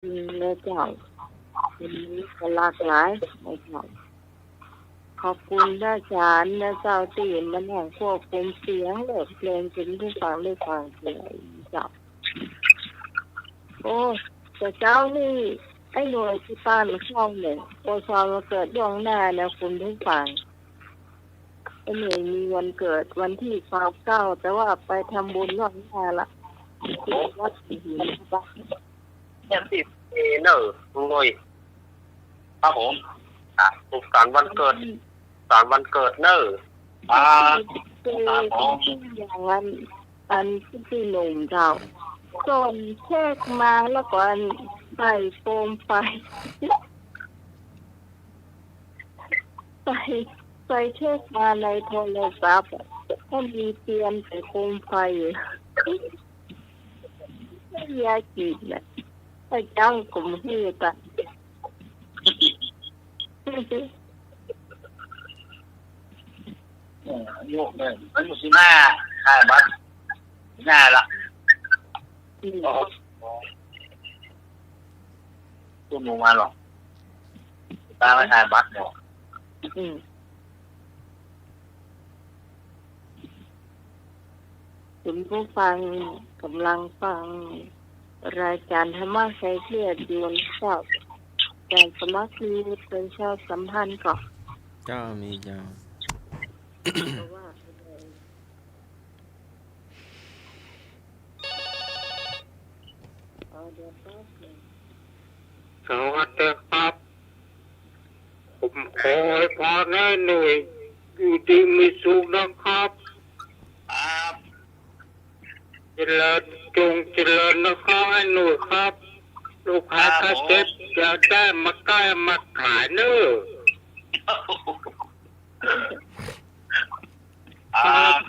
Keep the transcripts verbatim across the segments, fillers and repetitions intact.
ริงๆ นะเจ้า วันนี้ก็หลากหลายนะเจ้า ขอบคุณอาจ๋ารย์นะเจ้า ตี้มานั่งควบคุมเสียงแลกเปลี่ยน หื้อคุณผู้ฟังได้ฟังกั๋นเจ้า โอ้ แต่เจ๊านี่ ไอ้หน่วยตี้ป้านเฮาเนี่ย อวยพรวันเกิดล่วงหน้านะคุณผู้ฟัง ไอ้หน่วยมีวันเกิดวันตี้ซาวเก้า แต่ว่าไปทำบุญล่วงหน้าละ ตี้วัดหินพระบาท เนี่ยสิบเอเนอะ ลุงหน่วย ครับผม อ่ะ สุขสันต์วันเกิด อืม สุขสันต์วันเกิดเนอะ อ่า ครับผม อย่างนั้น อันตี้หนุ่มเจ้า ส่งเช็คมาแล้วก็อันใส่โคมไฟ ใส่ ใส่เช็คมาในโทรศัพท์อะ ก็มีเตียนใส่โคมไฟอยู่ ยากินน่ะ ไอ้เจ้าก็บ่ฮู้ตัง เออ อายุเนี่ย อายุสิบห้า ห้าบัตร สิบห้าละ อืม อ๋อ ตุ้มลงมาหรอ ตาไม่ทายบัตรหรอ อืม คุณผู้ฟังกำลังฟังรายการธรรมะคลายเครียดอยู่นะครับ การสมัครมีประชาสัมพันธ์ก่อน เจ้า มีเจ้า เพราะว่า เอาเดี๋ยวแป๊บหนึ่ง สวัสดีครับ ผมขออวยพรให้หน่วยอยู่ดีมีสุขนะครับ ครับ เจริญ จงเจริญนะครับ ให้หน่วยครับ โรคภัย ครับผม ไข้เจ็บ อย่าได้มาใกล้มาขายเนอะ ครับ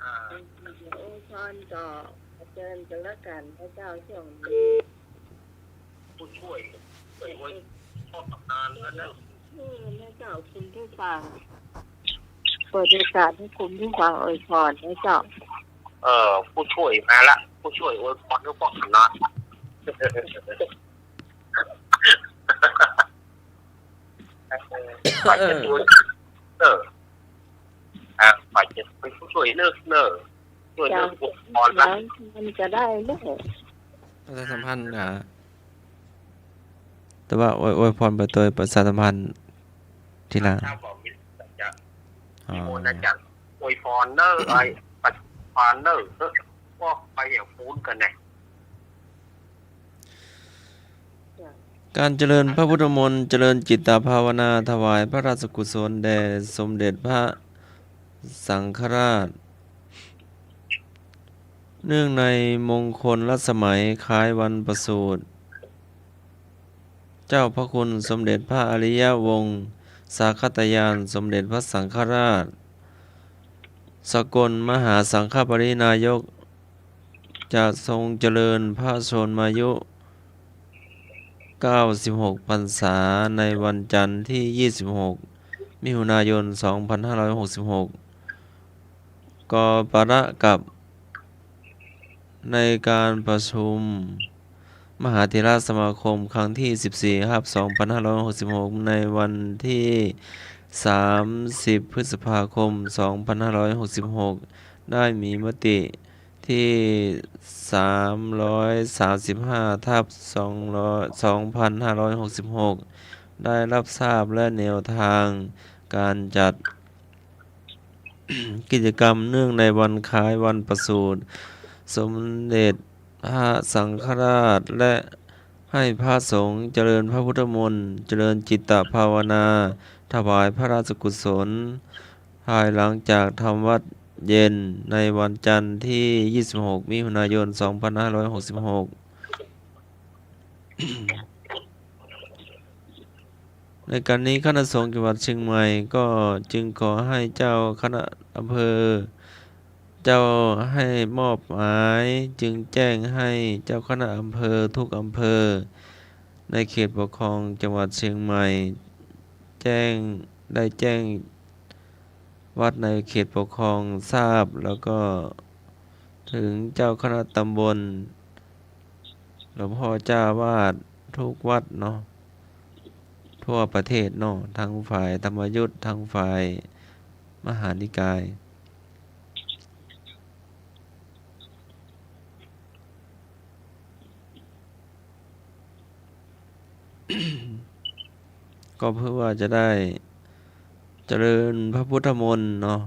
อ่า เดี๋ยวอวยพรต่อ เจริญกันแล้วกันนะเจ้า ช่วงนี้ ผู้ช่วย ช่วยอวยพรพ่อตำนานนะเจ้า ชื่อนะเจ้า คุณผู้ฟัง เปิดโอกาสให้คุณผู้ฟังอวยพรนะเจ้า เอ่อ ผู้ช่วยมาละ ผู้ช่วยอวยพรให้พ่อตำนาน เออ เออ อ่ะ ฝ่ายจะเป็นผู้ช่วยเนอะ เนอะ ช่วยเนอะ เจ้า อวยพรละ แล้วมันจะได้เนอะ ประชาสัมพันธ์นะ แต่ว่าอวย อวยพรไปโดยประชาสัมพันธ์ทีหลัง ถ้าบอกมีสัจจะ อ๋อ นิมนต์อาจารย์อวยพรเนอะ ไอ้ ประชาสัมพันธ์เนอะ เออ พวกไปเหี่ยวปูนกันเนี่ย การเจริญพระพุทธมนต์ เจริญจิตตภาวนา ถวายพระราชกุศลแด่สมเด็จพระสังฆราช เนื่องในมงคลรัตนสมัยคล้ายวันประสูติ เจ้าพระคุณสมเด็จพระอริยวงศาคตญาณ สมเด็จพระสังฆราช สกลมหาสังฆปริณายก จะทรงเจริญพระชนมายุ เก้าสิบหกพรรษา ในวันจันทร์ที่ ยี่สิบหก มิถุนายน สองพันห้าร้อยหกสิบหก ก็ประกับ ในการประชุมมหาเถรสมาคมครั้งที่ สิบสี่ ทับ สองพันห้าร้อยหกสิบหก ในวันที่ สามสิบ พฤษภาคม สองพันห้าร้อยหกสิบหก ได้มีมติที่ สามร้อยสามสิบห้า ทับ สองพันห้าร้อยหกสิบหก ได้รับทราบและแนวทางการจัด กิจกรรมเนื่องในวันคล้ายวันประสูติสมเด็จพระสังฆราช และให้พระสงฆ์เจริญพระพุทธมนต์ เจริญจิตตภาวนา ถวายพระราชกุศล ภายหลังจากทำวัตรเย็นในวันจันทร์ที่ ยี่สิบหก มิถุนายน สองพันห้าร้อยหกสิบหก ในการนี้คณะสงฆ์จังหวัดเชียงใหม่ก็จึงขอให้เจ้าคณะอำเภอ เจ้าให้มอบหมาย จึงแจ้งให้เจ้าคณะอำเภอทุกอำเภอ ในเขตปกครองจังหวัดเชียงใหม่ แจ้ง ได้แจ้งวัดในเขตปกครองทราบ แล้วก็ ถึงเจ้าคณะตำบล หลวงพ่อเจ้าอาวาสทุกวัดเนาะ ทั่วประเทศเนาะ ทั้งฝ่ายธรรมยุต ทั้งฝ่ายมหานิกาย ก็เพื่อว่าจะได้เจริญพระพุทธมนต์เนาะ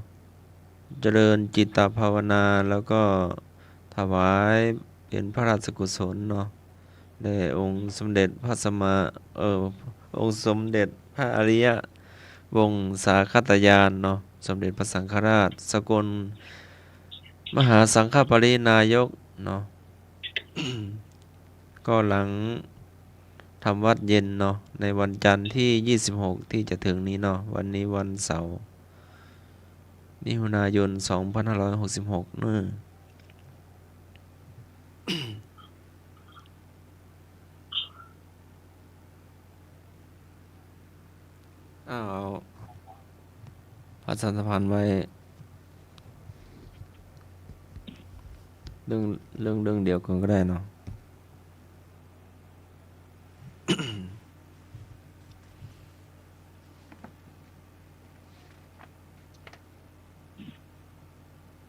เจริญจิตตภาวนา แล้วก็ถวายเป็นพระราชกุศลเนาะ แด่องค์สมเด็จพระสัมมา เอ่อ องค์สมเด็จพระอริยวงศาคตญาณเนาะ สมเด็จพระสังฆราช สกลมหาสังฆปริณายกเนาะ ก็หลังทำวัตรเย็นเนาะ ในวันจันทร์ที่ยี่สิบหกที่จะถึงนี้เนาะ วันนี้วันเสาร์ มิถุนายน สองพันห้าร้อยหกสิบหก เนาะ อ้าว ประชาสัมพันธ์ไว้ เรื่อง เรื่อง เรื่องเดียวกันก็ได้เนาะ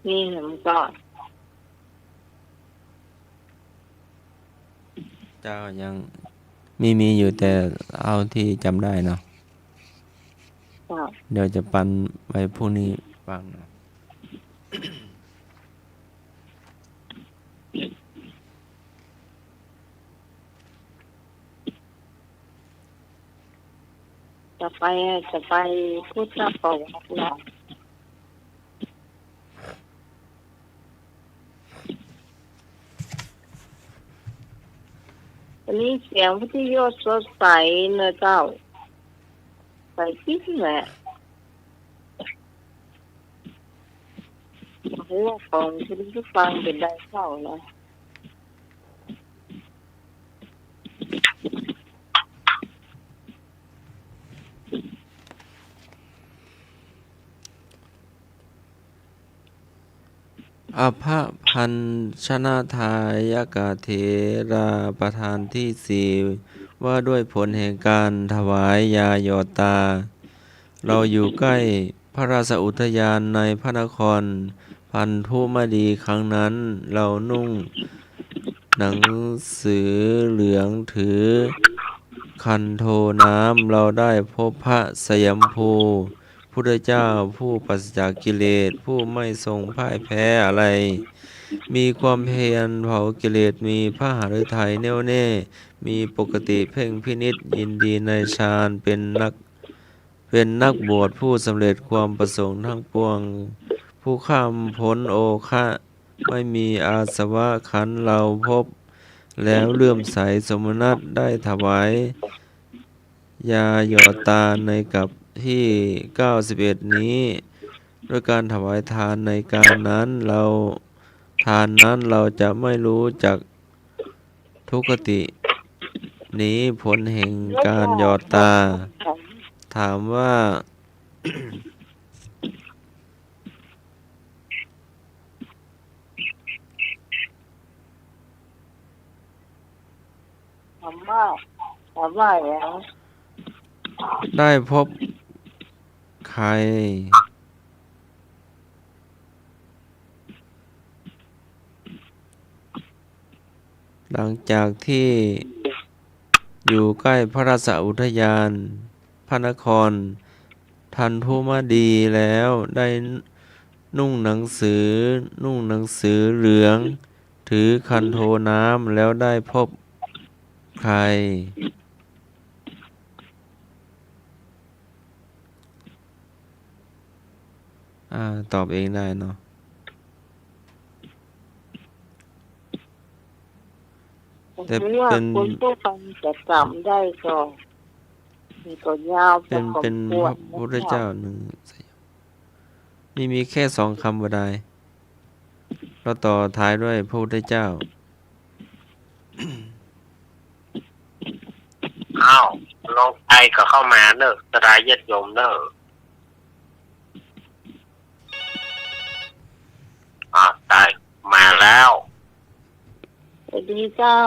นี่มันก็ เจ้ายังมี มีอยู่ แต่เอาที่จำได้เนาะ เจ้า เดี๋ยวจะปันไว้พรุ่งนี้ฟังเนาะ จะไป จะไปพุทธประวัติเหรอ วันนี้เสียงวิทยุสดใสนะเจ้า ใสจริงแหละ หูฟังที่ฟังเป็นได้เท่านะ อภพัญชนทายกเถราประธานที่สี่ ว่าด้วยผลแห่งการถวายยาหยอดตา เราอยู่ใกล้พระราชอุทยานในพระนครพันธุมดี ครั้งนั้นเรานุ่งหนังสือเหลืองถือคันโทน้ำ เราได้พบพระสยามภู พุทธเจ้าผู้ปราศจากกิเลส ผู้ไม่ทรงพ่ายแพ้อะไร มีความเพียรเผากิเลส มีพระหฤทัยแน่วแน่ มีปกติเพ่งพินิจ ยินดีในฌาน เป็นนัก เป็นนักบวชผู้สำเร็จความประสงค์ทั้งปวง ผู้ข้ามพ้นโอคะ ไม่มีอาสวะ ครั้นเราพบแล้วเลื่อมใสสมนัส ได้ถวาย ยาหยอดตาในกัปที่เก้าสิบเอ็ดนี้ ด้วยการถวายทานในการนั้น เรา ทานนั้นเราจะไม่รู้จักทุคติ นี้ผลแห่งการหยอดตา ถามว่า ถามว่า ถามว่าหยัง ได้พบใคร หลังจากที่อยู่ใกล้พระราชอุทยานพระนครทันธุมดีแล้ว ได้นุ่งหนังสือ นุ่งหนังสือเหลือง ถือคันโทน้ำ แล้วได้พบใคร อ่า ตอบเองได้เนาะ แต่ ผมว่า เป็น คนทั่วไปจะจำได้ก็ มันก็ยาว เป็น พอสมควร เป็นพระพุทธเจ้าหนึ่ง มี มีแค่สองคำบ่ดาย เราต่อท้ายด้วยพระพุทธเจ้า อ้าว น้องไอก็เข้ามาเนอะ สดาญาติโยมเนอะ อ่า ได้ มา แล้ว สวัสดีเจ้า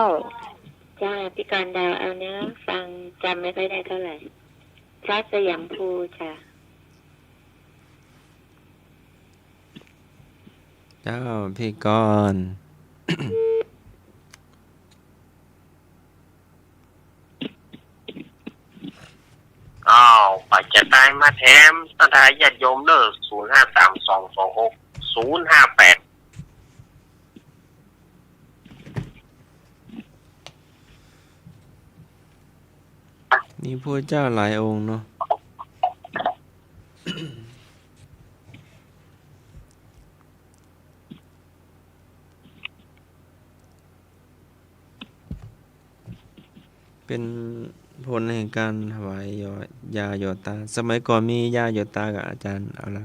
จ้า พี่กรณ์ดาว เอาเนื้อฟัง จำไม่ค่อยได้เท่าไหร่ พระสยามภูจ้ะ เจ้า พี่กรณ์ อ้าว ป๋าจะตายมาแถม ศรัทธาญาติโยมเด้อ ศูนย์ห้าสามสองสองหกศูนย์ห้าแปด มีพุทธเจ้าหลายองค์เนาะ เป็นผลแห่งการถวายยอ ยาหยอดตา สมัยก่อนมียาหยอดตากับอาจารย์ เอาละ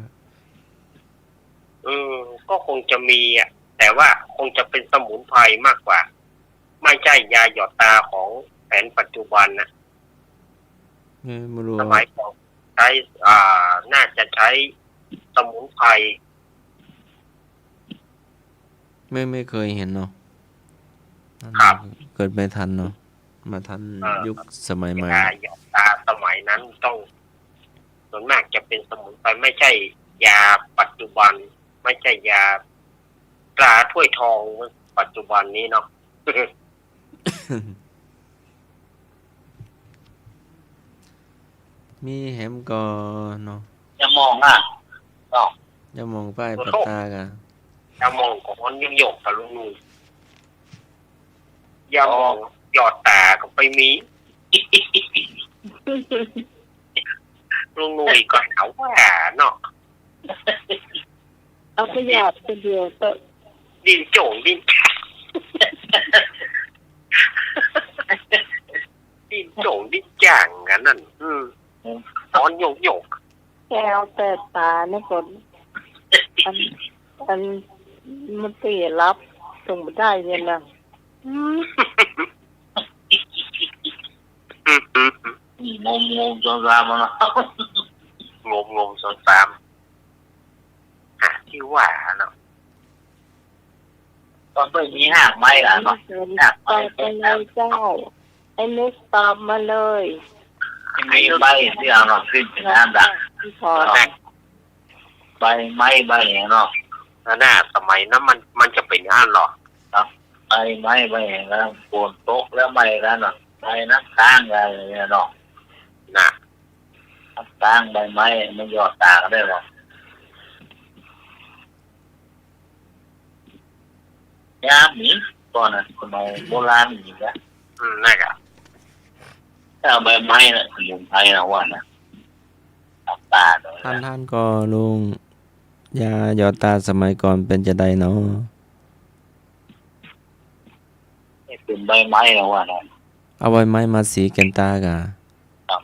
อืม ก็คงจะมีอะ แต่ว่าคงจะเป็นสมุนไพรมากกว่า ไม่ใช่ยาหยอดตาของแผนปัจจุบันนะ เออ ไม่รู้ สมัยก่อนใช้ อ่า น่าจะใช้สมุนไพร ไม่ ไม่เคยเห็นเนาะ ครับ เกิดไม่ทันเนาะ มาทัน เออ ยุคสมัยใหม่ ยาหยอดตาสมัยนั้นต้อง ส่วนมากจะเป็นสมุนไพร ไม่ใช่ยาปัจจุบัน ไม่ใช่ยาตราถ้วยทองเหมือนปัจจุบันนี้เนาะ มีแหมก่อเนาะ ยาหม่องอะ เนาะ ยาหม่องป้าย โอ้โห ปัดตากะ ยาหม่องก็ฮ้อนโยกๆ กับลุงหนุ่ย ยาหม่อง อ๋อ หยอดตาก็ไปมี ลุงหนุ่ยก็หาว่าเนาะ เอาไปหยอดคนเดียวเถอะ ดิ้นโจ๋งดิ้นจ๋าง ดิ้นโจ๋งดิ้นจ๋างกันนั่น อืม อืม ฮ้อนโยกๆ แกเอาแต่ตานี่ก่อน อัน อันมันเสียรับส่งบ่ได้เนี่ยนะ อืม งมงมสองสามอะเนาะ งมงมสองสาม หาที่ว่าเนาะ ก็ไม่มีหากไม้ล่ะเนาะ หากไม้ ตอบมาเลยเจ้า ไอ้นุชตอบมาเลย ไอ้ใบที่เอาเนาะ ขึ้นเป็นน้ำด่าง พี่ขอ ใบไม้ใบอย่างเนาะ นั่นน่ะ สมัยนั้นมัน มันจะเป็นอย่างนั้นเหรอ ครับ ใบไม้ใบอย่างนั้น ฝนตกแล้วใบนั้นน่ะ ใบน้ำค้างอะไรเนี่ยเนาะ น่ะ น้ำค้างใบไม้มันหยอดตาก็ได้หรอ ยามนี้ก่อนน่ะ สมัยโบราณนี่นะ อืม นั่นกะ ถ้าเอาใบไม้น่ะ สมุนไพรนะว่านะ ตัดตาเลยนะ ท่าน ท่านก็ลุง ยาหยอดตาสมัยก่อนเป๋นจะใดเนาะ เป็นใบไม้นะว่านะ เอาใบไม้มาสีแก่นตากะ ครับ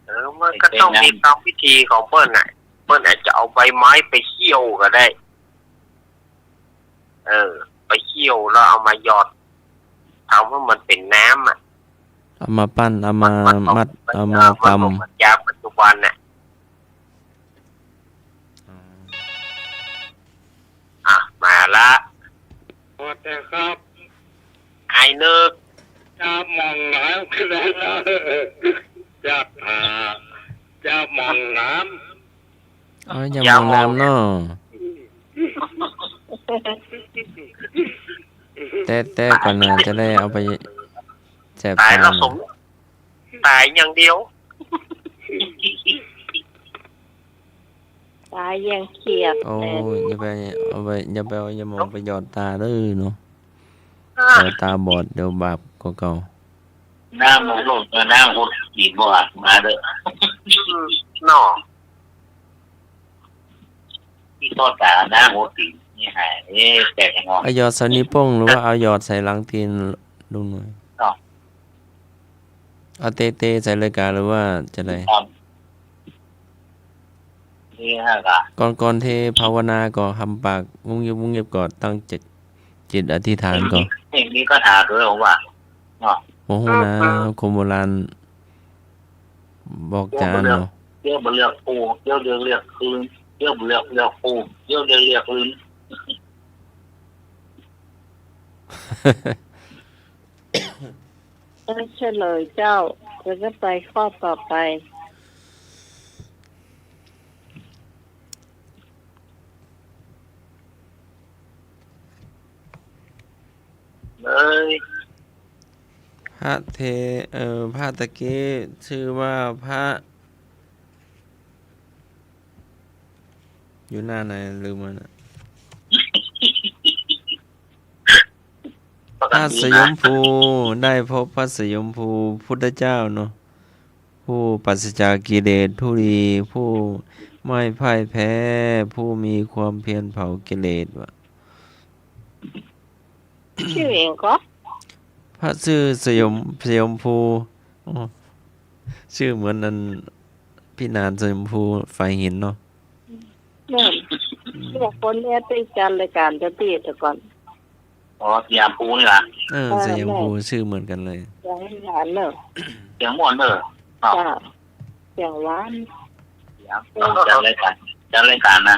เออ มันก็ต้องมีกรรมวิธีของเปิ้นน่ะ เปิ้นอาจจะเอาใบไม้ไปเคี่ยวก็ได้ เออ ไปเคี่ยวแล้วเอามาหยอด ทำให้มันเป็นน้ำอะ เอามาปั้น เอามามัด เอามาตำ ยาปัจจุบันน่ะ อ๋อ อ่ะ มาละ สวัสดีครับ ไอ้นึก จะมองน้ำคืออะไรนะ จะหา จะมองน้ำ เอา อย่ามองน้ำเนาะ แตะๆ ก่อนนะ จะได้เอาไปแสบตา ตายแล้วสม ตายอย่างเดียว ตายอย่างเขียด โอ้ย อย่าไปเอาไป อย่าไปเอายาหม่องไปหยอดตาเด้อเนาะ อ่า เดี๋ยวตาบอด เดี๋ยวบาปกว่าเก่า น้ำมันลง น้ำหดตีนบ่อาบมาเด้อ อืม เนาะ ที่ทอดตา น้ำหดตีนนี่หาย เอ๊ะ แปลกจังวะ เอาหยอดใส่นิ้วโป้ง หรือว่าเอาหยอดใส่หลังตีนลุงหน่อย เนาะ เอาเตะๆ ใส่เลยกา หรือว่าจะได ครับ นี่ฮะกะ ก่อน ก่อนเทภาวนาก็หำปากงุบงิบงุบงิบก่อน ตั้งจิต จิตอธิษฐานก่อน นี่ นี่ก็หาด้วยผมว่า เนาะ โอ้โหนะ คนโบราณ บอกจะอั้นเนาะ เที่ยวบ่เลือกผู้ เที่ยวเลือกเลือกคืน เที่ยวบ่เลือกเลือกผู้ เที่ยวเลือกเลือกคืน เออ เฉลยเจ้า แล้วก็ไปข้อต่อไป เอ้ย พระเท- เอ่อ พระตะกี้ชื่อว่าพระ อยู่หน้าไหนลืมแล้วน่ะ พระสยมภู ได้พบพระสยมภูพุทธเจ้าเนาะ ผู้ปราศจากกิเลสทุลี ผู้ไม่พ่ายแพ้ ผู้มีความเพียรเผากิเลสว่ะ ชื่อเองก็ พระชื่อสยม- สยมภู อ๋อ ชื่อเหมือนอันพินานสยมภูฝายหินเนาะ แม่น อืม พวกคนเนี้ยไปจัดรายการตะตี้แต่ก่อน อ๋อ สยามภูนี่ล่ะ เออ เออ สยามภู แม่น ชื่อเหมือนกันเลย เสียงหวานเนอะ เสียงม่วนเนอะ ครับ จ้ะ เสียงหวาน สยามภู จัดรายการ จัดรายการนะ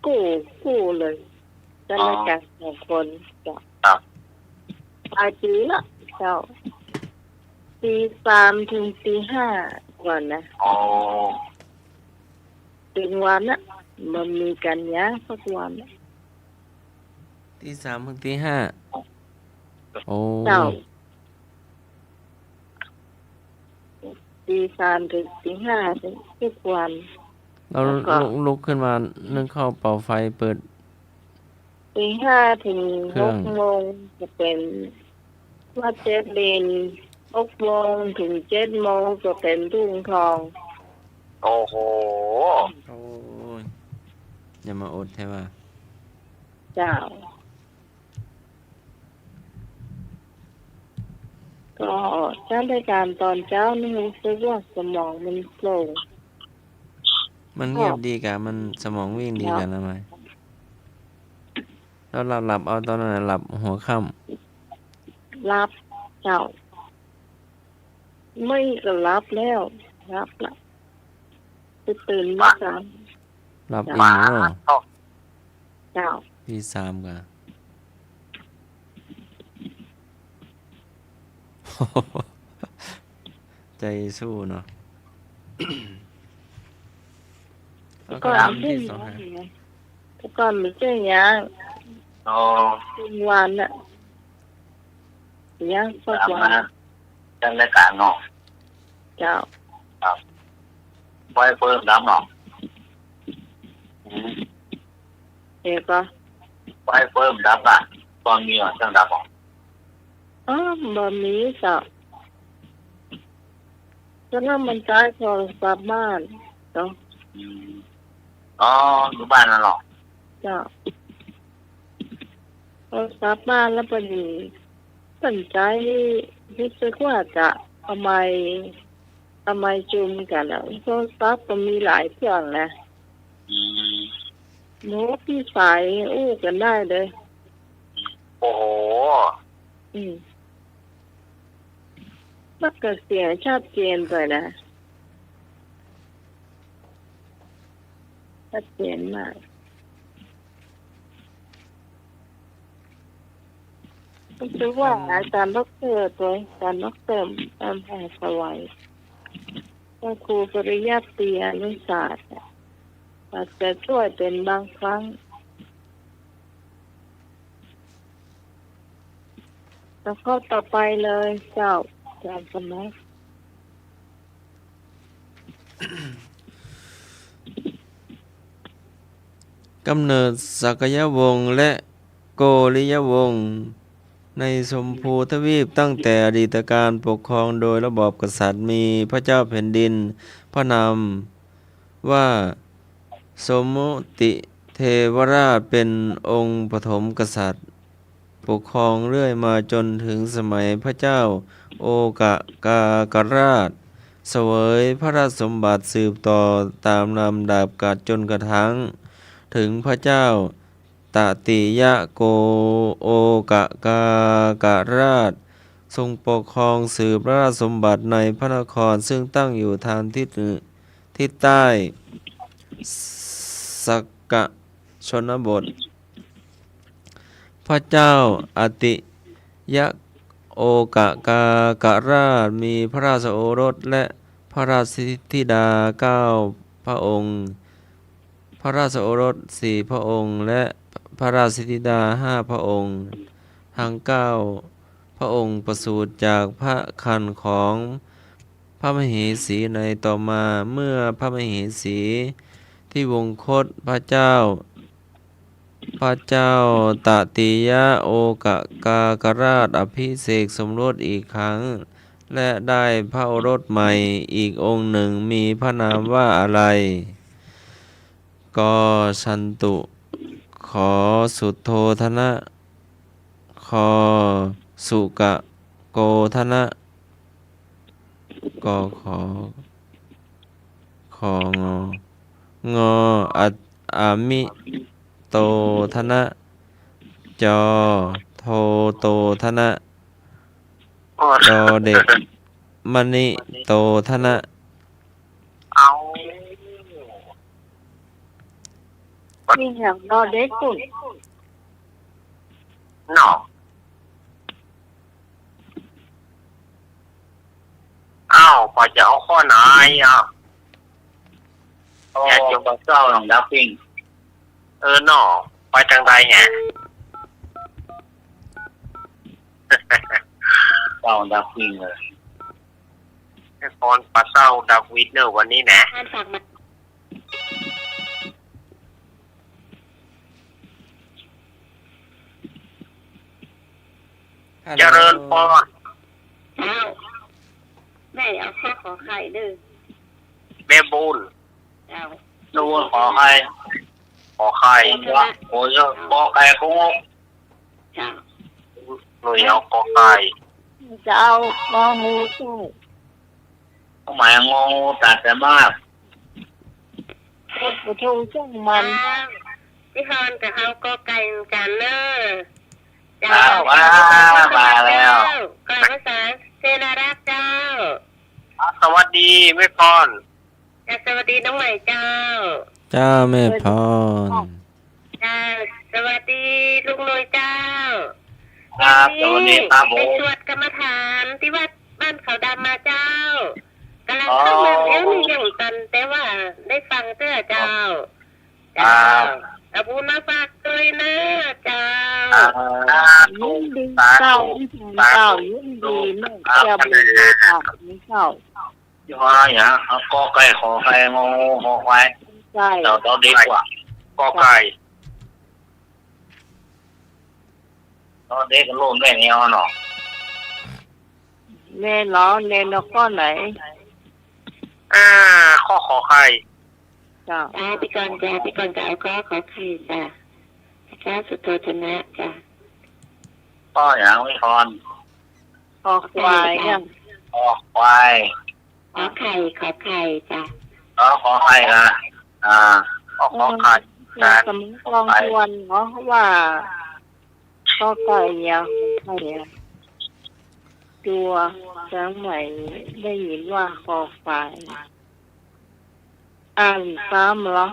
กู้ กู้เลย จัดรายการ อ๋อ สองคน จ้ะ ครับ หลายปีละเจ้า ตีสามถึงตีห้าก่อนนะ อ๋อ เป๋นวันน่ะ บ่มีก๋านย้ายสักวันน่ะ ตีสามถึงตีห้า โอ้ เจ้า ตีสามถึงตีห้าทุกวัน แล้ว แล้วก็ ลุก ลุกขึ้นมานึ่งข้าวเป่าไฟเปิด ตีห้าถึง เครื่อง หกโมงจะเป๋นวัดเจ๊ดิน หกโมงถึงเจ็ดโมงจะเป๋นทุ่งทอง โอ้โห โอ้ย อย่ามาอดแท้ว่า เจ้า ก็จัดรายการตอนเจ๊านี่รู้สึกว่าสมองมันโปร่ง มันเงียบดีกะ มันสมองวิ่งดีกะ เนาะ นะมาย แล้วหลับ หลับเอาตอนนั้นน่ะ หลับหัวค่ำ หลับเจ้า ไม่ก็หลับแล้ว หลับละ ไปตื่นมาสาม หลับอิ่มแล้วเหรอ เจ้า ตีสามกะ ใจสู้เนาะ แล้วก็ แต่ก่อน ทำที่ ไม่ใช่ สอง อย่างนี้ไง แต่ก่อนไม่ใช่อย่าง อ๋อ กลางวันน่ะ อย่างสักวัน ตามมา จัดรายการเนาะ เจ้า ครับ ไฟเปิ้ลดับเนาะ อืม เอ๋ก็ ไฟเปิ้ลดับอ่ะ ตอนมีอ่ะ จั้งดับอ่ะ อ๋อ บ่มีเจ้า ก็นั่นมันใจ๊โทรศัพท์บ้านเนาะ อืม อ๋อ อยู่บ้านนั่นเหรอ เจ้า โทรศัพท์บ้านแล้วพอดี สนใจ๊ รู้สึกว่าจะเอาไมค์ เอาไมค์จุมกั๋นอะ โทรศัพท์ก็มีหลายเครื่องนะ อืม โน้ตที่สายอู้กั๋นได้เลย โอ้โห อืม มันก็เสียงชัดเจนไปนะ ชัดเจนมาก ก็คือว่า อืม อาจารย์ด็อกเตอร์ ตัวอาจารย์ด็อกเตอร์ อำไพสวัย พระครูปริยัติอนุศาสตร์ อาจจะช่วยเป๋นบางครั้ง แล้วก็ต่อไปเลยเจ้า อาจารย์สมัคร กำเนิดสักยวงศ์และโกริยวงศ์ในชมพูทวีป ตั้งแต่อดีตกาลปกครองโดยระบอบกษัตริย์ มีพระเจ้าแผ่นดินพระนามว่าสมมุติเทวราชเป็นองค์ปฐมกษัตริย์ ปกครองเรื่อยมาจนถึงสมัยพระเจ้าโอกากาคราช เสวยพระราชสมบัติสืบต่อตามลำดับกะ จนกระทั่งถึงพระเจ้าตติยะโก โอกากาคราช ทรงปกครองสืบพระราชสมบัติในพระนคร ซึ่งตั้งอยู่ทางทิศ ทิศใต้ สักกะ ชนบท พระเจ้าอติยะโอกกากราชมีพระราชโอรสและพระราชธิดาเก้าพระองค์ พระราชโอรสสี่พระองค์ และพระราชธิดาห้าพระองค์ ทั้งเก้าพระองค์ประสูติจากพระครรภ์ของพระมเหสีในต่อมา เมื่อพระมเหสีทิวงคตพระเจ้า พระเจ้าตติยะโอกกากราชอภิเษกสมรสอีกครั้ง และได้พระโอรสใหม่อีกองค์หนึ่ง มีพระนามว่าอะไร ก ชันตุ ข สุโธทนะ ค สุกะโกธนะ ก ข ค ง ง อะ อะมิโตธนะ จ โทโตธนะ ดอเด็ก มณิโตธนะ เอา นี่อย่างดอเด็กกุ่น เนาะ อ้าว ปอจะเอาข้อไหนอ่ะ โอ้ ญาติโยม ปลาเศร้าหนองดาวปิ้ง เออ เนาะ ไปตางใดแหะ เศร้าดาวปิ้งเลย แม่พร ปลาเศร้าดาวปิ้งเนอะวันนี้นะ ฮัลโหล เจริญพร เจ้า แม่เอาข้อขอไข่เด้อ แม่บุญ เจ้า นู่นขอไข่ ขอไข่ โอ้ย กอไก่คง เจ้า หน่วยเอากอไก่ จะเอางองูเจ้า ความหมายงองูตัดแต่มาก ประตูช่างมัน อ้าว พี่ฮอนกับเฮากอไก่เหมือนกันเนอะ เจ้า อ้าว อ้าว มาแล้ว กล่าวภาษาเซนารักษ์เจ้า สวัสดีแม่พร จ้ะ สวัสดีน้องใหม่เจ้า เจ้าแม่พร จ้ะ สวัสดีลุงหน่วยเจ้า ครับ วันนี้ สวัสดีครับผม ไปสวดกรรมฐานที่วัดบ้านเขาดำมาเจ้า กำลังเข้ามา อ๋อ เดี๋ยวนี้ยังตัน แต่ว่าได้ฟังเตื้อเจ้า ครับ เจ้า เอาบุญมาฝากด้วยนะเจ้า ครับ ยินดีเจ้า สาธุ เจ้า ยินดีเนาะ ครับ เจ้าบุญฝากเจ้า ยี่ห้ออะไรอ่ะ เอากอไก่ ขอไข่ งองู คอควาย ใช่ เดี๋ยวเราดีกว่า กอไก่ ตอนเด็กก็โลภแม่นแน่นอนเนาะ แน่นอน แน่นอนข้อไหน อ่า ข้อขอไข่ เจ้า จ้า พี่กรณ์จ้า พี่กรณ์ก็เอาข้อขอไข่จ้า พระเจ้าสุโธทนะจ้า ข้อหยังพี่พร ขอควายเนี่ย ขอควาย ขอไข่ ขอไข่จ้ะ อ๋อ ขอไข่นะ อ่า ขอ ขอไข่ เออ นะ สมัยก่อนควรเนาะ ว่า ขอไข่เนี่ย ขอไข่เนี่ย ตัวเชียงใหม่ได้ยินว่าคอควาย อ่านซ้ำเหรอ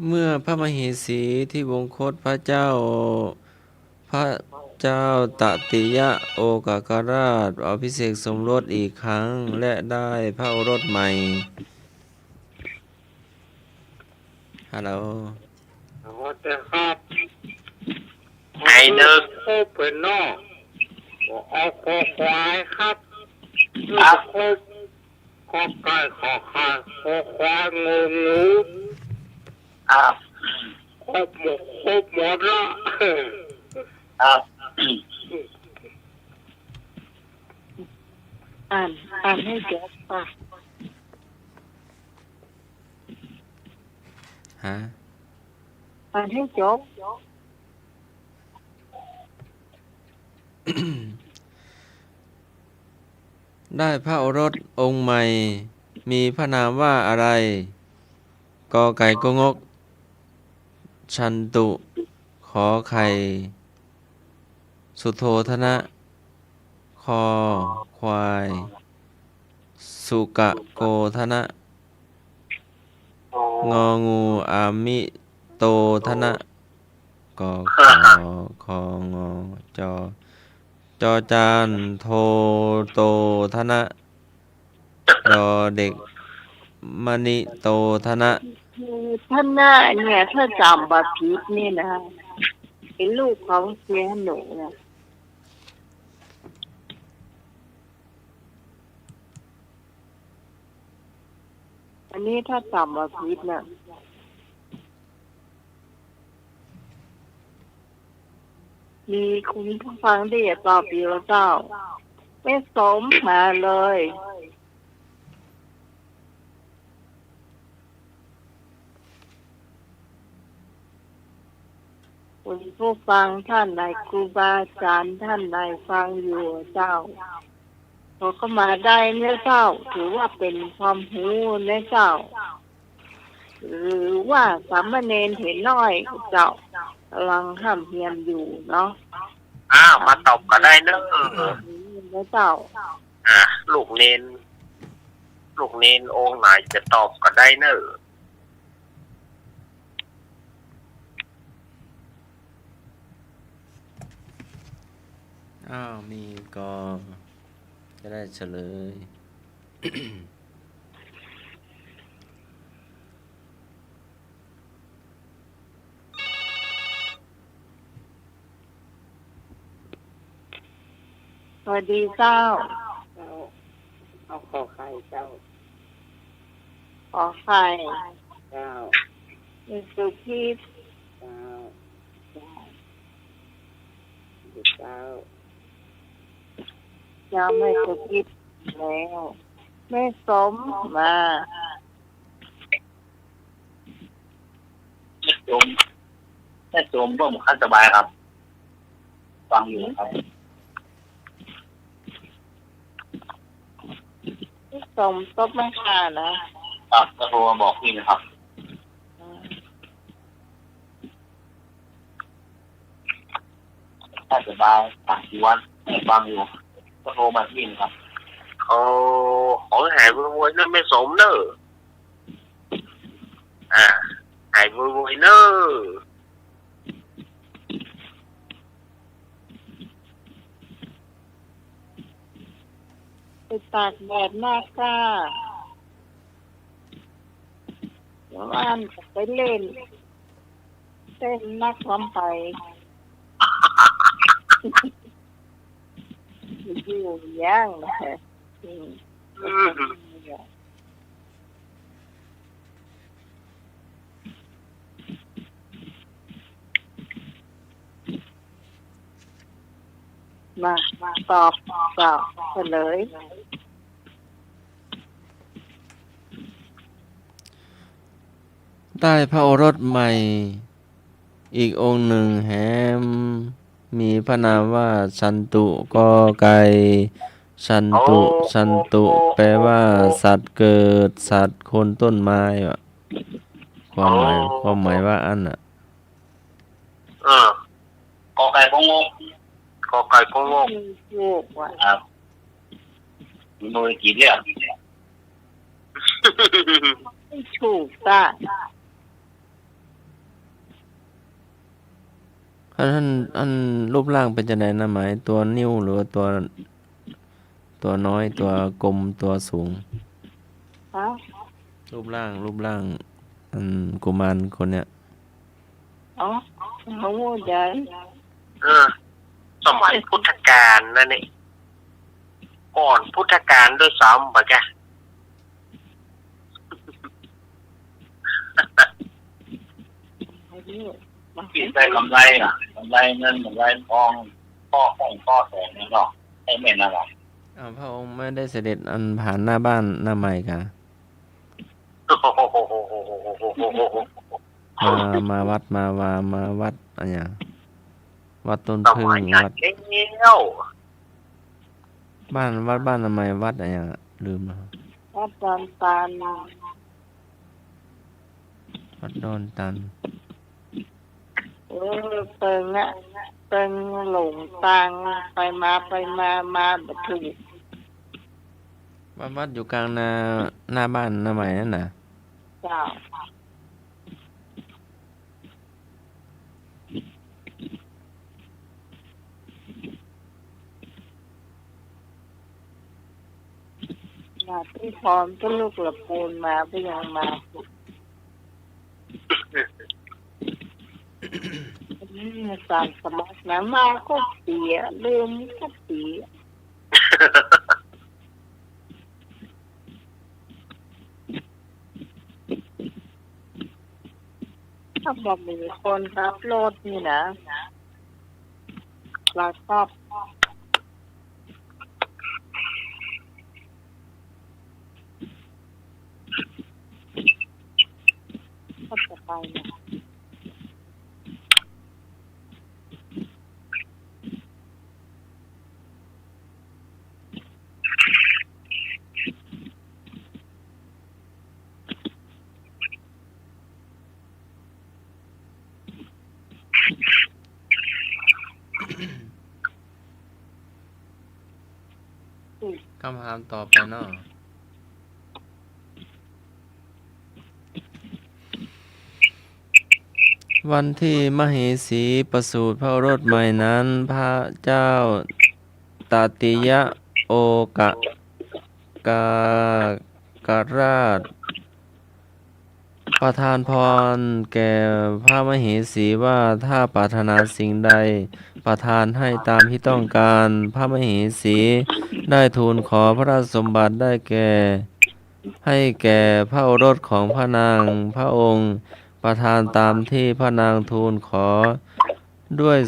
เมื่อพระมเหสีทิวงคตพระเจ้า พระเจ้าตติยะโอกกราชอภิเษกสมรสอีกครั้ง และได้พระโอรสใหม่ ฮัลโหล สวัสดีครับ ไอ้นึก ครบเป็นเนาะ เอาคอควายครับ ครับ ครบ กอไก่ ขอไข่ คอควาย งองู ครับ ครบหมด ครบหมดละ ครับ อ่าน อ่านให้จบค่ะ ฮะ อ่านให้จบ ได้พระโอรสองค์ใหม่ มีพระนามว่าอะไร กอไก่ กองก ชันตุ ขอไข่ สุโธทนะ คอควาย สุกะโกธนะ งองู อามิโตธนะ ก ข ค ง จ จ จาน โท โต ธนะ ดอ เด็ก มะ นิ โต ธนะ คือธนะเนี่ย ถ้าจ๋ำบ่ผิดนี่นะ เป๋นลูกของเสียหนูนะ อันนี้ถ้าจ๋ำบ่ผิดน่ะ มีคุณผู้ฟังตี้จะตอบอยู่เจ้า แม่สมมาเลย คุณผู้ฟังท่านใด ครูบาอาจารย์ท่านใดฟังอยู่เจ้า เขาก็มาได้นะเจ้า ถือว่าเป๋นความฮู้นะเจ้า หรือว่าสามเณรเถรน้อยเจ้า ก่ำลังฮ่ำเฮียนอยู่เนาะ อ้าว มาตอบก็ได้เนอะ นะเจ้า อ่า ลูกเณร ลูกเณรองค์ไหนจะตอบก็ได้เนอะ อ้าว มีก็จะได้เฉลย สวัสดีเจ้า เจ้า เอาขอไข่เจ้า ขอไข่ เจ้า หนังสือพิมพ์ เจ้า เจ้า เจ้า เจ้า หนังสือพิมพ์แล้ว แม่สมมา แม่สม แม่สม ผมคันสบายครับ ฟังอยู่ครับ แม่สมตบไม้ข่านะ ครับ ก็โทรมาบอกพี่นะครับ อืม ถ้าจะมาสามสี่วัน ฟังอยู่ ก็โทรมาที่นี่ครับ โอ้ ขอให้หายไวๆ เนอะ แม่สมเนอะ อ่า หายไวๆ เนอะ ไปตากแดดมาก้า เมื่อวานก็ไปเล่น เต้นนักลำไป อยู่ยังนะ อืม อืม มา มาตอบ ตอบเฉลย ได้พระโอรสใหม่อีกองค์หนึ่งแหม มีพระนามว่าสันตุ กอไก่ สันตุ โอ้ สันตุ แปลว่าสัตว์เกิด สัตว์คน ต้นไม้อะ ความหมาย โอ้ ความหมายว่าอั้นน่ะ เออ กอไก่ขอ งก กอไก่ขอ งก ถูกว่ะ ครับ มันโดนกี่เรื่อง ถูกจ้ะ อัน อัน อันรูปร่างเป๋นจะใดนะ หมายตัวนิ่วหรือว่าตัว ตัวน้อย ตัวกลม ตัวสูง ฮะ รูปร่าง รูปร่าง อันกุมารคนเนี้ย อ๋อ เขาใหญ่ เออ สมัยพุทธกาลนะนี่ ก่อนพุทธกาลด้วยซ้ำปะแก กิ๋นได้ก๋ำไรอะ ก๋ำไรเงิน ก๋ำไรทอง ป้อของป้อแสงเนี่ยเนาะ ไอ้แม่นอะไร อ้าว พระองค์ไม่ได้เสด็จอันผ่านหน้าบ้านหน้าใหม่กา มา มาวัด มาวา มาวัดอะหยัง วัดต้นผึ้ง สมัย วัด แล้ว บ้าน วัดบ้านหน้าใหม่ วัดอะหยังอะ ลืมแล้ว วัดดอนตัน วัดดอนตัน เออ เปิงอะ เปิงหลงตาง ไปมา ไปมา มาบ่ถูก วัด วัดอยู่กลางนา หน้าบ้านหน้าใหม่นั่นน่ะ เจ้า จากตี้พร้อมก็ลูกละปูนมาก็ยังมา อืม สารสมัครนะ มาก็เสีย ลืมก็เสีย ถ้าบ่มีคนขับรถนี่นะ ลาทรัพย์ ก็จะไปนะ กำถามต่อไปเนาะ วันที่มเหสีประสูติพระโอรสใหม่นั้น พระเจ้าตติยะโอกกา กราช ประทานพรแก่พระมเหสีว่า ถ้าปรารถนาสิ่งใด ประทานให้ตามที่ต้องการ พระมเหสีได้ทูลขอพระราชสมบัติได้แก่ ให้แก่พระโอรสของพระนาง พระองค์ประทานตามที่พระนางทูลขอ ด้วย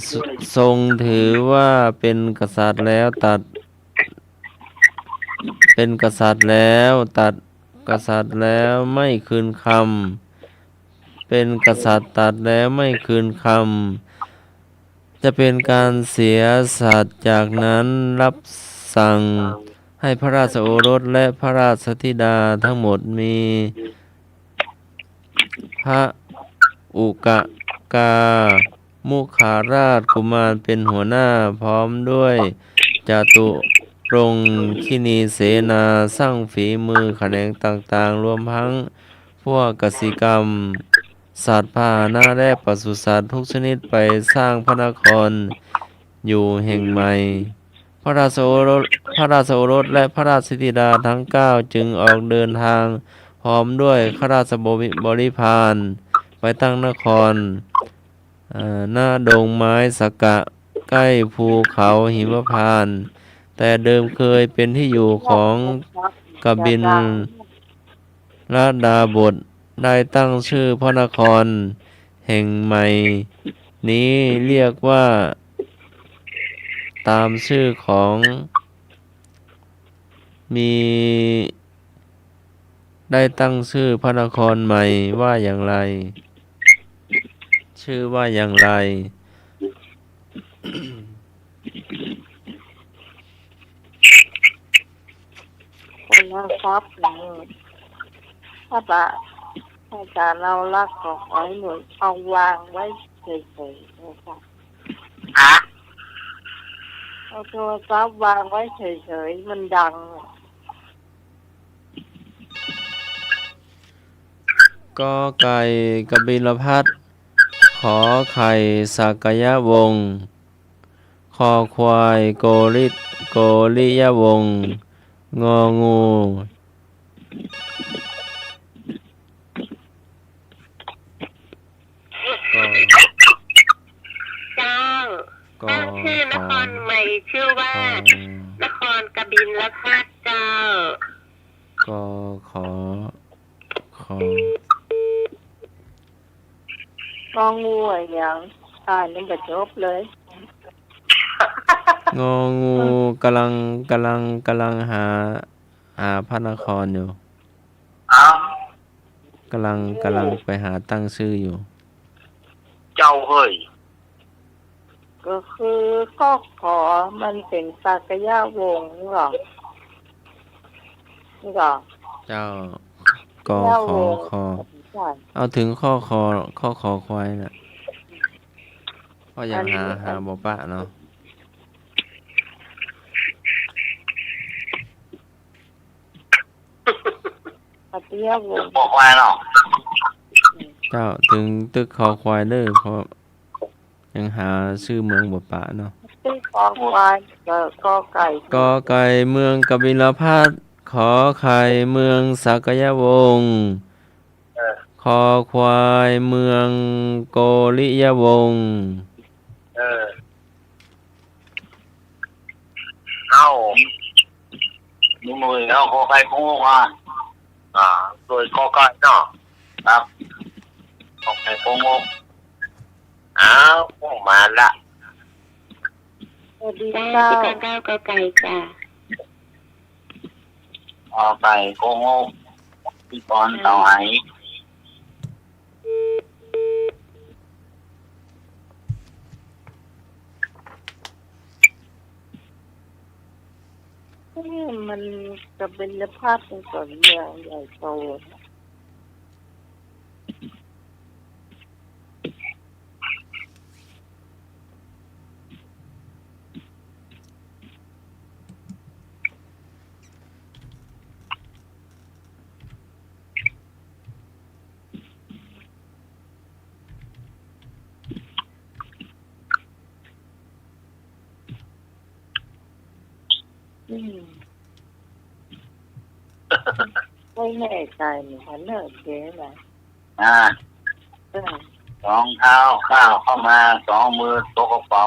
ทรงถือว่าเป็นกษัตริย์แล้วตรัส เป็นกษัตริย์แล้วตรัส กษัตริย์แล้วไม่คืนคำ เป็นกษัตริย์ตรัสแล้วไม่คืนคำ จะเป็นการเสียสัตย์ จากนั้นรับสั่งให้พระราชโอรสและพระราชธิดาทั้งหมดมี พระอุกกา มุขราชกุมารเป็นหัวหน้า พร้อมด้วยจตุรงคคินีเสนา ช่างฝีมือแขนงต่างๆ รวมทั้งพวกกสิกรรม สัตว์พาหนะ และปศุสัตว์ทุกชนิดไปสร้างพระนครอยู่แห่งใหม่ พระราชโอรส พระราชโอรสและพระราชธิดาทั้งเก้าจึงออกเดินทางพร้อมด้วยข้าราชบริ บริพารไปตั้งนคร เอ่อ ณ ดงไม้สักกะใกล้ภูเขาหิมพานต์ แต่เดิมเคยเป็นที่อยู่ของกบิล ลดาบท ได้ตั้งชื่อพระนครแห่งใหม่นี้เรียกว่า ตามชื่อของ มี ได้ตั้งชื่อพระนครใหม่ว่าอย่างไร ชื่อว่าอย่างไร คนละทรัพย์นี่ ถ้าจะ ถ้าจะเอาลักออกไว้หน่อย เอาวางไว้เฉยๆ นะคะ ฮะ เอาโทรศัพท์วางไว้เฉยๆ มันดัง กอไก่ กบิลพัส ขอไข่ สักยะวงศ์ คอควาย โกริ โกริยะวงศ์ งองู กอ เจ้า กอ ตั้งชื่อนครใหม่ชื่อว่า ขอ นครกบิลพัสเจ้า กอ ขอ ขอ งองูอะหยัง อ่านยังบ่จบเลย งองู กำลัง กำลัง กำลังหา หาพระนครอยู่ อ้าว กำลัง กำลังไปหาตั้งชื่ออยู่ เจ้าเฮ้ย ก็คือ กอ ขอ มันเป๋นสักยะวงศ์เหรอ นี่เหรอ เจ้า กอ ขอ สักยะวงศ์ คอ ใช่ เอาเถิงข้อคอ ข้อคอควายน่ะ เพราะยังหา อันนี้ หาบ่ปะเนาะ สักยะวงศ์ ข้อควายเนาะ เจ้า เถิงตึกคอควายเด้อ เพราะยังหาชื่อเมืองบ่ปะเนาะ ตึกคอควาย เอ่อ กอไก่ กอไก่ เมืองกบิลพัส ขอไข่เมืองสักยวงศ์ เออ คอควายเมืองโกริยวงศ์ เออ เอ้า ลุงหนุ่ย เอ้า ขอไข่โกหกอ่ะ อ่า โดยขอไข่เนาะ ครับ ขอไข่โกหก อ้าว มาละ สวัสดีเจ้า เก้าเก้าเก้าไก่จ้ะ ขอไข่โกหก พี่ปอนเต่าไห เอ๊ะ มันกบิลพัสดุ์มันก็เมืองใหญ่โต อืม ไม่แน่ใจเหมือนกันเนอะ เจ๊นะ อ่า เออ สองเท้าก้าวเข้ามา สองมือตบกระเป๋า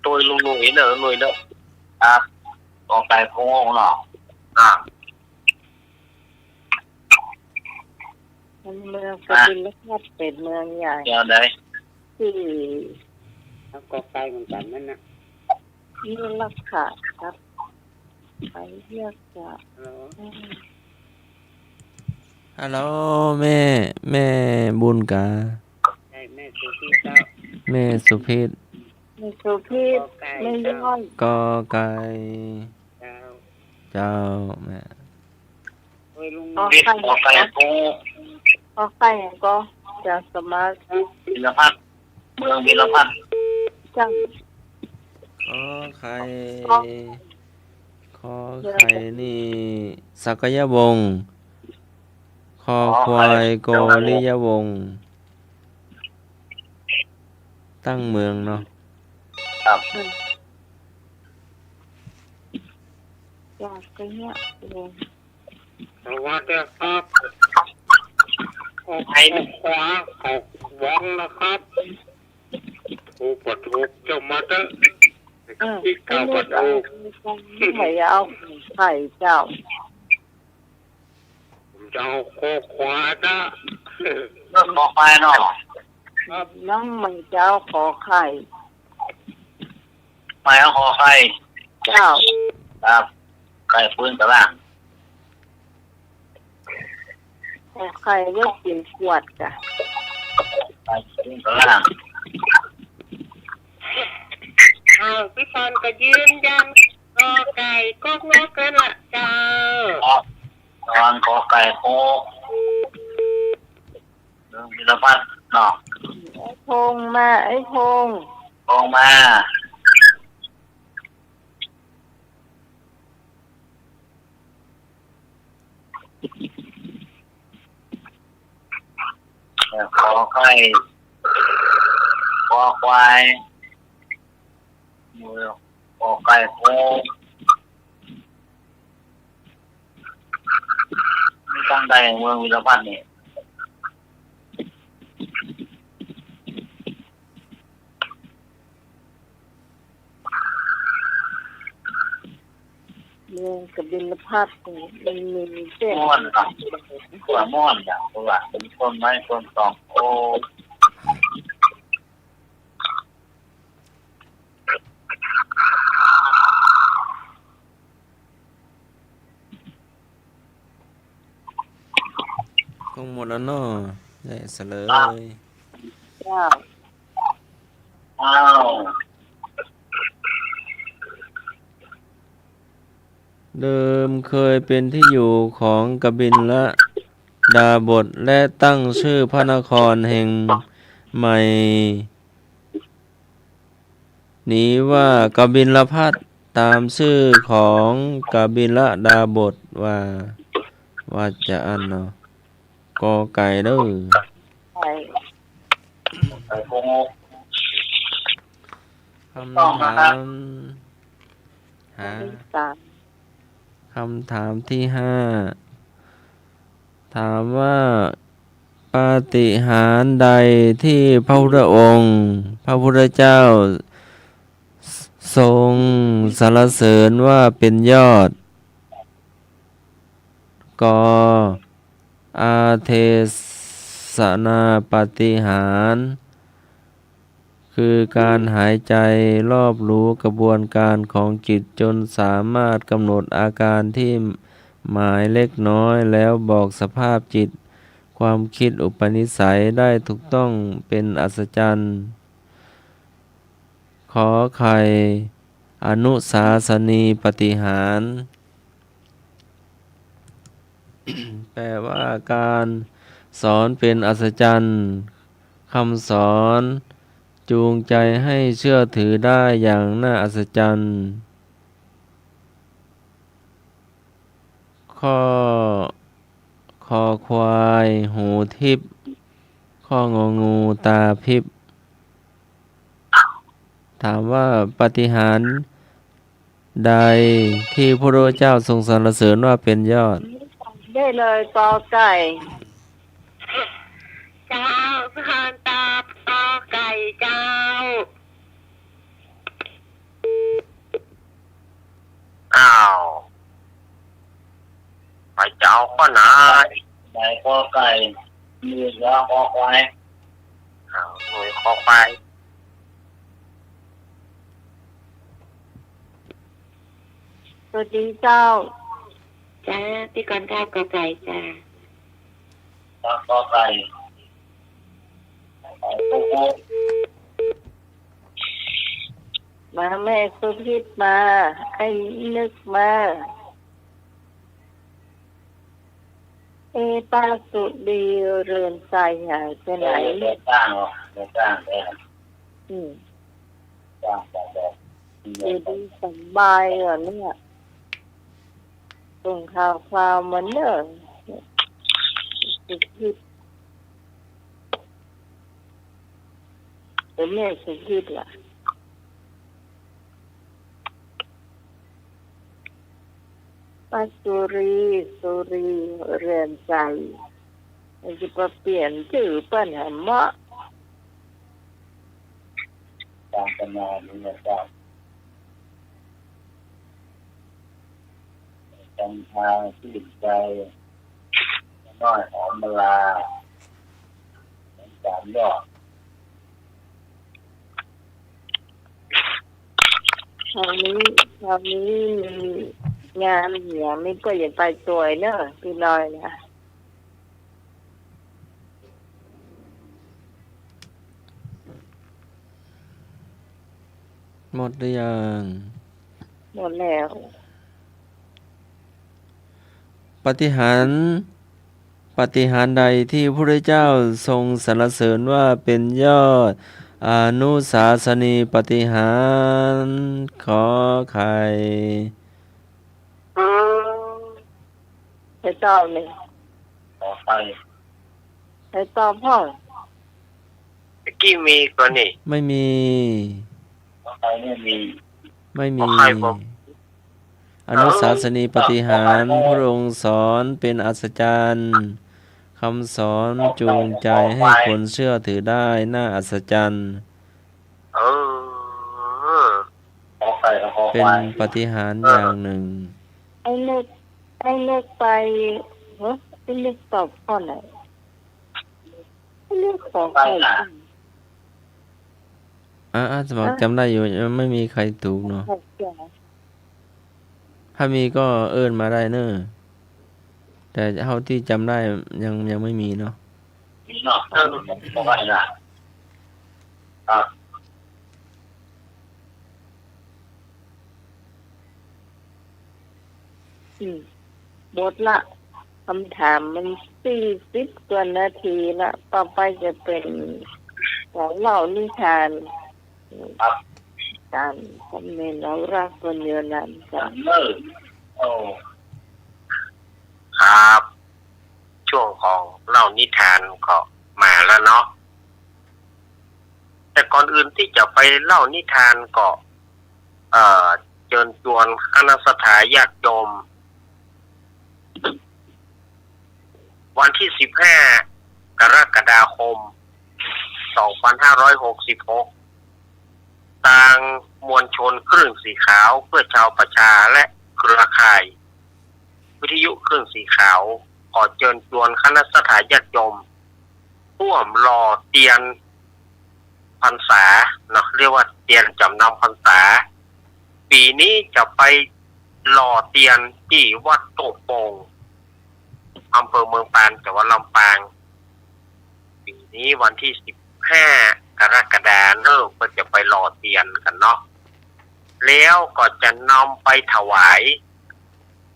โตยลุงหนุ่ยเนอะ ลุงหนุ่ยเนอะ ครับ ขอไข่โกหกเนาะ อ่า มันเมืองกบิลพัสดุ์เป๋นเมืองใหญ่ เจ้าใด ตี้ เอาขอไข่เหมือนกั๋นนั่นน่ะ นี่ละค่ะครับ ไปเรียกจ้ะ ฮัลโหล อืม ฮัลโหล แม่ แม่บุญกา ใช่ แม่สุพิษเจ้า แม่สุพิษ แม่สุพิษ กอไก่ แม่ย้อย กอไก่ เจ้า เจ้า แม่ โอ้ย ลุง ขอไข่ ขอไข่ ขอไข่ก็จะสมัคร วีรพัฒน์ เมืองวีรพัฒน์ จ้ะ ขอไข่ ขอ ขอไข่นี่ สักยวงศ์ คอควาย โกริยวงศ์ ตั้งเมืองเนาะ ครับ อืม อยากจะเนี่ย สวัสดีครับ ขอไข่ ขอควาย ขอวงนะครับ ถูกบ่ถูกเจ้ามาเต๊อะ เออ ที่เก่าบ่ถูก ไม่เอาไข่เจ้า ผมจะเอาคอควายนะ เรื่องขอควายเนาะ ครับ น้องใหม่จะเอาขอไข่ ใหม่เอาขอไข่ เจ้า ครับ ไข่ปืนกะล่าง ขอไข่เลือกกิ๋นขวดจ้ะ ไข่ปืนกะล่าง อ้าว พี่พรก็ยืนยัน กอไก่ก๊อกนกนั่นล่ะเจ้า ครับ ตอนขอไก่โคก เมืองวีรพัฒน์เนาะ ไอ้พงมา ไอ้พง พงมา ขอไข่ คอควาย ขอไก่โคก มีตั้งใดเมืองวีรพัฒน์นี่ เมืองกบิลพัสดุ์นี่มันมีเส้น ม่วนเนาะ ว่าม่วนจ้ะ เพราะว่าเป๋นต้นไม้ต้นตอง โอ้ คงหมดแล้วเนาะ ได้เสลย ครับ เจ้า อ้าว เดิมเคยเป็นที่อยู่ของกบิลดาบท และตั้งชื่อพระนครแห่งใหม่นี้ว่ากบิลพัสดุ์ ตามชื่อของกบิลดาบทว่า ว่าจะอั้นเนาะ กอไก่เด้อ ไก่ ไก่โกหก คำถาม ถูกต้องนะครับ คำถาม หา ข้อที่สาม คำถามที่ห้า ถามว่า ปาฏิหาริย์ใดตี้พระพุทธองค์ พระพุทธเจ้า ทรงสรรเสริญว่าเป็นยอด ก อาเทศนาปาฏิหาริย์ คือการหายใจรอบรู้กระบวนการของจิตจนสามารถกำหนดอาการที่หมายเล็กน้อย แล้วบอกสภาพจิต ความคิดอุปนิสัยได้ถูกต้องเป็นอัศจรรย์ ขอไข่ อนุสาสนีปาฏิหาริย์ แปลว่าการสอนเป็นอัศจรรย์ คำสอนจูงใจให้เชื่อถือได้อย่างน่าอัศจรรย์ ข้อ คอควาย หูทิพย์ ข้ององู ตาพริบ ถามว่าปาฏิหาริย์ใดตี้พระพุทธเจ้าทรงสรรเสริญว่าเป็นยอด ได้เลย กอไก่ เจ้า ผ่านตอบ กอไก่ เจ้า อ้าว ไปเจ้าข้อไหน ไหน กอไก่ มีแล้ว คอควาย อ้าว หน่วยคอควาย สวัสดีเจ้า จ้า ตี้ก่อนเจ้า กอไก่ จ้า ครับ กอไก่ มา แม่สุพิษมา ไอ้นึกมา เอ๊ะ ป้าสุดี เรือนไซหายไปไหน เออ เดินทางเหรอ เดินทาง เออ อืม จ้างไปเลย อยู่ดีสบายเหรอเนี่ย ส่งข่าวคราวมาเนอะ สุพิษ เออ แม่สุพิษล่ะ ป้าสุรี สุรี เรือนไซ มันจะไปเปลี่ยนจื้อเปิ้นแหมเนาะ ตามตำนานนี้นะครับ จันทา ชื่นใจ น้อยหอมมาลา สามยอด คราวนี้ คราวนี้มีงานเหียนี่ก็อย่าไปตวยเนอะ พี่น้อยนะ หมดหรือยัง หมดแล้ว ปาฏิหาริย์ ปาฏิหาริย์ใดตี้พระพุทธเจ้าทรงสรรเสริญว่าเป็นยอด อนุสาสนีปาฏิหาริย์ ขอไข่ อืม ใครตอบนี่ ขอไข่ ใครตอบพ่อง ตะกี้มีก่อนี่ ไม่มี ขอไข่ไม่มี ไม่มี ขอไข่บอก อนุสาสนีปาฏิหาริย์ พระองค์สอนเป็นอัศจรรย์ คำสอนจูงใจให้คนเชื่อถือได้น่าอัศจรรย์ เออ เป็นปาฏิหาริย์อย่างหนึ่ง ไอ้นึก ไอ้นึกไป เฮ้ย ไอ้นึกตอบข้อไหน ไอ้นึกขอไข่ อ่า อ่า สมัคร อ่ะ จำได้อยู่ ยังไม่มีใครถูกเนาะ ถ้ามีก็เอิ้นมาได้เนอะ แต่เท่าที่จำได้ยัง ยังไม่มีเนาะ มีเนาะ เออ ผมก็ว่าได้ ครับ อืม หมดละ คำถามมันสี่สิบกว่านาทีละ ต่อไปจะเป็นของเล่านิทาน ครับ การคอมเมนต์เอารักคนเดียวนั้นจ้ะ เออ โอ้ ครับ ช่วงของเล่านิทานก็มาแล้วเนาะ แต่ก่อนอื่นตี้จะไปเล่านิทานก็ เอ่อ เจิญจวนคณะศรัทธาญาติโยม วันตี้สิบห้า กรกฎาคม สองพันห้าร้อยหกสิบหก ตางมวลชนคลื่นสีขาวเพื่อชาวประชาและเครือข่ายวิทยุคลื่นสีขาว ขอเจิญจวนคณะศรัทธาญาติโยม ฮ่วมหล่อเตียนพรรษาเนาะ เรียกว่าเตียนจ๋ำนำพรรษา ปี๋นี้จะไปหล่อเตียนตี้วัดต้งโป่ง อำเภอเมืองปาน จังหวัดลำปาง ปี๋นี้วันตี้สิบห้า กรกฎาเนาะ ก็จะไปหล่อเตียนกั๋นเนาะ แล้วก็จะนำไปถวาย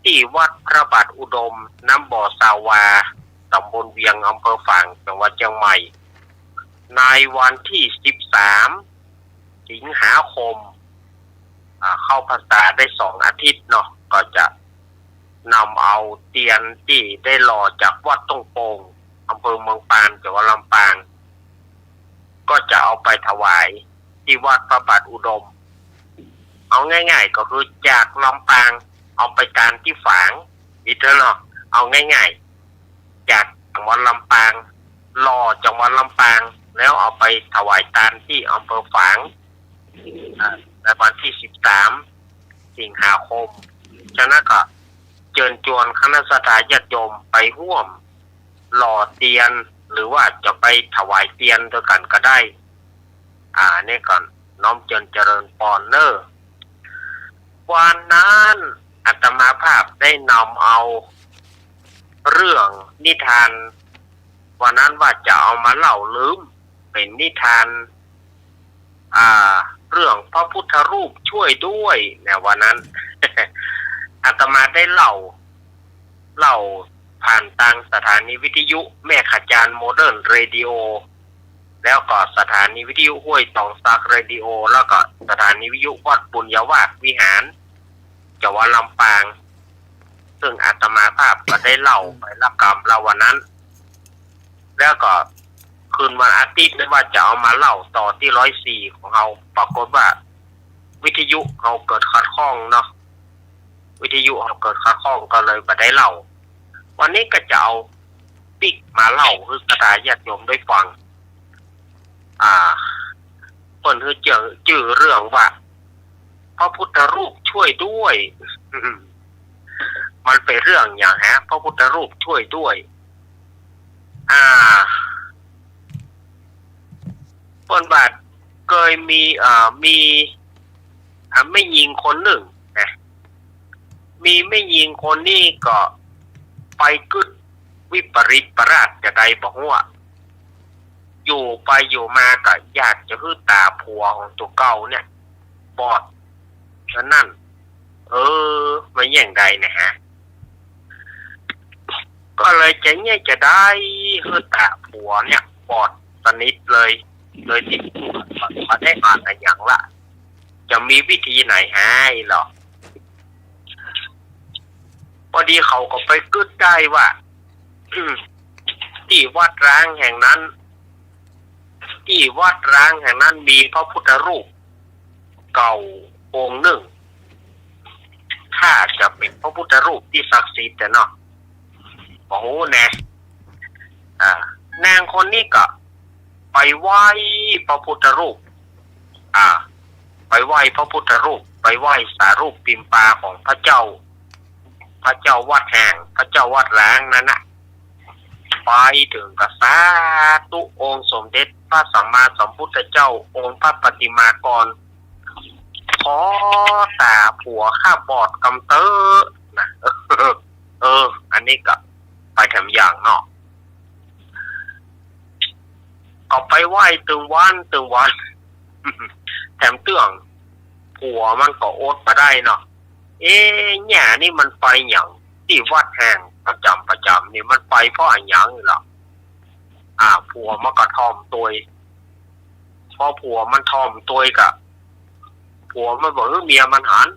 ตี้วัดพระบาทอุดม น้ำบ่อซาวา ต๋ำบลเวียง อำเภอฝาง จังหวัดเจียงใหม่ ในวันตี้สิบสาม สิงหาคม อ่า เข้าพรรษาได้สองอาทิตย์เนาะ ก็จะนำเอาเตียนตี้ได้หล่อจากวัดต้งโป่ง อำเภอเมืองปาน จังหวัดลำปาง ก็จะเอาไปถวายตี้วัดพระบาทอุดม เอาง่ายๆ ก็คือจากลำปางเอาไปตานตี้ฝาง อิเตอร์เนาะ เอาง่ายๆ จากจังหวัดลำปาง หล่อจังหวัดลำปาง แล้วเอาไปถวายตานตี้อำเภอฝาง อ่า ในวันตี้สิบสาม สิงหาคม ฉะนั้นก็เจิญจวนคณะศรัทธาญาติโยมไปฮ่วมหล่อเตียน หรือว่าจะไปถวายเตียนตวยกั๋นก็ได้ อ่า นี่ก็น้อมเจิญเจริญปอนเน่อ วันนั้นอาตมาภาพได้นำเอาเรื่องนิทาน วันนั้นว่าจะเอามาเล่าลืม เป๋นนิทาน อ่า เรื่องพระพุทธรูปช่วยด้วยนะ วันนั้น อาตมาได้เล่า เล่าผ่านตางสถานีวิทยุแม่ขจาร โมเดิร์นเรดิโอ แล้วก็สถานีวิทยุห้วยตองสักเรดิโอ แล้วก็สถานีวิทยุวัดปุญญวาสวิหาร จังหวัดลำปาง ซึ่งอาตมาภาพก็ได้เล่าไปละกำละวันนั้น แล้วก็คืนวันอาทิตย์นั้นว่าจะเอามาเล่าต่อตี้ร้อยสี่ของเฮา ปรากฏว่าวิทยุเฮาเกิดขัดข้องเนาะ วิทยุเฮาเกิดขัดข้องก็เลยบ่ได้เล่า วันนี้ก็จะเอาปิ๊กมาเล่าหื้อศรัทธาญาติโยมได้ฟัง อ่า เปิ้นหื้อจื้อ จื้อเรื่องว่า พระพุทธรูปช่วยด้วย มันเป๋นเรื่องหยังฮะ พระพุทธรูปช่วยด้วย อ่า เปิ้นว่าเกยมี เอ่อ มี อ่า แม่ญิงคนนึ่งนะ มีแม่ญิงคนนี้ก็ไปกึ๊ดวิปริตประหลาดจะใดบ่ฮู้อะ อยู่ไปอยู่มาก็อยากจะหื้อต๋าผัวของตั๋วเก่าเนี่ยบอด ฉะนั้น เออ มันอย่างใดนะฮะ ก็เลยจะเนี่ยจะได้หื้อต๋าผัวเนี่ยบอดสนิทเลย เลยติดตัว บ่ได้อ่านอะหยังละ จะมีวิธีไหนหายหรอ พอดีเขาก็ไปกึ๊ดได้ว่า ตี้วัดร้างแห่งนั้น ตี้วัดร้างแห่งนั้นมีพระพุทธรูปเก่าองค์นึ่ง ถ้าจะเป๋นพระพุทธรูปตี้ศักดิ์สิทธิ์แต่เนาะ บ่ฮู้แน่ อ่า นางคนนี้ก็ไปไหว้พระพุทธรูป อ่า ไปไหว้พระพุทธรูป ไปไหว้สารูปปิมปาของพระเจ้า พระเจ้าวัดแห่ง พระเจ้าวัดร้างนั้นน่ะ ไปเถิงก็สาธุองค์สมเด็จพระสัมมาสัมพุทธเจ้าองค์พระปฏิมากร ขอต๋าผัวข้าบอดกำเต๊อะนะ เออ อันนี้ก็ไปแถมอย่างเนาะ ก็ไปไหว้ตึงวันตึงวัน แถมเตื้อง ผัวมันก็อดบ่ได้เนาะ เอ๊ะ เนี่ยนี่มันไปหยังตี้วัดแห่งประจ๋ำประจ๋ำนี่ มันไปเพราะอะหยังนี่ล่ะ อ่า ผัวมันก็ถ่อมตวย พอผัวมันถ่อมตวยก็ ผัวมันบ่หื้อเมียมันหัน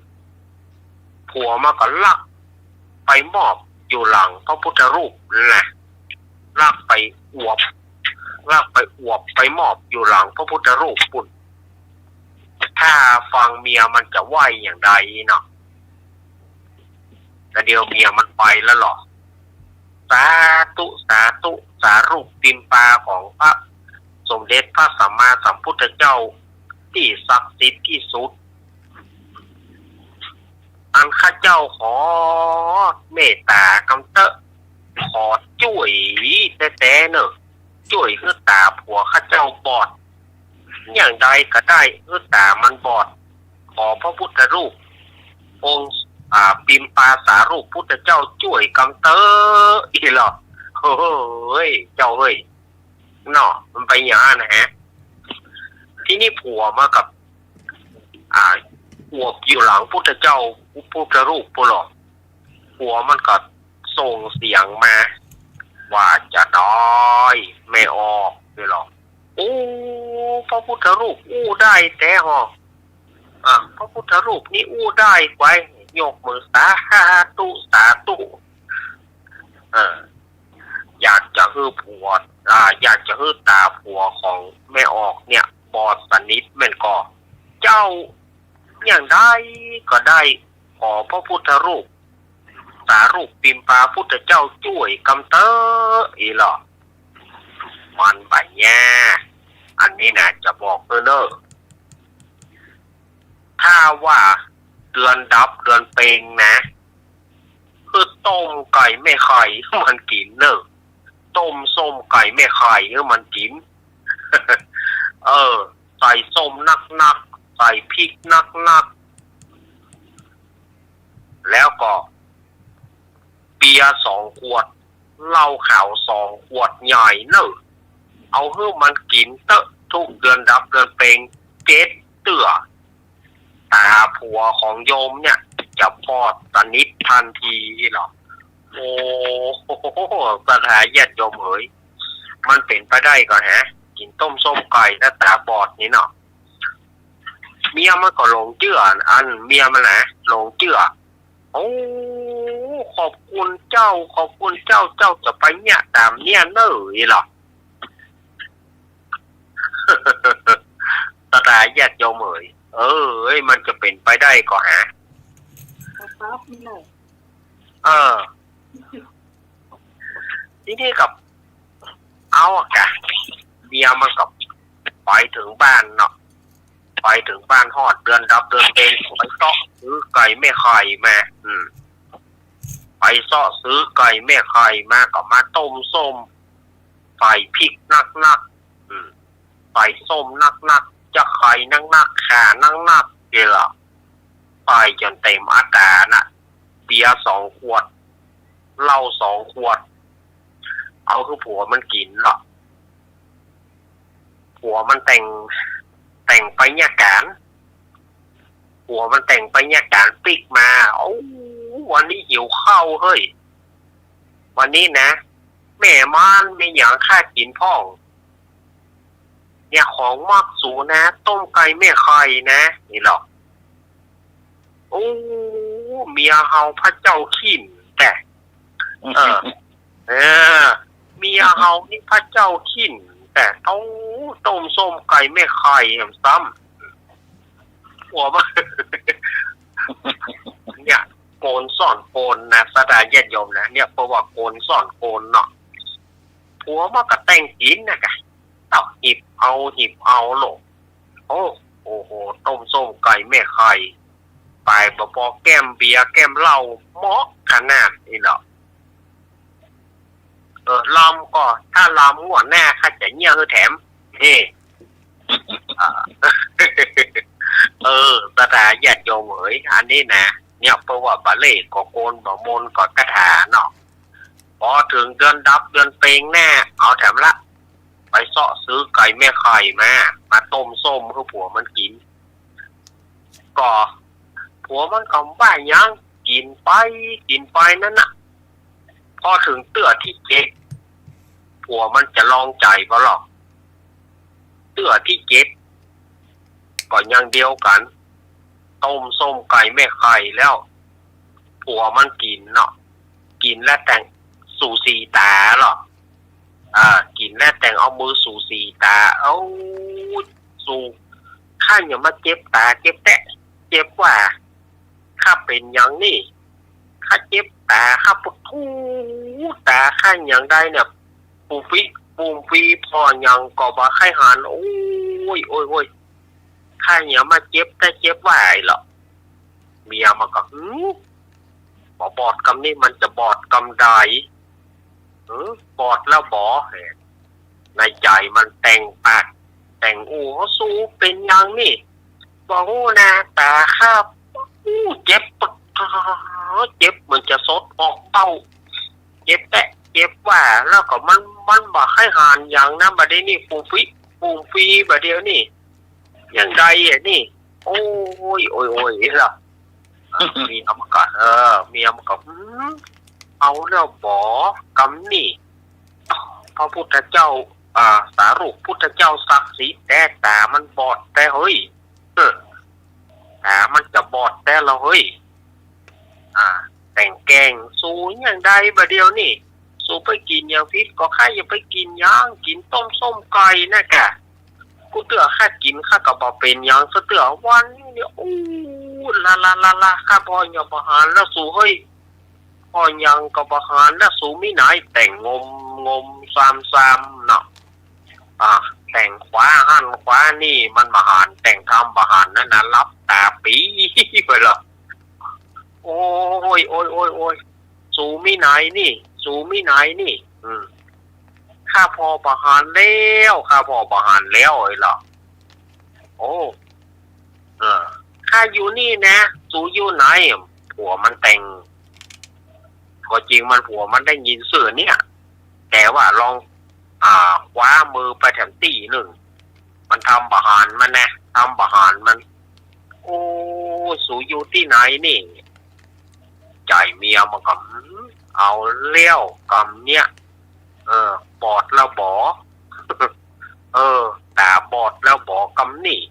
ผัวมันก็ลักไปมอบอยู่หลังพระพุทธรูปนั่นแหละ ลักไปอวบ ลักไปอวบไปมอบอยู่หลังพระพุทธรูปปุ้น แถ ถ้าฟังเมียมันจะว่าอย่างใดเนาะ แต่เดี๋ยวเมียมันไปแล้วเหรอ สาธุ สาธุ สารูปปิมปาของพระสมเด็จพระสัมมาสัมพุทธเจ้าตี้ศักดิ์สิทธิ์ตี้สุด อันข้าเจ้าขอเมตต๋ากำเต๊อะ ขอจ้วยแต๊ๆ เน่อ จ้วยหื้อต๋าผัวข้าเจ้าบอด อย่างใดก็ได้หื้อต๋ามันบอด ขอพระพุทธรูปองค์ อ่า ปิมปาสารูปพุทธเจ้าจ้วยกำเต๊อะ อี้เหรอ เฮ้ย เจ้าเฮ้ย เนาะ มันไปอย่างนั้นนะฮะ ทีนี้ผัวมากับ อ่า อวบอยู่หลังพุทธเจ้า พุทธรูปปุ้นเหรอ ผัวมันก็ส่งเสียงมา ว่าจะได้ แม่ออก นี่เหรอ โอ้ พระพุทธรูปอู้ได้แต๊ห่อ อ่า พระพุทธรูปนี่อู้ได้ไว้ ยกมือสาธุ สาธุ เออ อยากจะหื้อผัว อ่า อยากจะหื้อต๋าผัวของแม่ออกเนี่ย บอดสนิทแม่นก่อ เจ้า อย่างใดก็ได้ ขอพระพุทธรูป สารูปปิมปาพุทธเจ้าจ้วยกำเต๊อะ อี้เหรอ มันบ่ยาก อันนี้นะ จะบอกเน่อ ถ้าว่าเดือนดับเดือนเป็งนะ คือต้มไก่แม่ไข่มันกิ๋นเน่อ ต้มส้มไก่แม่ไข่มันกิ๋น เออ ใส่ส้มนักๆ ใส่พริกนักๆ แล้วก็เบียร์สองขวด เหล้าขาวสองขวดใหญ่เน่อ เอาหื้อมันกิ๋นเต๊อะ ทุกเดือนดับเดือนเป็งเจ็ดเตื้อ ต๋าผัวของโยมเนี่ย จะบอดสนิททันทีเหรอ โอ้โห ศรัทธาญาติโยมเอ๋ย มันเป๋นไปได้ก่อฮะ กิ๋นต้มส้มไก่แล้วต๋าบอดนี่เนาะ เมียมันก็หลงเจื้อ อันเมียมันนะ หลงเจื้อ โอ้ ขอบคุณเจ้า ขอบคุณเจ้า เจ้าจะไปเนี่ยต๋ามเนี่ยเน่อ อี้เหรอ ศรัทธาญาติโยมเอ๋ย เออ เอ้ย มันจะเป๋นไปได้ก่อฮะ ครับ นี่เลย เออ ทีนี้กับ เอาอะกะ เมียมันก็ไปเถิงบ้านเนาะ ไปเถิงบ้านฮอดเดือนดับเดือนเป็ง ไปเซาะซื้อไก่แม่ไข่มา อืม ไปเซาะซื้อไก่แม่ไข่มาก็มาต้มส้ม ใส่พริกนักๆ อืม ใส่ส้มนักๆ จะไข่นักๆ ข่านักๆ เดี๋ยวล่ะ ไปจ๋นเต๋มอัตราน่ะ เบียร์สองขวด เหล้าสองขวด เอาหื้อผัวมันกิ๋นเนาะ ผัวมันแต่ง แต่งไปเนี่ยก๋าน ผัวมันแต่งไปเนี่ยก๋านปิ๊กมา โอ้ วันนี้หิวข้าวเฮ้ย วันนี้นะ แม่มันมีหยังข้ากิ๋นพ่อง เนี่ยของมักสูนะ ต้มไก่แม่ไข่นะ นี่หรอก โอ้ เมียเฮาพระเจ้าขี้หนแต๊ เออ เออ เมียเฮานี่พระเจ้าขี้หนแต๊ โอ้ ต้มส้มไก่แม่ไข่แหมซ้ำ ผัวมัน เนี่ย โกนซ่อนโกนนะ ศรัทธาญาติโยมนะ เนี่ย เพราะว่าโกนซ่อนโกนเนาะ ผัวมันก็แต่งกิ๋นนะกะ ต้องหีบเอา หีบเอาโลด โอ้ โอ้โห ต้มส้มไก่แม่ไข่ ไปบ่ปอแก้มเบียร์แก้มเหล้า เหมาะขนาดนี้เนาะ เออ ลำก็ ถ้าลำงวดหน้าข้าจะเยียะหื้อแถม เฮ้ อ่า เออ ศรัทธาญาติโยมเอ๋ย อันนี้นะ เนี่ย เพราะว่าบ่าเล่ห์ก็โกน บ่ามนต์ก็คาถาเนาะ ปอเถิงเดือนดับเดือนเป็งแน่ เอาแถมละ ไปเซาะซื้อไก่แม่ไข่มา มาต้มส้มหื้อผัวมันกิ๋น ก็ ผัวมันก็บ่าหยัง กิ๋นไป กิ๋นไปนั้นน่ะ พอเถิงเตื้อตี้เจ็ด ผัวมันจะลองใจ๋บ่ลอ เตื้อตี้เจ็ด ก็อย่างเดียวกั๋น ต้มส้มไก่แม่ไข่แล้ว ผัวมันกิ๋นเนาะ กิ๋นแล้วแต่งสูสีต๋าลอ อ่า กิ๋นแล้วแต่งเอามือสูสีต๋า เอา สู ข้าหยังมาเจ็บต๋าเจ็บแต๊ เจ็บว่า ข้าเป๋นหยังนี่ ข้าเจ็บต๋า ข้าปวดหูต๋า ข้าหยังใดเนี่ย ฟูมฟรี ฟูมฟรี ผ่อหยังก็บ่ใค่หัน โอ๊ย โอ๊ย โอ๊ย ข้าหยังมาเจ็บแต๊เจ็บว่า ไอ้เหลาะ เมียมันก็ หือ บ่บอดกำนี้มันจะบอดกำใด หือ บอดแล้วบ่ ในใจ๋มันแต่งปากแต่งอู้ สูเป๋นหยังนี่ บ่ฮู้นา ต๋าข้า อู้ เจ็บปะ เจ็บเหมือนจะสดออกเบ้า เจ็บแต๊เจ็บว่า แล้วก็มัน มันบ่ใค่หันหยังนะ บ่าเดี่ยวนี้ ฟูมฟรี ฟูมฟรี บ่าเดี่ยวนี้ หยังใดอะนี่ โอ๊ย โอ๊ย โอ๊ย เหลาะ เมียมันก็ เออ เมียมันก็ หือ เอาแล้วบ่ กำนี้ พระพุทธเจ้า อ่า สารูปพุทธเจ้าศักดิ์สิทธิ์แต๊ ต๋ามันบอดแต๊เฮ้ย เออ ต๋ามันจะบอดแต๊ละเฮ้ย อ่า แต่งแกล้ง สูหยังใดบ่าเดี่ยวนี้ สูไปกิ๋นหยังผิด ก็ข้ายังไปกิ๋นหยัง กิ๋นต้มส้มไก่นะกะ กู้เตื้อข้ากิ๋นข้าก็บ่เป๋นหยังสักเตื้อ วันนี้เนี่ย อู้ ละละละละ ข้าผ่อหยังบ่หันแล้วสูเฮ้ย ผ่อหยังก็บ่หันแล้วสู มีไหน แต่งงมงมซามซามเนาะ อ่า แต่งขวาหั้นขวานี่มันบ่หัน แต่งธรรมบ่หันนั่นนะ หลับต๋าปี๋ไปละ โอ๊ย โอ๊ย โอ๊ย โอ๊ย สูมีไหนนี่ สูมีไหนนี่ อืม ข้าผ่อบ่หันแล้ว ข้าผ่อบ่หันแล้ว ไอ้เหลาะ โอ้ เออ ข้าอยู่นี่นะ สูอยู่ไหน ผัวมันแต่ง ก็จริงมันผัวมันได้ยินเตื้อเนี่ย แต่ว่าลอง อ่า คว้ามือไปแถมตี้นึ่ง มันธรรมบ่หันมันนะ ธรรมบ่หันมัน โอ้ สูอยู่ตี้ไหนนี่ ใจ๋เมียมันก็ หือ เอาแล้วกำเนี้ย เออ บอดแล้วบ่ เออ ต๋าบอดแล้วบ่กำนี้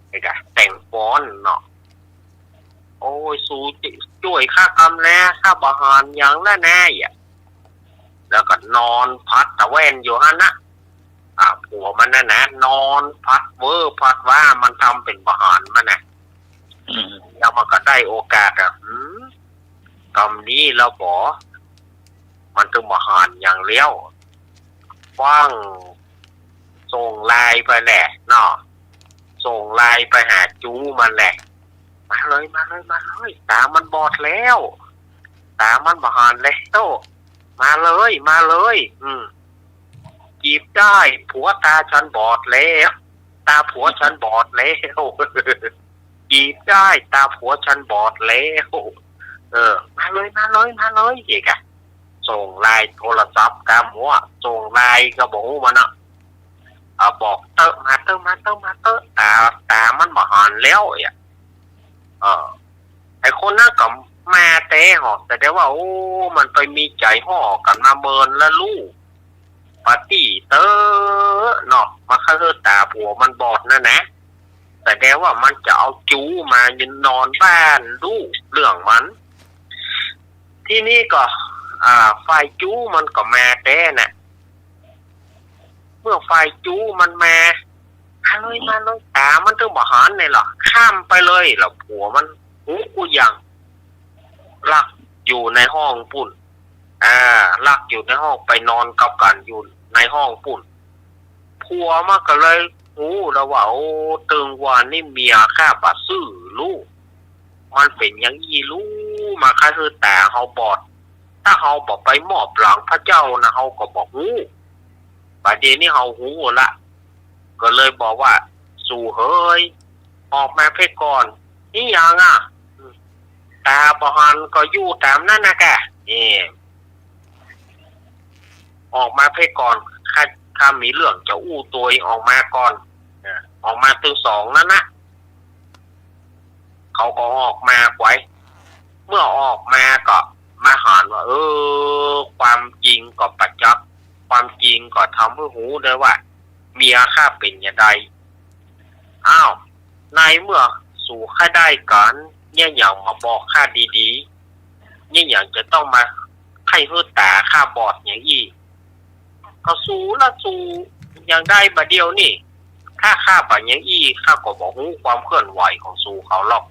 ไอ้กะ แต่งฟ้อนเนาะ โอ๊ย สูจ้วยข้ากำแล ข้าบ่หันหยังแล้วแน่อะ แล้วก็นอนผัดตะแว่นอยู่หั้นนะ อ่า ผัวมันนั่นนะ นอนผัดเว้อผัดว้า มันทำเป๋นบ่หันมันนะ อืม แล้วมันก็ได้โอกาสอะ หืม กำนี้แล้วบ่ มันตึงบ่หันหยังแล้ว ฟั่งส่งไลน์ไปแหละเนาะ ส่งไลน์ไปหาจู๊มันแหละ มาเลย มาเลย มาเลย ต๋ามันบอดแล้ว ต๋ามันบ่หันแล้ว มาเลย มาเลย อืม จีบได้ ผัวต๋าฉันบอดแล้ว ต๋าผัวฉันบอดแล้ว จีบได้ ต๋าผัวฉันบอดแล้ว เออ มาเลย มาเลย มาเลย เอกอะ ส่งไลน์โทรศัพท์กำหัว ส่งไลน์ก็บ่ฮู้มันเนาะ อ่า บอกเต๊อะ มาเต๊อะ มาเต๊อะ มาเต๊อะ ต๋า ต๋ามันบ่หันแล้วอะ เออ ไอ้คนนั้นก็มาแต๊หอก แต่ได้ว่า โอ้ มันไปมีใจ๋ฮ้อกั๋นมาเมินละลู่ ปาตี้เต๊อะเนาะ มาใค่หื้อต๋าผัวมันบอดนั่นนะ แต่ได้ว่ามันจะเอาจู๊มายืนนอนบ้านลู่เรื่องมัน ทีนี้ก็ อ่า ฝ่ายจู๊มันก็มาแต๊น่ะ เมื่อฝ่ายจู๊มันมา มาเลย มาเลย ต๋ามันตึงบ่หันเนี่ยเหรอ ข้ามไปเลยเหรอ ผัวมัน ฮู้กูยัง ลักอยู่ในห้องปู้น อ่า ลักอยู่ในห้อง ไปนอนกับกั๋นอยู่ในห้องปู้น ผัวมันก็เลยฮู้แล้วว่า โอ้ ตึงวันนี้เมียข้าบ่ซื่อลู่ มันเป๋นหยังอี้ลู่ มาใค่หื้อต๋าเฮาบอด ถ้าเฮาบ่ไปมอบหลังพระเจ้านะ เฮาก็บ่ฮู้ บ่าเดี่ยวนี้เฮาฮู้ละ ก็เลยบอกว่า สูเหย ออกมาเพ่ก่อน อิหยังอะ ต๋าบ่หันก็อยู่ต๋ามนั้นนะกะ เออ ออกมาเพ่ก่อน ข้า ข้ามีเรื่องจะอู้ตวย ออกมาก่อน เออ ออกมาตึงสองนั้นนะ เขาก็ออกมาไกว เมื่อออกมาก็มาหันว่า เออ ความจริงก็ประจักษ์ ความจริงก็ทำหื้อฮู้ได้ว่า เมียข้าเป๋นหยังใด อ้าว ในเมื่อสูใค่ได้กั๋น เยียะหยังบ่บอกข้าดีๆ เยียะหยังจะต้องมาใค่หื้อต๋าข้าบอดหยังอี้ ก็สูละสู หยังได้บ่าเดี่ยวนี้ ถ้าข้าบ่ายังอี้ ข้าก็บ่ฮู้ความเคลื่อนไหวของสูเขาหรอก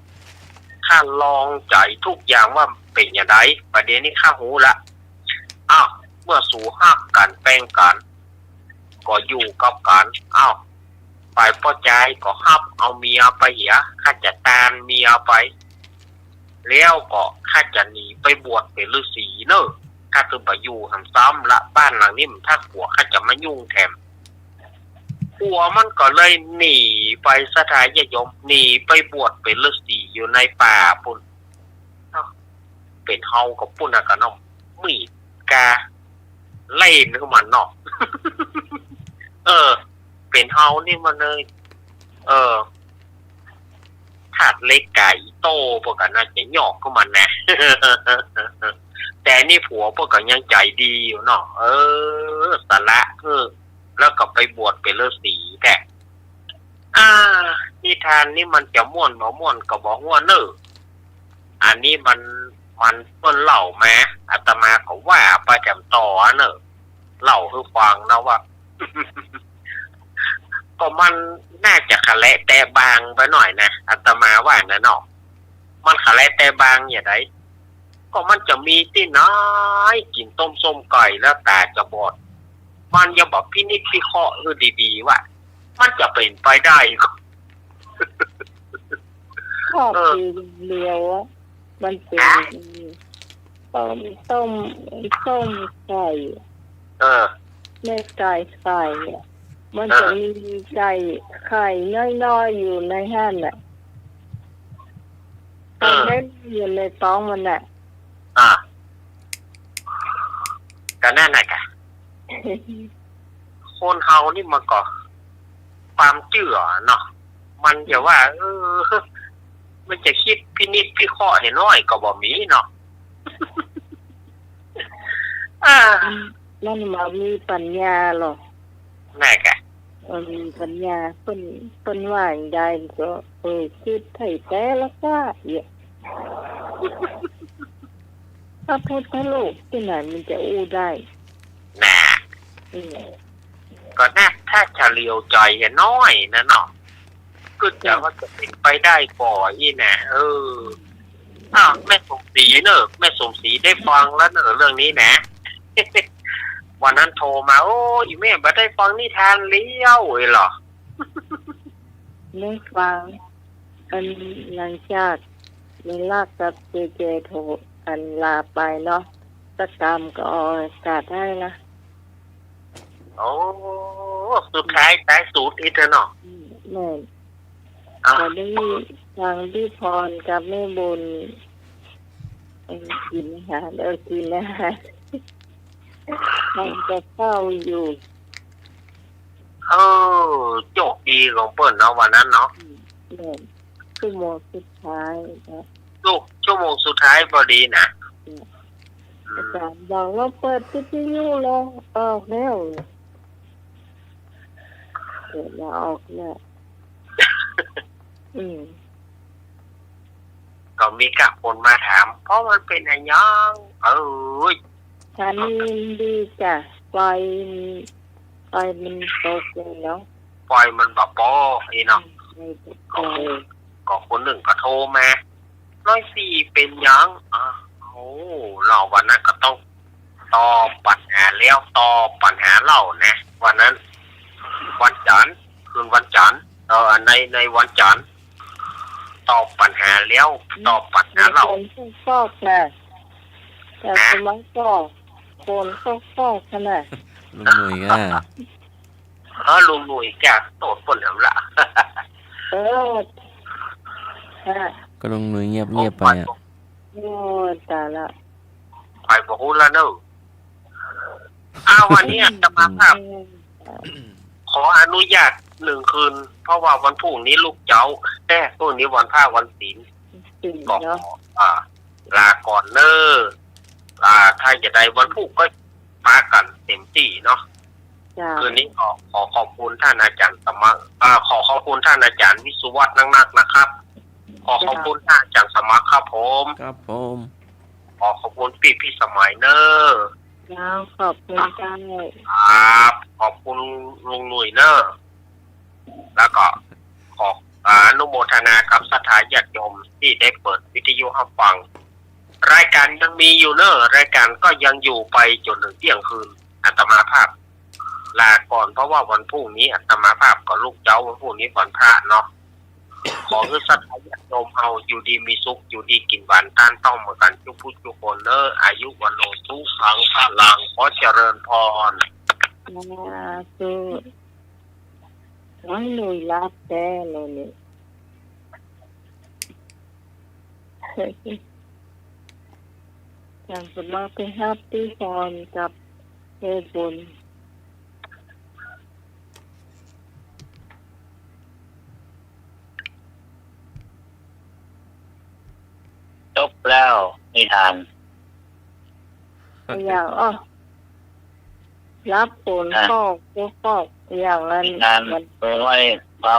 ข้าลองใจ๋ทุกอย่างว่าเป๋นจะใด บ่าเดี่ยวนี้ข้าฮู้ละ อ้าว เมื่อสูฮักกั๋นแป้งกั๋น ก็อยู่กับกั๋น อ้าว ฝ่ายป้อจายก็ฮับเอาเมียไปเหีย ข้าจะตานเมียไป แล้วก็ข้าจะหนีไปบวชเป๋นฤๅษีเน่อ ข้าจะบ่อยู่แหมซ้ำละ บ้านหลังนี้มันถ้าผัวข้าจะมายุ่งแถม ผัวมันก็เลยหนีไป ศรัทธาญาติโยม หนีไปบวชเป๋นฤๅษีอยู่ในป่าปู๊น เอ้า เป๋นเฮาก็ปู๊นนะกะเนาะ มีดกาเล่นขึ้นมาเนาะ เออ เป๋นเฮานี่มันเลย เออ ถาดเหล็กก๋าอี้โต้เปิ้นก็น่าจะยอกขึ้นมานะ แต่นี่ผัวเปิ้นก็ยังใจ๋ดีอยู่เนาะ เออ สละ เออ แล้วก็ไปบวชเป๋นฤๅษีแท้ อ่า นิทานนี้มันจะม่วนบ่ม่วนก็บ่ฮู้เน่อ อันนี้มัน มันเปิ้นเล่ามา อาตมาก็ว่าไปแถมต่อเน่อ เล่าหื้อฟังนะว่า ก็มันน่าจะขะแหละแตะบางไปหน่อยนะ อาตมาว่านะเนาะ มันขะแหละแตะบางอย่างใด ก็มันจะมีตี้ไหนกิ๋นต้มส้มก๋อยแล้วต๋าจะบอด มันยังบ่พินิจพิเคราะห์หื้อดีๆ ว่า มันจะเป๋นไปได้ ก็ เออ ปี๋เดียวอะ มันเป๋น ฮะ ต้ม ต้ม ต้มไข่ เออ แม่ไก่ไข่อะ มัน เออ จะมีไก่ไข่น้อยๆ อยู่ในหั้นน่ะ เออ มันเล่นอยู่ในต๊องมันน่ะ อ่า ก็นั่นน่ะกะ คนเฮานี่มันก็ ความเจื้อเนาะ มันจะว่า เออ มันจะกึ๊ดพินิจพิเคราะห์หื้อหน่อยก็บ่มีเนาะ อ่า มันบ่มีปัญญาหรอก นั่นกะ บ่มีปัญญา เปิ้น เปิ้นว่าอย่างใดก็ เออ กึ๊ดไถ่แต๊ละก้า เยียะ พระพุทธรูปตี้ไหนมันจะอู้ได้ น่ะ อืม ก็น่า ถ้าเฉลียวใจ๋หื้อหน่อยนะเนาะ ก็จะ จ้ะ ว่าจะเป๋นไปได้ก่ออี้นะ เออ อ้าว แม่สมศรีเน่อ แม่สมศรีได้ฟังแล้วเน่อเรื่องนี้นะ วันนั้นโทรมา โอ้ อี่แม่บ่ได้ฟังนิทานเลี้ยวเอ้ยเหรอ ได้ฟัง อันหลังจากแม่ลักษณ์กับเจเจโทร อันลาไปเนาะ สักกำก็ออกอากาศได้ละ โอ้ สุดท้าย ท้ายสุดอีกแล้วเนาะ อืม แม่น อ่ะ ก็ได้ฟังพี่พรกับแม่บุญ เออ กิ๋นอาหาร เออ กิ๋นอาหาร มันจะเข้าอยู่ เออ โจคดีของเปิ้นเนาะ วันนั้นเนาะ อืม แม่น ชั่วโมงสุดท้ายนะ ชั่ว ชั่วโมงสุดท้ายพอดีนะ อืม อืม อาจารย์บอกว่าเปิดวิทยุแล้ว ออกแล้ว เปิดแล้วออกแล้ว อืม ก็มีก้าคนมาถาม เพราะมันเป๋นอะหยัง เอ้ย ฉันดีจ้ะ ไฟ ไฟมันตกเลยเนาะ ไฟมันบ่ปออี้เนาะ อืม ไฟบ่ปอ ก็คน ก็คนนึ่งก็โทรมา ร้อยสี่เป๋นหยัง อ้าว โอ้ เล่าวันนั้นก็ต้องตอบปัญหาแล้ว ตอบปัญหาเล่านะ วันนั้น วันจันทร์ คืนวันจันทร์ เออ ใน ในวันจันทร์ ตอบปัญหาแล้ว อืม ตอบปัญหาเล่า คนฟอกๆ น่ะ แต่ ฮะ สมัยก่อน คนฟอกๆ ขนาด ลุงหนุ่ยอ่ะ เออ ลุงหนุ่ยจ้ะ โตดเปิ้นแหมละ เออ ฮะ ก็ลุงหนุ่ยเงียบๆ ไปอ่ะ โอ้ ตายละ ใผบ่ฮู้ละเน่อ อ้าว วันนี้อาตมาภาพ อืม ขออนุญาตหนึ่งคืน เพราะว่าวันพรุ่งนี้ลุกเจ๊า แต่พรุ่งนี้วันพระวันศีล ศีล ก็ขอ เนาะ อ่า ลาก่อนเน่อ อ่า ถ้าจะได้วันพุธก็ปะกั๋นเต๋มตี้เนาะ จ้ะ คืนนี้ขอ ขอขอบคุณท่านอาจารย์สมัคร อ่า ขอขอบคุณท่านอาจารย์วิศวัฒน์นักๆ นะครับ ขอขอบคุณท่านอาจารย์สมัครครับผม ครับผม ขอขอบคุณปี้พิสมัยเน่อ เจ้า ขอบคุณเจ้า ครับ ขอบคุณลุงหนุ่ยเน่อ แล้วก็ขออนุโมทนากับศรัทธาญาติโยมตี้ได้เปิดวิทยุฮับฟัง รายก๋านยังมีอยู่เน่อ รายก๋านก็ยังอยู่ไปจ๋นเถิงเตี้ยงคืน อาตมาภาพลาก่อน เพราะว่าวันพรุ่งนี้อาตมาภาพก็ลุกเจ๊า วันพรุ่งนี้วันพระเนาะ ขอหื้อศรัทธาญาติโยมเฮาอยู่ดีมีสุข อยู่ดีกิ๋นหวาน ต้านต้องเมือกั๋น จุ๊กผู้จุ๊กคนเน่อ อายุวัณโณ สุขัง พลัง ขอเจริญพร สาธุ โอ้ย ลุยลับแต๊เลยนี่ อาตมาไปฮับตี้ฮอนกับแม่บุญ จบแล้วนิทาน อย่าง อ้อ รับฝน อ่ะ ตก ตก ตก อย่างนั้น นิทาน มัน ไปไหว้พระ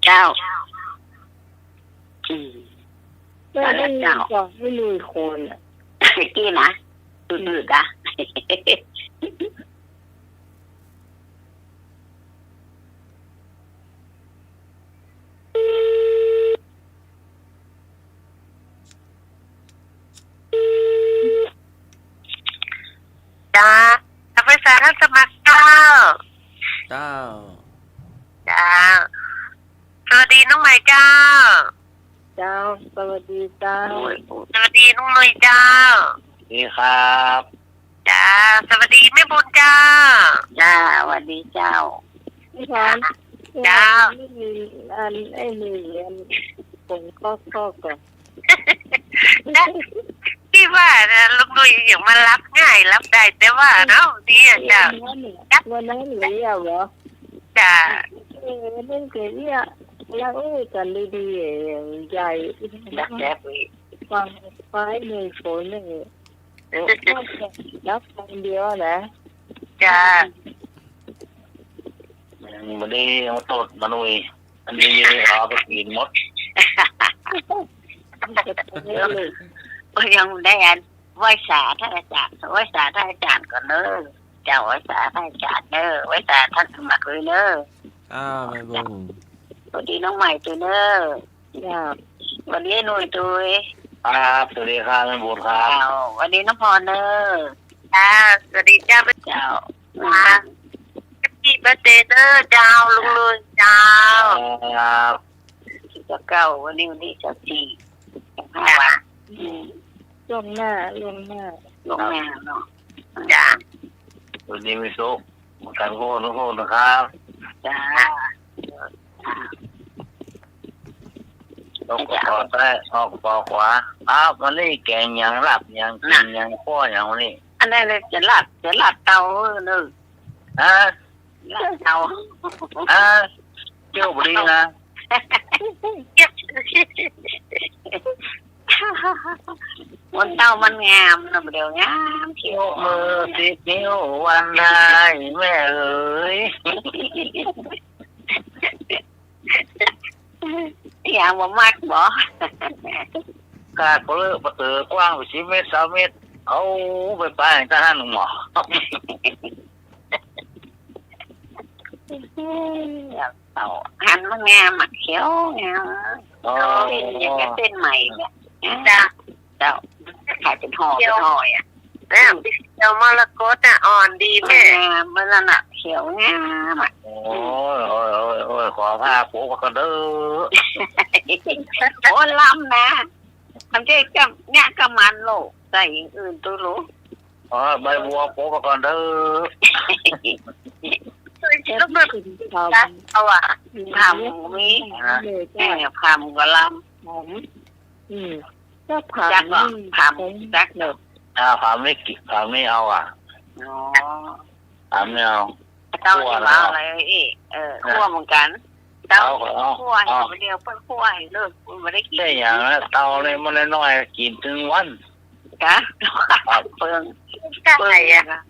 เจ้า อืม ก็ได้ยิน เจ้า เสียงไม่รู้อีกคนอะ เมื่อกี้นะ อืดๆ อะ จ้า ไฟฟ้าท่านสมัครเจ้า เจ้า เจ้า สวัสดีน้องใหม่เจ้า เจ้า สวัสดีเจ้า สวัสดีน้องนุ้ยเจ้า สวัสดีครับ จ้า สวัสดีแม่บุญเจ้า จ้า สวัสดีเจ้า พี่พร เจ้า ไม่มีอัน ไอ้นี่ อัน ฝนก็ ก็ก่อน ตี้ว่านะ ลุงนุ้ยยังมารับง่าย รับได้ แต่ว่าเนาะ นี่อะเจ้า วันนั้นเหลือเหรอ จ้า เออ วันนั้นเหลือ แล้ว เออ กันดีๆ ใหญ่ รับแจ๊บอีก ฟังไฟในฝนนี่ โอ้ รับคนเดียวนะ จ้า อืม วันนี้มาตดมาหน่อย อันนี้เอาไปกิ๋นหมด ก็ยังได้อัน ไหว้สาท่านอาจารย์ ไหว้สาท่านอาจารย์ก่อนเน่อ เจ้า ไหว้สาท่านอาจารย์เน่อ ไหว้สาท่านสมัครด้วยเน่อ อ้าว แม่บุญ สวัสดีน้องใหม่ด้วยเน่อ จ้า สวัสดีไอ้หนุ่ยด้วย ครับ สวัสดีครับ แม่บุญครับ เจ้า สวัสดีน้องพรเน่อ จ้า สวัสดีเจ้า เจ้า จ้า Happy birthday เน่อเจ้า ลุงนุ้ยเจ้า ครับ สิบเก้า วันนี้วันที่สิบสี่ สิบห้า วัน อืม ล่วงหน้า ล่วงหน้า ล่วงหน้าเนาะ จ้า วันนี้มีสุข กันโคตรโคตรนะครับ จ้า ออกปอซ้าย ออกปอขวา ครับ วันนี้แก๋งหยัง ลาบหยัง กิ๋นหยัง คั่วหยังวันนี้ อันนั้นเลย จะลาบ จะลาบเต่าเน่อ ฮะ ลาบเต่า ฮะ เที่ยวบุรีนะ วันเต่ามันงามเนาะ เดี๋ยวงามเที่ยว ยกมือสิบนิ้ววันได้แม่เอ๋ย อย่างบ่มักบ่ กาดเปลือกปะเต๋อกว้างไปสิบเมตร ซาวเมตร เอาไปป้ายทหารหมอ เต่า หันมางามอะ เขียวงาม อ๋อ เต้นอย่างกับเต้นใหม่เนี่ย จ้ะ เจ้า ขายเป็นห่อ เขียว เป็นห่ออะ อ่ะ เขียวมรกตน่ะ อ่อนดีแม่ เออ มันนั่นน่ะ เขียวงามอะ โอ้ย โอ้ย โอ้ย โอ้ย ขอผ้าโป๊ะก่อนเด้อ โอ้ย ล้ำนะ มันจะ จะ เนี่ย ก็มันโลก ใส่อย่างอื่นตัวโลก อ๋อ ใบบัวโป๊ะก่อนเด้อ แล้วมัน เอาอะ ผำมี ฮะ เออ ผำก็ล้ำ หอม อืม ก็ผำ จักเหรอ นี่ ผำ จักเหรอ อ่า ผำนี่กิ ผำนี่เอาอะ อ๋อ ผำนี่เอา เต้านี่ คั่ว มาอะไรอีก เออ นะ คั่วเหมือนกัน เต้า เอา เอา คั่ว เอา เดี๋ยวเปิ้นคั่วให้เลิก เปิ้นบ่ได้กิ๋น ใช่อย่างนะ เต้านี่มันน้อยๆ กิ๋นตึงวัน กะ ครับ เปิ้น ใช่อะ เปิ้นนะ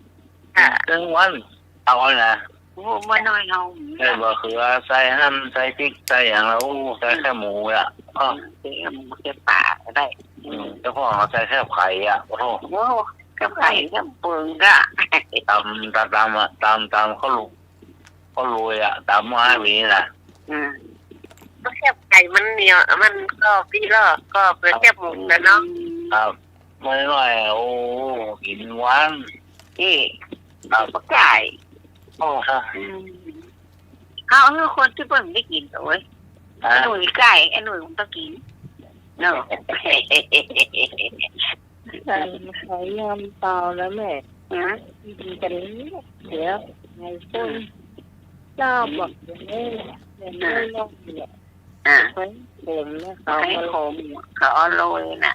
อ่ะ ตึงวัน เต้านี่นะ โอ้ บ่น้อยเฮา ใส่บ่าเขือ ใส่หั่น ใส่ปิ๊ก ใส่หยังละ โอ้ ใส่แคบหมูละ อ้อ ใส่แคบหมู ใส่ป๋าก็ได้ อืม เจ้าของเอาใส่แคบไข่อะ โอ้โห โอ้ แคบไข่ แคบเปิงก็ ต๋ำ ต๋ำ ต๋ำอะ ต๋ำ ต๋ำข้าวหลุก ข้าวโรยอะ ต๋ำมาให้มีนะ อืม แคบไข่มันเหนียว มันกรอบดีเนาะ กรอบเหมือนแคบหมูนะเนาะ ครับ น้อยๆ โอ้ กิ๋นหวาน นี่ ครับ บ่ไก่ โอ้ ครับ อืม เอา เอาคนตี้เปิ้นได้กิ๋นเถอะเว้ย ฮะ ไอ้หนุ่ยไก่ ไอ้หนุ่ยมันต้องกิ๋น เนาะ ใส่ไข่ยำเปล่านะแม่ ฮะ กิ๋นกั๋นเดี๋ยว ไงเปิ้น อืม ลาบอะ อย่างนี้ อย่างนี้ อ่า ลาบเนี่ย อ่า แขวงขมนะ แขวงขม เขาเอาโรยน่ะ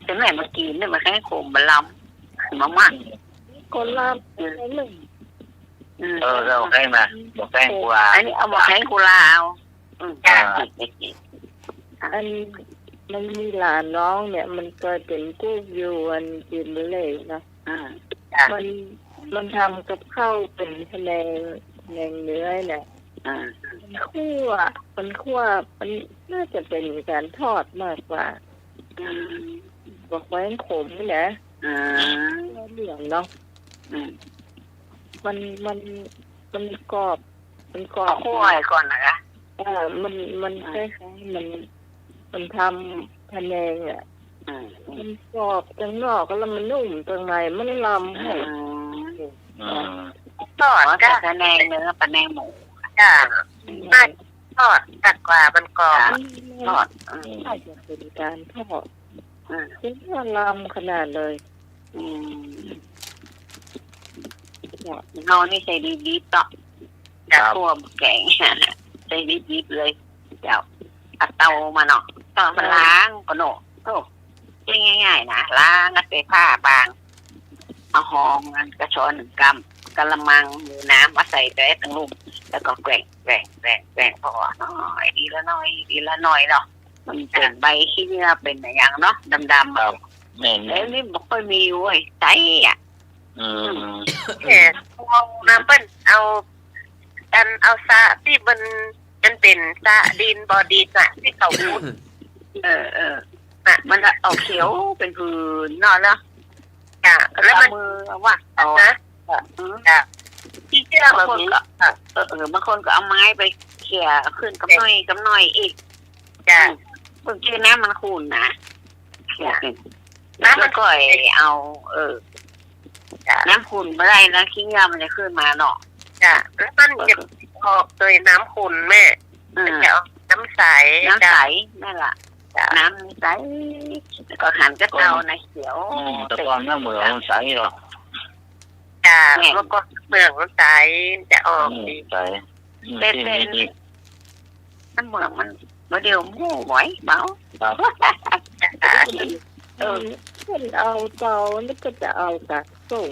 แต่แม่มากิ๋นเนี่ย มันแขวงขม มันลำ มันมาก คนลำ อืม อืม เออ เอาแขวงนะ เอาแขวงกุลา อันนี้เอามาแขวงกุลาเอา อืม อ่า อัน มันมีหลานน้องเนี่ย มันเกิดเป๋นกุ๊กอยู่อันจีนบุรีเนาะ อ่า จ้ะ มัน มันทำกับข้าวเป๋นพะแนง พะแนงเนื้อเนี่ย อ่า มันคั่ว มันคั่ว มันน่าจะเป๋นก๋านทอดมากกว่า อืม บ่แขวงขมนี่นะ อ่า เหลืองเนาะ อืม มัน มัน มันกรอบ มันกรอบ เอาคั่วก่อนนะคะ เออ มัน มัน อ่า คล้ายๆ มัน มันทำพะแนงอะ อืม อืม มันกรอบตังนอกแล้วมันนุ่มตังใน มันลำ อืม หือ อืม ทอด อ๋อ จ้ะ พะแนงเนื้อ พะแนงหมู จ้ะ อืม ทอด ทอดมากกว่า มันกรอบ จ้ะ ทอด อืม น่าจะเป๋นก๋านทอด อืม เป๋นว่าลำขนาดเลย อืม เนี่ย เฮานี่ใส่ดิบๆ เนาะ ครับ จะคั่วแกง ใส่ดิบๆ เลย เจ้า เอาเตามาเนาะ เตามาล้างก่อนเนาะ โอ้ ง่ายๆ นะ ล้าง เอาใส่ผ้าบาง เอาฮองอันกระชอนหนึ่งกำ กะละมังหรือน้ำมาใส่แต่ตึงลุ่ม แล้วก็แกว่ง แกว่ง แกว่ง แกว่ง พอน้อย ทีละน้อย ทีละน้อยเนาะ มันเป๋นใบขี้เหงื่อ เป๋นอะหยังเนาะ ดำๆ อะ ครับ แม่นๆ เดี๋ยวนี้บ่ค่อยมีเว้ย ใสอะ อืม อืม แค่พวกนั้นเปิ้นเอา อันเอาสะตี้มัน มันเป๋นสะดินบ่อดินน่ะ ตี้เขาขุด เออ เออ น่ะ มันละออกเขียวเป๋นผืนเนาะ เนาะ จ้ะ แล้วมัน เอามือเอาวะ เอา ฮะ อืม จ้ะ ตี้เจื้อง บางคนก็ แบบนี้ เออ เออ บางคนก็เอาไม้ไปเขี่ยขึ้นกำน้อย กำน้อยอีก จ้ะ อืม เปิ้นเจื้อน้ำมันขุ่นนะ จ้ะ เขี่ยขึ้น น้ำมัน แล้วก็เอา เออ จ้ะ น้ำขุ่นบ่ได้นะ ขี้เหงื่อมันจะขึ้นมาเนาะ จ้ะ แล้วมันจะออกโดยน้ำขุ่นแม่ อืม มันจะออกน้ำใส น้ำใส จ้ะ นั่นล่ะ จ้ะ น้ำใส แล้วก็หันกะเตานะ เขียว อืม แต่ก่อนน้ำเหมืองมันใสหรอก จ้ะ แม่น เมื่อก่อนน้ำเหมืองมันใส มันจะออก อืม ดี ใส อืม แต่ ตี้ แต่ ตี้ น้ำเหมืองมัน บ่เดี๋ยวมู่ไหวเบา ครับ เออ เปิ้นเอาเตา แล้วก็จะเอากักส้ง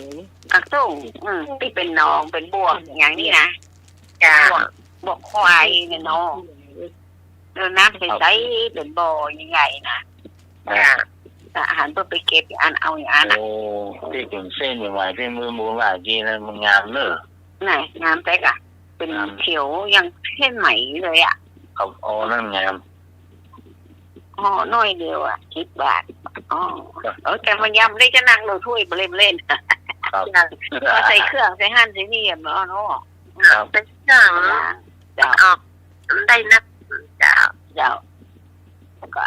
กักส้ง อืม ตี้เป๋นหนอง เป๋นบวก อย่างนี้นะ จ้ะ บวก บวกควายเนี่ยเนาะ เออ น้ำใสๆ เป๋นบ่อใหญ่ๆ นะ จ้ะ จ้ะ หันเปิ้นไปเก็บอย่างอัน เอาอย่างอันน่ะ โอ้ ตี้เป๋นเส้นใหม่ๆ ตี้มือมูลว่ากี้นั้นมันงามเนอะ ไหน งามแต๊กอะ เป๋น งาม เขียวยังเส้นใหม่เลยอะ ครับ อ๋อ นั่นงาม อ๋อ หน้อยเดียวอะ สิบบาท อ๋อ ครับ เออ แต่มันยำได้จะนั่งดูถ้วยเล่นๆ ครับ ก็ใส่เครื่อง ใส่หั่น ใส่นี่อะเนาะ ครับ ใส่เครื่อง เจ้า ออกได้นัก เจ้า เจ้า แล้วก็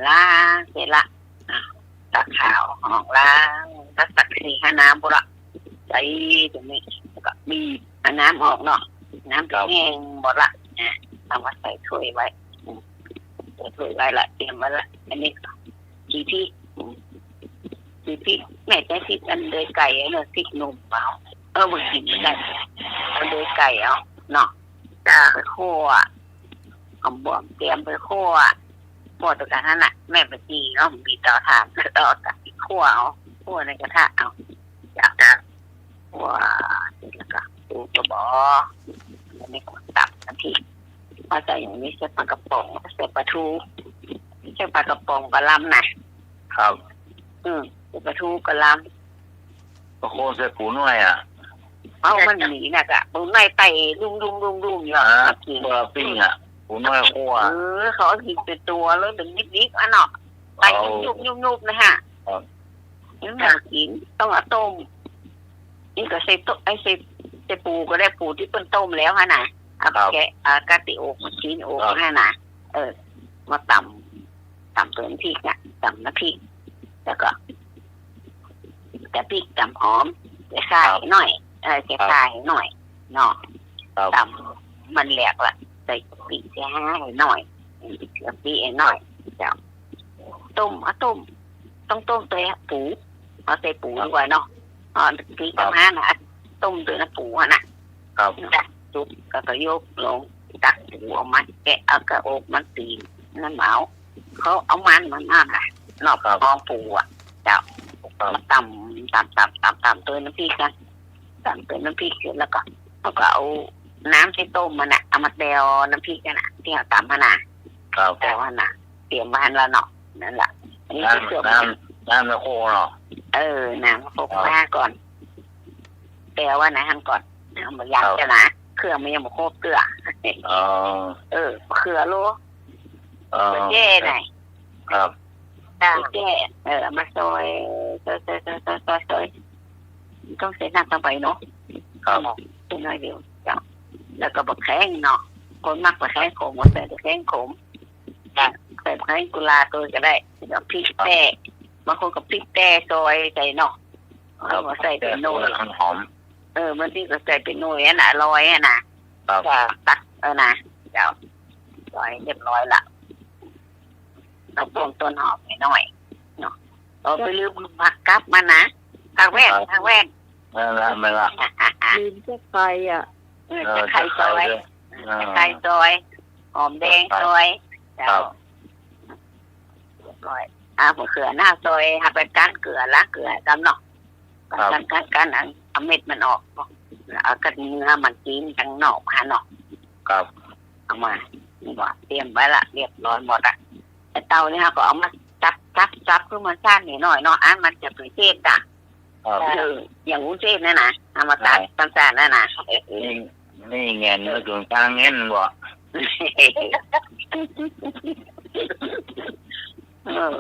ล้างเสร็จละ อ่ะ ตักข้าวห้องล้าง ตัก ตักสี่ห้าน้ำพุ้นละ ใส่ตรงนี้ แล้วก็บีบเอาน้ำออกเนาะ น้ำจะ ครับ แห้งหมดละ อ่ะ เอามาใส่ถ้วยไว้ อืม ใส่ถ้วยไว้ละ เตรียมไว้ละ อันนี้ก็ ขี้พริก อืม ขี้พริก แม่ใจ๊พริกอันเดยไก่เนอะ พริกหนุ่มเปล่า เออ บ่กิ๋นบ่ได้ เอาเดยไก่เอาเนาะ จ้ะ ไปคั่ว หอมบวมเตรียมไปคั่ว คั่วตวยกั๋นหั้นน่ะ แม่บ่จีเนาะ มีเตาถ่าน เตาถ่านคั่วเอา คั่วในกระทะเอา จ้ะ จ้ะ คั่วเสร็จแล้วก็ปูกระบอก อันนี้ก็ตับน้ำพริก มาใส่อย่างนี้ ใส่ปลากระป๋อง ใส่ปลาทู ใส่ปลากระป๋องกะลำน่ะ ครับ อืม ใส่ปลาทูกะลำ ปลาโคนใส่ปูน้อยอะ เอามันหนีน่ะกะ ปูน้อยไต่ดุ้มๆๆๆ อยู่ อ่า มากิ๋น เปื่อปิ้งอะ ปูน้อยคั่ว เออ เขาเอากิ๋นเป๋นตั๋วเลย เป๋นดิบๆ อะเนาะ ไต่ เอา ยุบๆๆ นะฮะ ครับ นี่มากิ๋น ต้องเอาต้ม นี่ก็ใส่โต๊ะ ไอ้ใส่ ใส่ปูก็ได้ ปูตี้เปิ้นต้มแล้วหั้นน่ะ เอา ครับ แกะ เอากะตี้อก ชิ้นอก ครับ หั้นน่ะ เออ มาต๋ำ ต๋ำตั๋วน้ำพริกอะ ต๋ำน้ำพริก แล้วก็ ต๋ำพริก ต๋ำหอม ใส่ข่า ครับ หน่อย เออ ใส่ ครับ ข่าหน่อย เนาะ ครับ ต๋ำมันแหลกละ ใส่กะปิ ใส่ห้าหน่อย กะปิหน่อย เจ้า ต้ม เอาต้ม ต้องต้มใส่ปู เอาใส่ปู ครับ ดีกว่าเนาะ เอาพริก ครับ กับห้าน่ะ ต้มใส่น้ำปูอะน่ะ ครับ จ้ะ สุกแล้วก็ยกลง ตักปูออกมา แกะเอากะอกมันตี๋น นั่นเอา เขาเอามันมันนั่นน่ะ นอก ครับ ท้องปูอะ เจ้า ครับ มาต๋ำ ต๋ำ ต๋ำ ต๋ำ ต๋ำตั๋วน้ำพริกนะ ต๋ำตั๋วน้ำพริกเสร็จแล้วก็ เขาก็เอาน้ำตี้ต้มมันน่ะ เอามาแตวน้ำพริกหั้นน่ะ ตี้เอาต๋ำหั้นน่ะ ครับ แตวหั้นน่ะ เตรียมไว้หั้นแล้วเนาะ นั่นแหละ อันนี้ น้ำ ก็เชื่อม น้ำ น้ำในโคกเนาะ เออ น้ำโคก ครับ มาก่อน แตวไว้ในหั้นก่อน เอามายัด ครับ เจ้านะ เครื่องมันยังบ่ครบเตื้อ อ๋อ เออ เขือโล เออ เขือแจ้หน่อย ครับ จ้ะ เขือแจ้ เออ เอามาซอย ซอย ซอย ต้องใส่น้ำตั้งไปเนาะ ครับ ใส่น้อยเดียว เจ้า แล้วก็บักแข้งเนาะ คนมักบักแข้งขมก็ใส่บักแข้งขม จ้ะ ใส่บักแข้งกุลาตัวก็ได้ แล้วพริก ครับ แจ้ บางคนก็พริกแจ้ซอยใส่เนาะ ครับ เอามาใส่เป๋นหน่วย แจ้ซอยหอม เออ บางตี้ก็ใส่เป๋นหน่วยอะน่ะ อร่อยอะน่ะ ครับ จ้ะ ตัก เออน่ะ เจ้า ซอยเรียบร้อยละ เอาพวกต้นหอมหน่อยเนาะ เอาไปลืมผักกับมันนะ ผักแว่น ครับ ผักแว่น ไม่ละ ไม่ละ ลืมตะไคร้อะ เออ เออ ตะไคร้ซอย ตะไคร้ด้วย อ่า ตะไคร้ซอย หอมแดงซอย ครับ เจ้า เรียบร้อย อ่า มะเขือหน้าซอย เอาไปกั้นเกลือ ล้างเกลือต๋ามเนาะ ครับ กั้น กั้น กั้น อัน เอาเม็ดมันออก เอากะเนื้อมันตี้ตังนอกหั้นเนาะ ครับ เอามา นี่ก็เตรียมไว้ละ เรียบร้อยหมดละ ไอ้เต้านี่เฮาก็เอามาสับ สับ สับ คือมันสั้นนิดหน่อยเนาะ อันมันจะเป๋นเส้นจ้ะ ครับ เออ อย่างวุ้นเส้นนั่นน่ะ เอามาตัด ครับ สั้นๆ นั่นน่ะ นี่ นี่แหงนมาเถิงกลางแหงนบ่ เออ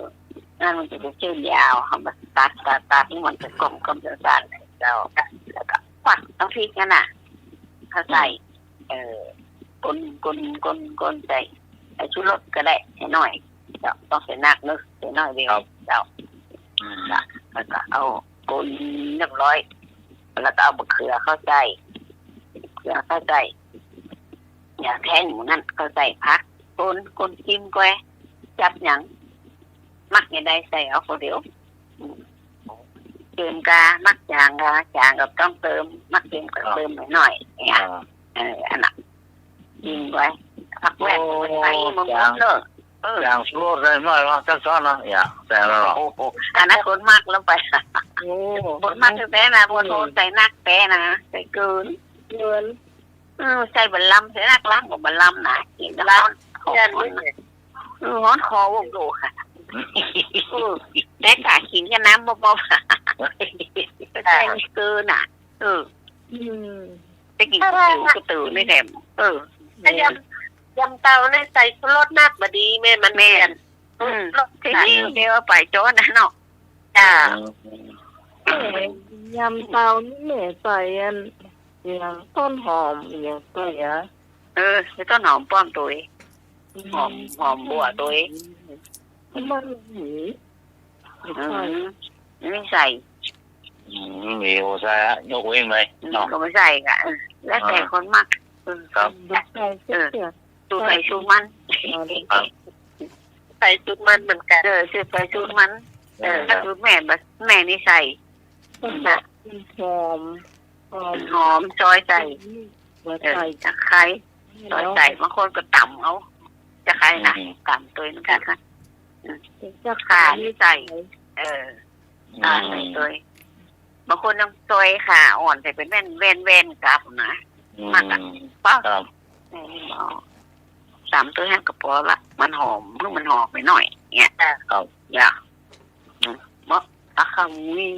นั่นมันจะเป๋นเส้นยาว เอามาตัด ตัด ตัด ให้มันเป๋นกลมๆ สั้นๆ เจ้า แล้วก็ควักน้ำพริกนั่นน่ะ เข้าใส่ อืม เออ คน คน คน คนใส่ ใส่ชูรสก็ได้ ใส่หน่อย เจ้า ต้องใส่นักเนอะ ใส่หน่อยเดียว ครับ เจ้า อืม แล้วก็เอาคนเรียบร้อย แล้วก็เอาบักเขือเข้าใส่ เขือเข้าใส่ อย่างแท่งหมูนั่นเข้าใส่ ผัก คน คน กิ๋มก้อย จับหยัง มักอย่างใดใส่เอาคนเดียว อืม เติมกา มักจางกา จางก็ต้องเติม มักเค็มก็ ครับ เติมหน่อยๆ เนี่ย อ่า เออ อันน่ะ กิ๋มก้อย ผักแว่น โอ้ ใส่หมด จาง เนอะ เออ จางชูรสใส่หน่อยเนาะ จักช้อนเนาะ อย่าใส่แล้วหรอก โอ้โห อันนั้นคนมักแล้วไป โอ้ คนมักแต๊ๆ นะ คนโหใส่นักแต๊นะ ใส่เกิน เกิน เออ ใส่บ่าลำ ใส่นักลำก็บ่าลำนะ กิ๋นแล้วฮ้อนคอ เออ ฮ้อนคอโวกโวกค่ะ เออ แต่กะกิ๋นกับน้ำบ่ๆ ใส่เกินน่ะ เออ อืม ไปกิ๋นก๋วยเตี๋ยวก๋วยเตี๋ยวนี่แหม เออ ถ้ายำ ยำเต้านี่ใส่ชูรสนักบ่ดี แม่มัน แม่น เปลี่ยน อืม รสชาติ ทีนี้เดี๋ยวไปโจ้นะเนาะ จ้า อืม แม่ ยำเต้านี่แม่ใส่อัน อย่างต้นหอม อย่างใส่อะ เออ ใส่ต้นหอมป้อมตวย อืม หอม หอมบัวตวย มันหนี อืม ไม่ใส่ อืม มีโอซา ยกเว้นไป อืม เนาะ ก็ไม่ใส่กะ เออ แล้วแต่ อ่า คนมัก เออ ครับ ใส่ เออ สูตรใผสูตรมัน ครับ ใผสูตรมันเหมือนกั๋น เออ สูตรใผสูตรมัน เออ เออ ถ้าสูตรแม่บ่ แม่นี่ใส่ หอม หอม หอม หอมซอยใส่ หัว เออ ใส่ ตะไคร้ ซอยใส่ เนาะ บางคนก็ต๋ำเอา ตะไคร้น่ะ อืม ต๋ำตวยเหมือนกั๋นค่ะ อืม ตะไคร้ ข่านี่ใส่ เออ อืม ข่าใส่ตวย บางคนต้องซอยข่าอ่อนใส่เป๋นแว่น แว่น แว่นกับนะ อืม มักอะ ป๊ะ ครับ เออ ต๋ำตวยหั้นก็ปอละ มันหอม มันหอมไปหน่อย เนี่ย ครับ อย่า อืม บ่ อะ ข้าวมุ้ย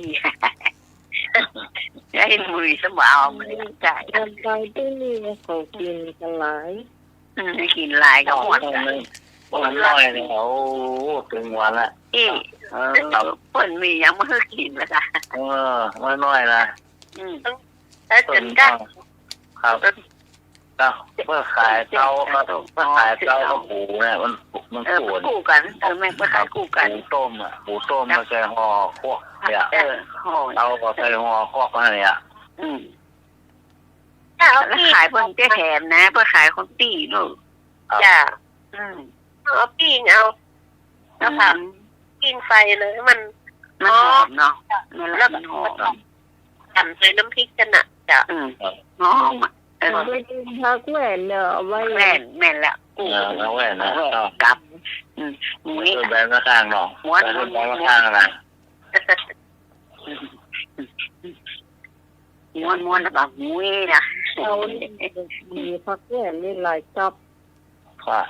ใจ๊ มื้อสบาย มื้อนี้ใจ๊ ยำเตาตี้นี่เขากิ๋นกั๋นหลาย อืม กิ๋นหลายก็หมด มันน้อยเลย โอ้ เกินวันละ เอ๊ะ เออ เปิ้นมีหยังมาหื้อกิ๋นละกะ เออ มันน้อยละ อืม แล้วจนกะ ครับ เปิ้น เนาะ เปิ้นขายเตากับ เปิ้นขายเตากับปูเนี่ย มัน มัน เออ คู่กั๋น เปิ้นกู้กั๋น เออ แม่น เปิ้นขายกู้กั๋น ปูต้มอะ ปูต้ม ครับ แล้วใส่ห่อควักเนี่ย เออ ห่อ เตาก็ใส่ห่อควักมาเนี่ย อืม ถ้าเอา แล้ว ปิ้ง ขายเปิ้นจะแถมนะ เปิ้นขายคนปิ้งลูก ครับ จ้ะ อืม เอาปิ้งเอา แล้วผัด อืม ปิ้งไฟเลยให้มัน มันหอมเนาะ หอม นั่นแหละ แล้ว มันหอม ต๋ำใส่น้ำพริกกั๋นน่ะ จ้ะ อืม ครับ หอมอะ เออ เอาไปกิ๋นผักแว่นเนาะ เอาไว้ แว่น แม่นแล้ว เออ ผักแว่นนะ ผักแว่น ครับ กับ อืม หมูนี่ เออ ใบมะขามเนาะ ม้วน ใบมะขามนะ ม้วนๆ แล้วก็หมุยนะ เอา มีผักแว่นนี่หลายจับ ค่ะ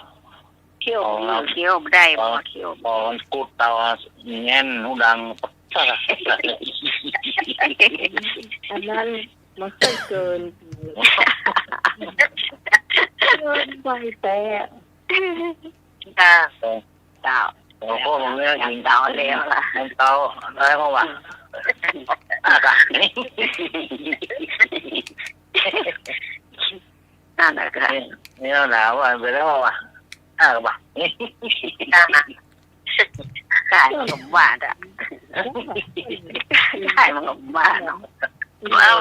เคี้ยว เอาละ เคี้ยวบ่ได้ เอา บ่เคี้ยว เอามันกุดเตาอะ แง่นหูดัง อันนั้นมันเกิน เกินไปแต่ จ้ะ เออ เจ้า โอ้โห ผมเนี่ย เจ้าแล้วล่ะ มันเตาได้เพราะว่า อืม อ่ะกะ นั่นน่ะกะ นี่ นี่หนาวอ่ะ ไปแล้วว่ะ อ่ะกะบ่ะ ขายมันก็บ่ว่าจ้ะ ขายมันก็บ่ว่าเนาะ แล้ว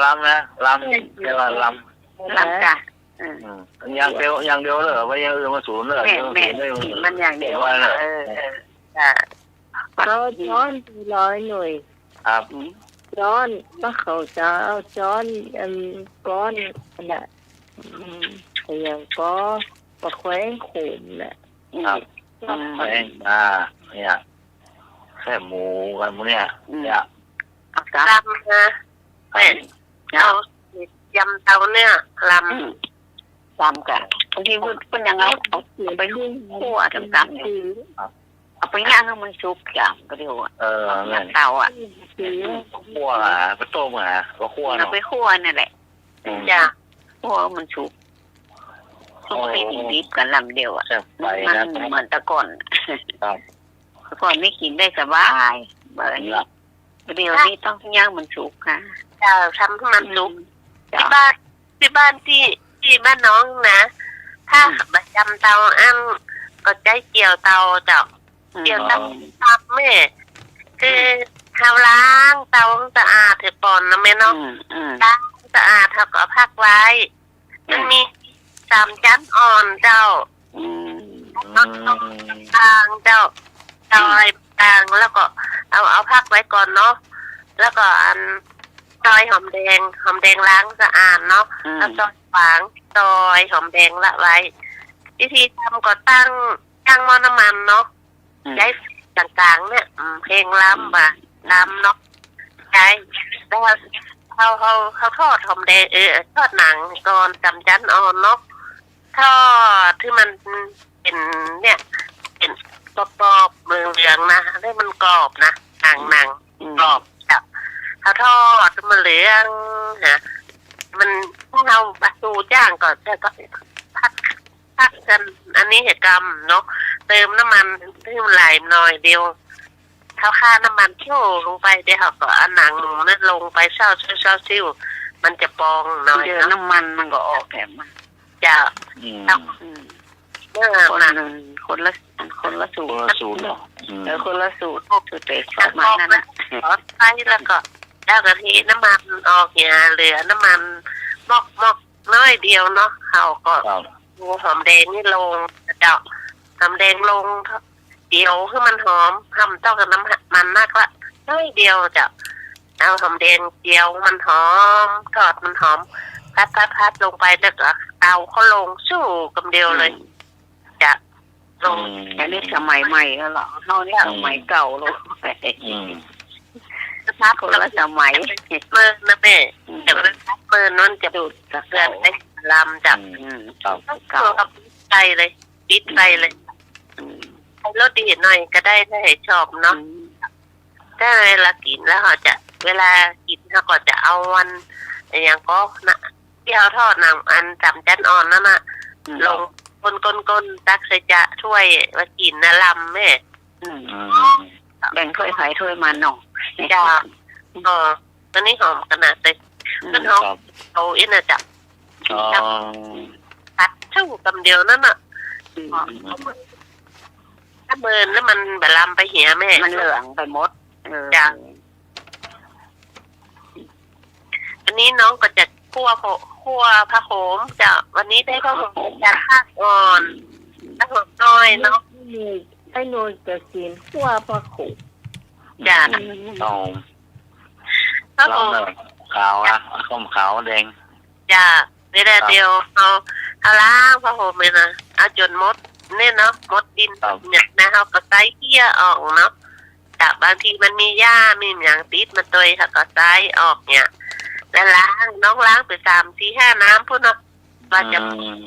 ลำนะ ลำ เรียกว่าลำ ลำจ้ะ อืม อืม อย่างเดียว อย่างเดียวเลย ว่าอย่างอื่นมาศูนย์เลย แม่น แม่น อย่างอื่น มันอย่างเดียว เก็บไว้เลย เออ เออ จ้ะ เอาจ้อนตีร้อยหน่วย ครับ อืม จ้อน ก็เขาจะเอาจ้อน อัน ก้อน อันน่ะ อืม อย่างก็ปลาแขวงโขงน่ะ ครับ อืม แขวง อ่า เนี่ย แคบหมูกันพวกเนี่ย อืม เนี่ย เอาจ้ะ ลำนะ ครับ แม่ เอา ยำเตาเนี่ย ลำ อืม ลำกะ บางทีเปิ้น เปิ้นยังเอา เอาไปคั่วกำๆ อยู่ ครับ เอาไปย่างหื้อมันสุกจ้ะ ก็เดียวอะ เออ เอาไปย่างเตาอะ คั่วอะ ไปต้มอะ ก็คั่วเนาะ เอาไปคั่วนั่นแหละ อืม จ้ะ คั่วหื้อมันสุก โอ้ ต้องไปดิบๆ กั๋นลำเดียวอะ แซ่บไปนะ มันเหมือนแต่ก่อน ครับ แต่ก่อนนี่กิ๋นได้สบาย เดี๋ยวนี้ต้องย่างหื้อมันสุกค่ะ เจ้า ทำหื้อมันสุก อืม เจ้า ตี้บ้าน ตี้บ้านตี้ ตี้บ้านน้องนะ ถ้า อืม บ่จำเตาอั้น ก็ใจ๊เจียวเตาเจ้า อืม เจียวเตา อ๋อ ตำแม่ คือ อืม เฮาล้างเตาหื้อสะอาดหื้อป่อนนะแม่เนาะ อืม อืม ล้างสะอาด เฮาก็เอาผักไว้ มันมีสามจั๊นอ่อนเจ้า อืม อืม ตางเจ้า ซอยตาง แล้วก็เอา เอาผักไว้ก่อนเนาะ แล้วก็อัน ซอยหอมแดง หอมแดงล้างสะอาดเนาะ อืม แล้วซอยฝาง ซอยหอมแดงละไว้ วิธีทำก็ตั้ง ตั้งหม้อน้ำมันเนาะ อืม ใจ๊กลางๆ เนี่ย อืม เพ่งลำ อืม บ่า ลำเนาะ ใจ๊ แล้วเฮา เฮา เฮาทอดหอมแดง เออ ทอดหนังก่อน สามจั๊นอ่อนเนาะ ทอดหื้อมันเป๋นเนี่ย เป๋นกรอบๆ เหลืองๆ นะ หื้อมันกรอบนะ หนัง หนัง อืม กรอบจ้ะ เฮาทอดหื้อมันเหลืองนะ มัน เฮาปลาทูจ้างก่อน แล้วก็ผัด ผัดกั๋น อันนี้หื้อกำเนาะ เติมน้ำมันหื้อมันไหลหน่อยเดียว เฮาข้าน้ำมันโชว์ลงไป เดี๋ยวเฮาก็เอาหนังหมูนั้นลงไปเซ้าซิ้ว เซ้าซิ้ว มันจะปองหน่อยเนาะ เดี๋ยวน้ำมันมันก็ออกแถมมา เจ้า อืม อืม เออ คนละ นะ คนละ คนละสูตร คนละสูตรเนาะ อืม เออ คนละสูตร สูตรเด็ด ประมาณนั้นน่ะ ทอดไปแล้วก็ แล้วก็เทน้ำมันออก อย่าเหลือน้ำมันมอกๆ น้อยเดียวเนาะ เฮาก็ ครับ เอาหอมแดงนี่ลง เจ้า หอมแดงลง เจียวหื้อมันหอม ทำต้องกับน้ำมันนักละ น้อยเดียวเจ้า เอาหอมแดงเจียวมันหอม ทอดมันหอม ผัดๆๆ ลงไป แล้วก็เอาเข้าลงสู้กำเดียวเลย อืม จ้ะ ลง อืม อันนี้สมัยใหม่แล้วเหรอ เฮานี่ อืม สมัยเก่าแล้ว อืม ผัด คนละสมัย เมินนะแม่ อืม แต่ว่าผัดเมินนั่นจะ สูตรเก่า เปื้อนไปลำจ้ะ อืม อืม ครับ เก่า ใส่เลย ปิดไฟเลย อืม ใส่รสดีหน่อยก็ได้ ถ้าหื้อชอบเนาะ อืม ถ้าเวลากิ๋นแล้วเฮาจะ เวลากิ๋นเฮาก็จะเอาอัน อะหยังก็นะ ตี้เฮาทอดน่ะ อันสามจั๊นอ่อนนั่นน่ะ อืม ลงก้นๆๆ ตักใส่จานถ้วยไว้กิ๋นนะ ลำแม่ อืม อืม แบ่งถ้วยใผถ้วยมันเนาะ จ้ะ ก็ อันนี้หอมขนาดเลย อืม ต้นหอม ครับ เอาอี้น่ะจ้ะ อ๋อ ผัดเต้ากำเดียวนั่นน่ะ อืม ถ้าเมินแล้วมันบ่ลำไปเหียแม่ มันเหลืองไปหมด เออ จ้ะ อันนี้น้องก็จะคั่วผัก คั่วผักโขมเจ้า วันนี้ได้ผักโขมจากภาคอ่อน ผักโขมน้อยเนาะ ไอ้หน่วยจะกิ๋นคั่วผักโขม จ้ะ อืม อ๋อ ผักโขม ลองหน่อย ขาวอะ ส้มขาวแดง จ้ะ เดี๋ยว ครับ เดี๋ยวเอา เอาล้างผักโขมเลยนะ เอาจ๋นหมดเนี่ยเนาะ หมดดิน ครับ เนี่ยนะ เฮาก็ใส่เขี้ยออกเนาะ จ้ะ บางทีมันมีหญ้ามีหยังติดมาตวย เฮาก็ใส่ออกเนี่ย แล้วล้าง น้องล้างไปสามสี่ห้าน้ำพุ้นเนาะ ว่าจะ อืม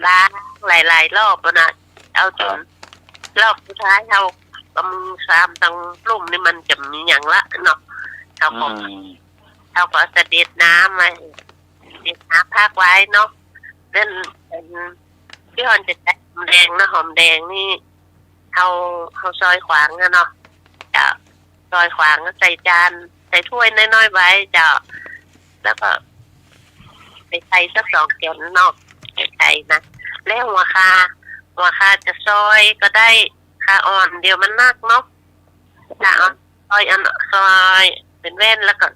ล้างหลายๆ รอบพุ้นน่ะ เอาจ๋น ครับ รอบสุดท้ายเฮากำซามตังลุ่มนี่มันจะมีหยังละเนาะ เฮาก็ อืม เฮาก็จะเด็ดน้ำไว้ เด็ดน้ำพักไว้เนาะ นั่น อัน ตี้ฮอนจะใจ๊หอมแดงเนาะ หอมแดงนี่ เฮา เฮาซอยขวางอะเนาะ เจ้า ซอยขวางใส่จาน ใส่ถ้วยน้อยๆ ไว้เจ้า แล้วก็ไปใส่สักสองจ๋นเนาะ ใส่นะ แล้วหัวข่า หัวข่าจะซอยก็ได้ ข่าอ่อน เดี๋ยวมันหนักเนาะ ข่าอ่อน ซอยอัน ซอยเป๋นแว่น แล้วก็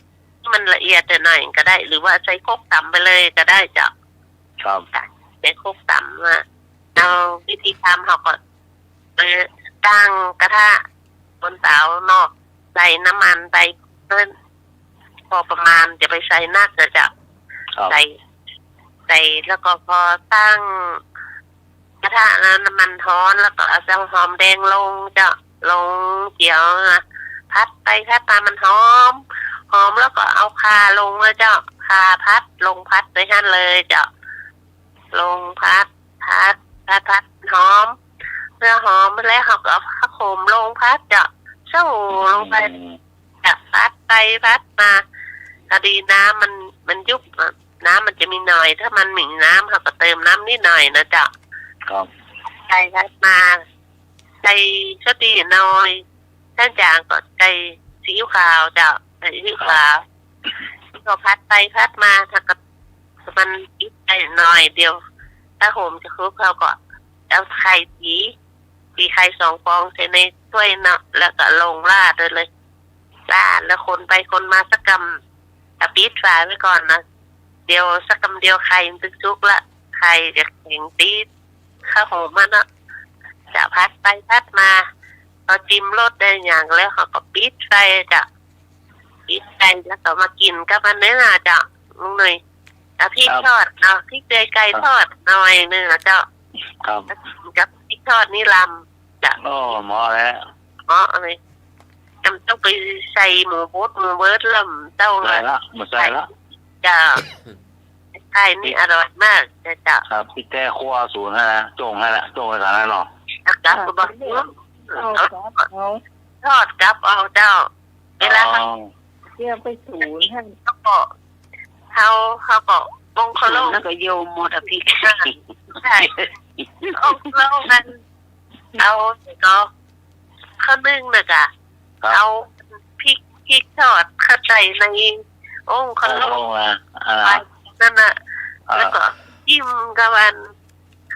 มันละเอียดหน่อยก็ได้ หรือว่าใส่ครกต๋ำไปเลยก็ได้เจ้า ครับ จ้ะ ใส่ครกต๋ำอะ เอาวิธีทำเฮาก็ เออ ตั้งกระทะบนเต๋าเนาะ ใส่น้ำมันไป เปิ้น พอประมาณ จะไปใส่นักนะเจ้า ครับ ใส่ ใส่ แล้วก็พอตั้งกระทะแล้วน้ำมันฮ้อน แล้วก็เอาเจ้าหอมแดงลงเจ้า ลงเจียวนะ ผัดไปผัดมามันหอม หอมแล้วก็เอาข่าลงเลยเจ้า ข่าผัด ลงผัดไปหั้นเลยเจ้า ลงผัด ผัด ผัด ผัด หอม เมื่อหอมแล้วเฮาก็เอาผักโขมลงผัดเจ้า เซ้าลงไป อืม จ้ะ ผัดไปผัดมา พอดีน้ำมัน มันยุบอะ น้ำมันจะมีหน่อย ถ้ามันมีน้ำเฮาก็เติมน้ำนิดหน่อยนะเจ้า ครับ ผัดไปผัดมา ใส่ซอสดีหน่อย ถ้าจ๋างก็ใส่ซีอิ๊วขาวเจ้า ใส่ซีอิ๊วขาว ครับ ก็ผัดไปผัดมา ถ้าก็มันติดไปหน่อยเดียว ถ้าโขมจะคุก เฮาก็เอาไข่ตี ตีไข่สองฟองใส่ในถ้วยเนาะ แล้วก็ลงราดไปเลย ราดแล้วคนไปคนมาสักกำ อ่ะ ปิดฝาไว้ก่อนนะ เดี๋ยวสักกำเดียวไข่มันจะสุกละ ไข่จะแข็งติดข้าวโขมมันเนาะ จะผัดไปผัดมา พอจิ้มรสได้อย่างแล้วเฮาก็ปิดไฟจ้ะ ปิดไฟแล้วก็มากิ๋นกับอันนี้นะจ้ะ ลุงหนุ่ย เอาพริก ครับ ทอดเนาะ พริกเดือยไก่ ครับ ทอดหน่อยหนึ่งนะเจ้า ครับ แล้วกิ๋นกับพริกทอดนี่ลำ จ้ะ โอ้ เหมาะแล้ว เหมาะเลย จำต้องไปใส่หมูบดหมูเบิดลำเต้า ใส่ละ บ่ใส่ละ จ้ะ ไข่นี่อร่อยมากเลยเจ้า ครับ พริกแท้ครัวสูตรหั้นนะ จ้งหั้นละ จ้งไว้ก่อนนะเนาะ ครับ เอา เอา ทอดกับเอาเจ้า เวลา อ๋อ เจียวไปสูตรหั้น แล้วก็ เฮา เฮาก็ปรุงเขาลง แล้วก็โยมหมดอะพริก ใช่ เอาลงกัน เอาก็ ข้าวนึ่งน่ะกะ ครับ เอาพริก พริกทอดเข้าใส่ในโอ่งข้าวนึ่ง โอ่งนะ อ่า ไปนั่นน่ะ อ่า แล้วก็จิ้มกับอัน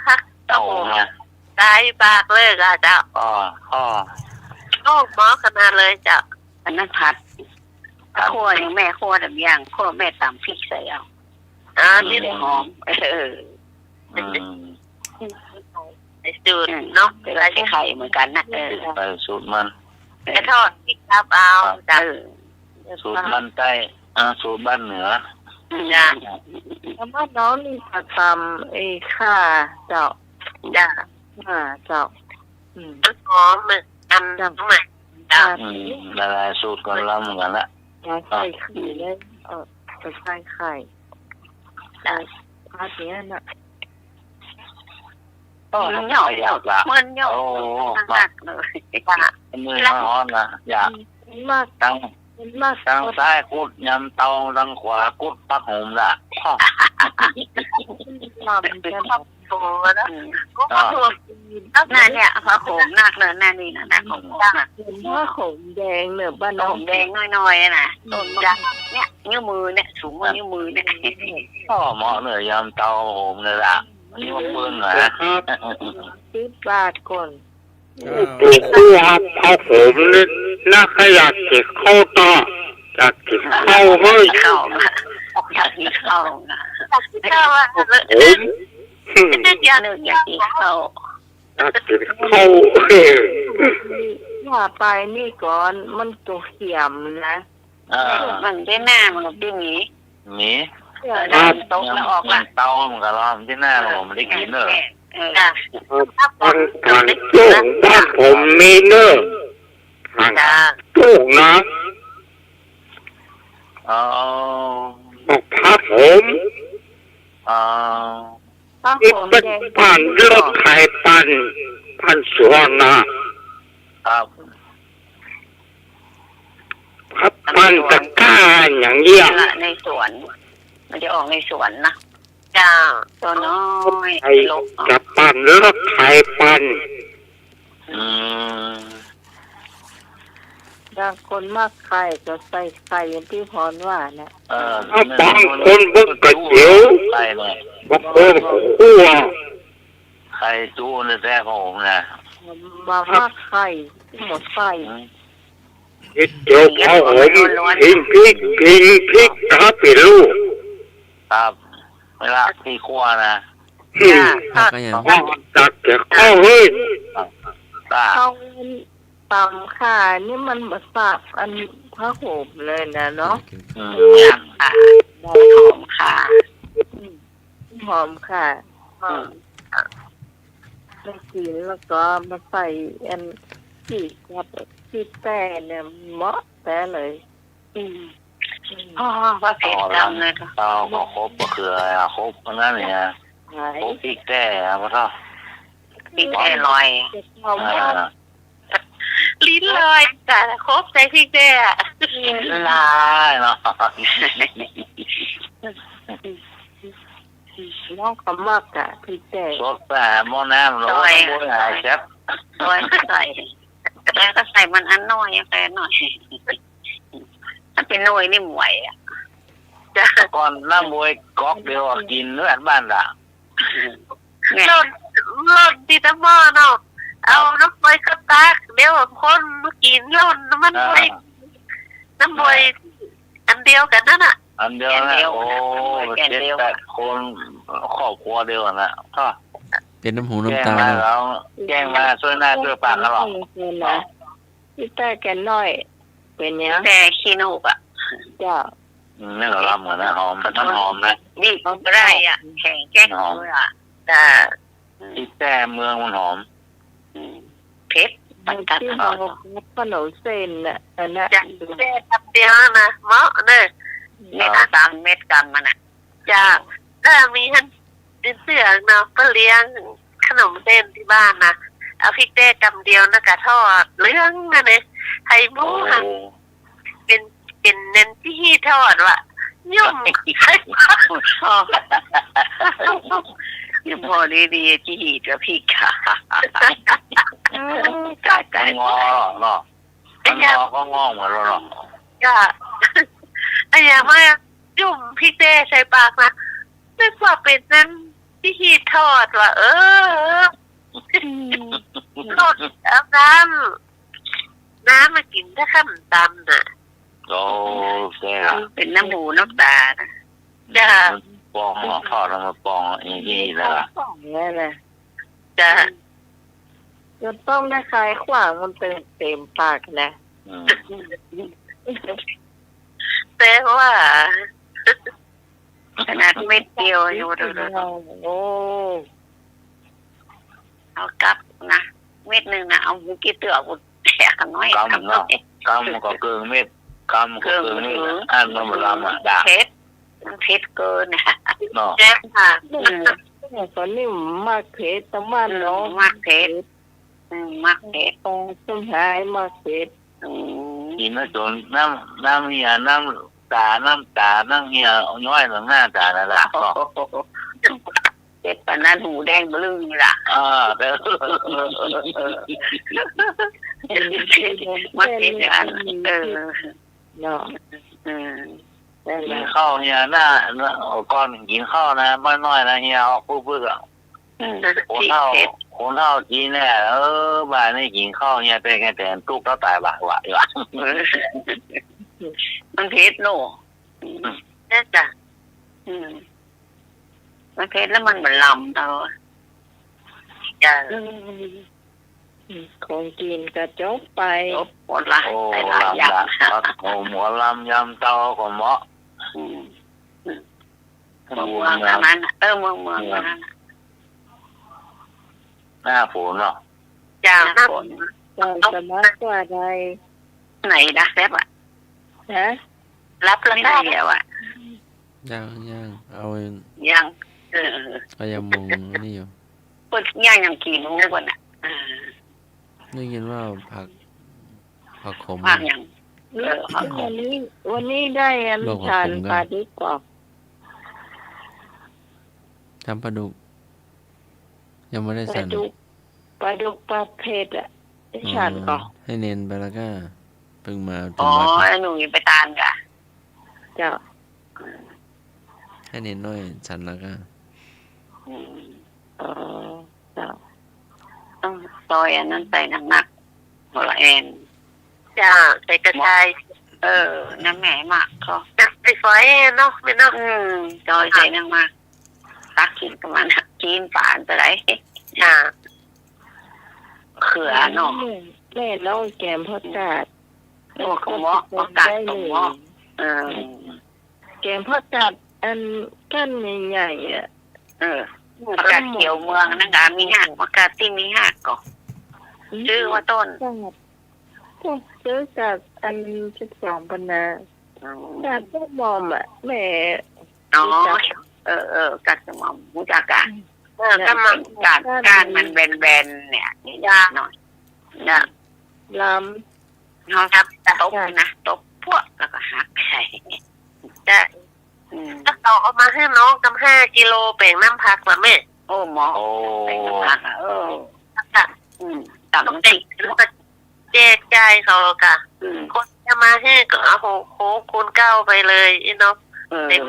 ผัก โอ่งนะ ตายปากเลยกะเจ้า อ๋อ อ๋อ โอ้ เหมาะขนาดเลยเจ้า อันนั้นผัด ครับ คั่วอย่างแม่คั่วแบบอย่าง คั่วแม่ตำพริกใส่เอา อ่า นี่ หอม เออ อืม ไอ้สูตรเนาะ อืม แต่ว่าไข่เหมือนกันนะ เออ ไข่สูตรมัน แต่ทอดพริกครับเอา ครับ จ้ะ เออ สูตรบ้านใต้ อ่า สูตรบ้านเหนือ จ้ะ แล้วบ้านน้องนี่จะตำไอ้ข่าเจ้า จ้ะ อ่า เจ้า อืม มันหอมเหมือนกัน จ้ะ ตรงไหน จ้ะ อืม หลายๆ สูตรก็ล้ำเหมือนกันละ ใส่ไข่ได้ เออ ใส่ไข่ จ้ะ ผัดเนี้ยน่ะ โอ้ มันเหนียว อยากละ มันเหนียว โอ้ มาก มากเลย ค่ะ มือร้อนๆ นะ อยาก อืม มาก ตั้ง มันมาก ตางซ้ายกุดยำเตา ตางขวากุดผักโหมละ ลำใจ้ไหม โอ้นะ อืม ก็ผักโหม นั่นเนี่ย ผักโหมนักเลย นั่นนี่นะ ผักโหมนัก ผักโหมแดงเนี่ย บ้านน้อง ผักโหมแดงน้อยๆ นะ ต้นมันจะ เนี่ย นิ้วมือเนี่ย สูงกว่านิ้วมือเนี่ย อ้อ เหมาะเนี่ย ยำเตาโหมเลยล่ะ นี่มันเปิ้งเหรอ ครับ สิบบาทก่อน เจ้า ปู่ครูครับ ผักโหมนี่ น่าขยักเก็บเข้าต่อ อยากกิ๋นข้าวเฮ้ย ข้าว อยากกิ๋นข้าวนะ อยากกิ๋นข้าวอะ ผักโหม อยากกิ๋นข้าว อยากกิ๋นข้าว ว่าไปนี่ก่อน มันก็เขียมนะ อ่า มันได้หน้ามันก็มี มี เออ ครับ ตกแล้วออกละ เตามันก็ร้อน ตี้หน้ามันก็ไม่ได้กิ๋นเนอะ เออ จ้ะ ทาง ทางโจ้งบ้านผมมีเนอะ ทาง จ้ะ โจ้งนะ อ๋อ ผักโหม อ๋อ ผักโหมแดง ปั่นเลือกไข่ปั่น ปั่นสวนนะ ครับ ผักปั่นตะกร้าอย่างเงี้ย ในสวน มันจะออกในสวนนะ เจ้า ตัวน้อย ไข่ ลก จะปั่นแล้วก็ไข่ปั่น อืม บางคนมักไข่ก็ใส่ไข่อย่างตี้พรว่าน่ะ เออ บางคนเบิ่งก๋วยเตี๋ยว ไข่เนี่ย บางคนคั่ว ไข่จุ๊แต๊ๆ ของผมนะ มาม่าไข่ หมดไข่ อืม ก๋วยเตี๋ยวผักโหม พิงพิก พิงพิก ครับ เป๋นลูก ครับ เวลาตี้คั่วนะ จ้ะ ผักอะหยัง ผัก จักจะเข้าเฮ้ย จ้ะ เอาต๋ำข่านี่มันบ่สับอันผักโหมเลยนะเนาะ อืม จ้ะ หอมข่า อืม หอมข่า อืม มากิ๋นแล้วก็มาใส่อันพริกกับพริกแต้เนี่ยเหมาะแต๊เลย อืม อืม อ๋อ ว่าเผ็ดดำเลยก็ เอาก็ครบ มะเขืออะ ครบอันนั้นเนี่ย ไหน ครบพริกแต้อะ พ่อเฒ่า พริกแต้ลอย เออ ลิ้นลอยจ้ะ ครบใส่พริกแต้อะ ลายเนาะ น้องเขามักอะ พริกแต้ สดไปหาหม้อน้ำ ลอย โอ้ย หายแซ่บ ลอยใส่ แล้วก็ใส่มันอันน้อย แค่น้อย ถ้าเป๋นหน่วยนี่บ่ไหวอะ จ้ะ ก่อนน้ำบวยก๊อกเดียวอะ กิ๋นเลือดบ้านละ เนี่ย ล่น ล่นตี้ตะหม้อเนาะ เอาน้ำบวยเข้าตัก เดี๋ยวคนมากิ๋นล่นน้ำมันบวย อ่า น้ำบวย อันเดียวกั๋นนั่นน่ะ อันเดียวนะ อันเดียว โอ้ อันเดียว เจ็ดแปดคน ครอบครัวเดียวกั๋นนะ ก็ เป๋นน้ำหูน้ำตา แจ้งมาแล้ว แจ้งมา จ้วยหน้าจ้วยปากกั๋นหรอก นะ ตี้แต้แก่นน้อย เป๋นหยัง แต้ขี้นกอะ เจ้า อืม นี่ก็ลำกั๋นนะ หอม มันหอมนะ นี่บ่ได้อะ แข็งแก๊ก หอม เลยอะ จ้ะ ตี้แต้เมืองมันหอม อืม เผ็ด มันกัด ตี้เฮาขนมเส้นน่ะ อันนั้น จ้ะ แต้กำเดียวนะ เหมาะเนอะ เม็ดสามเม็ดกำมันน่ะ จ้ะ ถ้ามีหั้น เจื้อเนาะ ก็เลี้ยงขนมเส้นตี้บ้านนะ เอาพริกแต้กำเดียวนะ กะทอดเหลืองนะเนี่ย ไข่หมูหั้น โอ้ เป๋น เป๋นเน้นตี้หี่ทอดว่ะ ยุ่ม ยังพอดีๆ ตี้หี่กับพริกค่ะ ตายๆ งอเนาะ อันเนี้ย งอก็งอเหมือนเราเนาะ จ้ะ อันเนี้ยมันจุ่มพริกแต้ใส่ปากนะ นึกว่าเป๋นนั้นตี้หี่ทอดว่ะ เออ อืม ทอดเอาน้ำ น้ำมากิ๋นถ้าค่ำตำน่ะ โอ้ แซ่บ เป๋นน้ำหูน้ำตานะ จ้ะ มันปองเนาะ ทอดแล้วมันปองอย่างนี้แล้วอะ ปองเลยนะ จ้ะ จนต้องได้คายขว้างมันเต็ม เต็มปากนะ อืม แต่ว่า ขนาดเม็ดเดียวอยู่ โอ้ เอากับนะ เม็ดนึ่งนะ เอาหูกี่เตื้อ เอาแตกน้อย กำเนาะ กำก็เกิ่งเม็ด กำก็เกิ่งเม็ด เกิ่ง อันมันบ่ลำอะ เผ็ด มันเผ็ดเกินนะ เนาะ แซ่บค่ะ อืม ต๋อนนี้มักเผ็ด ต๋อนบ้านเนาะ อืม มักเผ็ด อืม มักเผ็ด ต๋อนสมัยมักเผ็ด อืม กิ๋นแล้วจ๋นน้ำ น้ำเหี่ย น้ำต๋า น้ำต๋า น้ำเหี่ยย้อยตังหน้าต๋านั่นแหละ เจ็บปานนั้น หูแดงบะลึงนี่ล่ะ อ่า แต่ มันเจ็บอย่างนั้น เออ เนาะ อืม กิ๋นข้าวเหี่ยหน้า ก่อนกิ๋นข้าวนะ น้อยๆ นะ เหี่ยออกปึ๊กๆ อ่ะ อืม คนเฒ่า คนเฒ่าจีนเนี่ย เออ บ่ายนี้กิ๋นข้าวเหี่ย แต่แกแต่ตุ๊กข์แล้วต๋ายบ่า ว่า ว่า มันเผ็ดเนาะ อืม เผ็ดจ้ะ อืม มันเผ็ดแล้วมันบ่ลำเนาะ จ้ะ อืม อืม ของกิ๋นก็จบไป จบหมดละ โอ้ หลายๆ อย่าง ลำละ ผักโขม หัวลำ ยำเตาก็เหมาะ อืม อืม เมืองๆ อันนั้นน่ะ เออ เมืองๆ เมือง อันนั้นน่ะ หน้าฝนเนาะ จ้า หน้าฝน หน้าฝน เจ้า สมัครว่าได้ ไหนล่ะ แซบอ่ะ ฮะ รับแล้ว ไม่ได้แล้วอ่ะ ยัง ยัง เอา ยัง เออ เอายังมองนี่อยู่ เปิ้นยัง ยังกิ๋นอยู่เปิ้นน่ะ เออ ได้ยินว่าผัก ผักขม ผักหยัง เออ ผักขม วันนี้ วันนี้ได้อัน ลวกผักขม ฉัน ก็ ปลาดุกกรอบ ทำปลาดุก ยังไม่ได้ฉัน ปลาดุก ปลาดุกผัดเผ็ดอ่ะ ได้ฉันก่อ อ๋อ ให้เนนไปแล้วก็ เพิ่งมา อ๋อ ถึงวัด ไอ้หนูยังไปตานกะ เจ้า ให้เนนน้อยฉันแล้วก็ อืม อ๋อ เจ้า ต้องซอยอันนั้นใส่หนักๆ หัวละแอน เจ้า ใส่กระชาย เออ นั่นแม่มักเขา จะใส่ซอยเนาะ แม่เนาะ อืม ซอยใส่หนักๆ ตักกิ๋นกับมัน กิ๋นปานจะได้ อ่า เขือเนาะ แม่ แม่น้องแกมผักกาด โอ้ ก็เหมาะ ผักกาดก็เหมาะ เออ แกมผักกาดอันก้านใหญ่ๆ อ่ะ เออ ผักกาดเขียวเมืองนั่นกะ มีฮาก ผักกาดตี้มีฮากก่อ อืม จื้อว่าต้น ผักกาด พวกซื้อจากอันสิบสองปันนา อ๋อ จากพวกมอมอ่ะ แม่ อ๋อ รู้จัก เออ เออ กัดสมอง รู้จักกะ อืม เออ เนี่ย ก็มัน ก้าน ก้านมันแบนๆ เนี่ย นี่ จ้ะ หน่อย จ้ะ ลำ เฮา ครับ ตบ จ้ะ นะ ตบพวก แล้วก็หักใส่ จ้ะ อืม ก็เอา เอามาหื้อน้องกำห้ากิโล แป๋งน้ำผักละแม่ โอ้ หมอ โอ้ แป๋งน้ำผักอะ เออ ค่ะ อืม ตำน้ำพริก แล้วก็แจกจ่ายเขาละกะ อืม คนจะมาหื้อก็เอาหก หกคูณเก้าไปเลย อี้เนาะ เออ เต็ม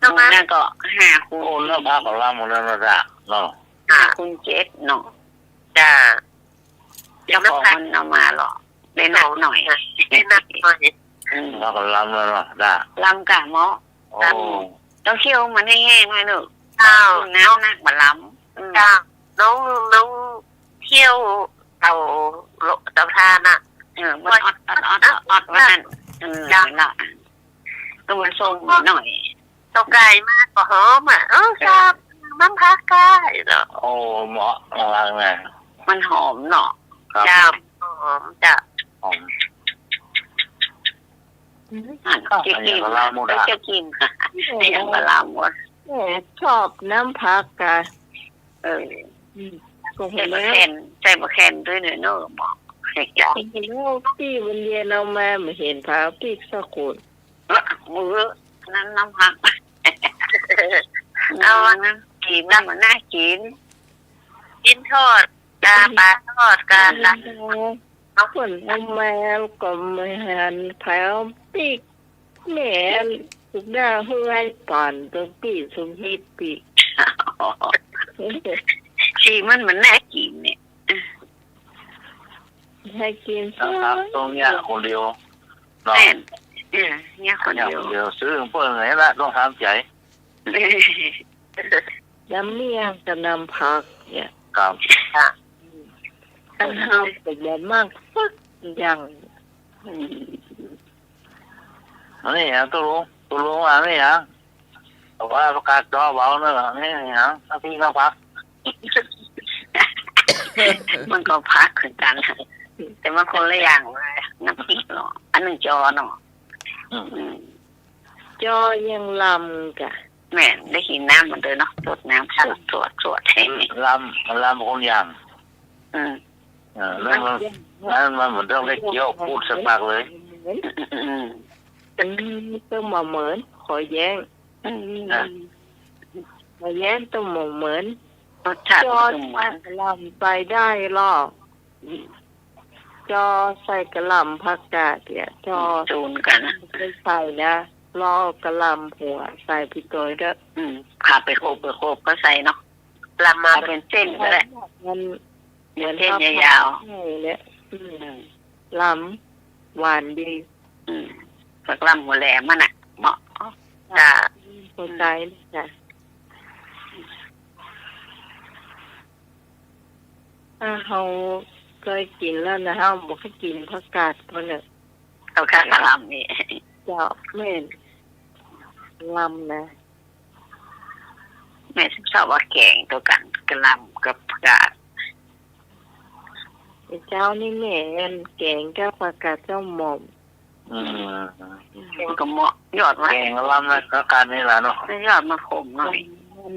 ประมาณ นั่นก็ห้าคูณ โอ้ น้ำผักก็ลำหมดแล้วนะจ๊ะ เนาะ ห้าคูณเจ็ดเนาะ จ้ะ เจ้าของมันเอามาหรอ ได้หนักหน่อย ได้หนักหน่อย อืม แล้วก็ลำแล้วเนาะ จ้ะ ลำกะเหมาะ โอ้ ลำ ต้องเคี่ยวมันให้แห้งหน่อยเนาะ เจ้า น้ำหนักบ่ลำ อืม เจ้า น้อง น้องเคี่ยวเตา เตาถ่านน่ะ เออ มันออด ออด ออด ออด ออด ว่านั่น เออ เจ้า นั่นล่ะ ก็มันส้มหน่อย เตาไก่มาก็หอมอ่ะ เออ เออ ครับ น้ำผักกาดเนาะ โอ้ เหมาะ ระวังนะ มันหอมเนาะ ครับ เจ้า หอมจ้ะ หอม อืม อ่ะ เจ๊กิม เจ๊กิม เออ เจ๊กิม อย่างก็ลาวหมด เออ ชอบน้ำผักกาด เออ อืม ก็เห็นแล้ว ใส่บักแคน ใส่บักแคนด้วยเนาะ เหมาะ เห็นแล้ว ปี้วันเย็นเอามา บ่เห็นผาปิ๊กสักคน เออ มื้อนั้นน้ำผัก เอาอันนั้นกิ๋น มันน่ากิ๋น กิ๋นทอด กาปลาทอด กาละ เอาคนเอามาก็บ่หันผาปิ๊ก แม่สุกดาหื้อไอ้ป๋อน ต้องปี้สุกฮิตปี้ สีมัน มันน่ากิ๋นเนี่ย ให้กิ๋น นะครับ ต้องเยียะคนเดียวเนาะ แม่น เออ เยียะคนเดียว เยียะคนเดียว ซื้อเปิ้นไหนละ ต้องต๋ามใจ๋ น้ำเมี่ยงกับน้ำผักเนี่ย ครับ ค่ะ อันเฮาก็บ่มักสักอย่าง อืม อันนี้อ่ะ ตกลง ตกลงว่าอันนี้อ่ะ แต่ว่าประกาศจอเบาเนอะ อันนี้อ่ะ น้ำพริกน้ำผัก มันก็ผักคือกั๋น แต่มันคนละอย่างว่า น้ำพริกเนาะ อันนึ่งจอเนาะ อืม อืม จอยังลำกะ แม่น ได้กิ๋นน้ำมันด้วยเนาะ สดน้ำ สด สด สด ลำ ลำคนอย่าง อืม อ่า นั่นมัน นั่นมันเหมือนต้องได้เคี้ยวพูดสักปากเลย อืม อืม เต้าหม่อมเหมิน ขอแย้ง อืม อ่ะ ขอแย้งเต้าหม่อมเหมิน รสชาติ จอ เต้าหม่อมเหมิน ใส่กะหล่ำใส่ได้ลอ จอใส่กะหล่ำผักกาดเนี่ย จอ จูนกั๋นนะ ไม่ใส่นะ ลอกกะหล่ำหัวใส่ไปตวยเต๊อะ อืม ขาดไปโขบ ไปโขบก็ใส่เนาะ ลำมา เอาเป็นเส้นก็ได้ มัน เหมือนเส้นยาวๆ ใช่เนี่ย อืม อืม ลำ หวานดี อืม ผักลำหัวแหลมมันน่ะ เหมาะ จ้ะ เข้าใจ๋จ้ะ อ่า เฮาเกยกิ๋นแล้วนะ เฮาบ่เคยกิ๋นผักกาดก่อนเน่อ เอากะหล่ำนี่ เจ้า แม่น ลำนะ แม่ชอบว่าแก๋งตวยกั๋น กะหล่ำกับผักกาด เจ้านี่แม่นแก๋งกับผักกาดเจ้าหม่อม อืม มันก็เหมาะ ยอดมัน แก๋งกะหล่ำนะ ผักกาดนี่แหละเนาะ ยอดมันขมหน่อย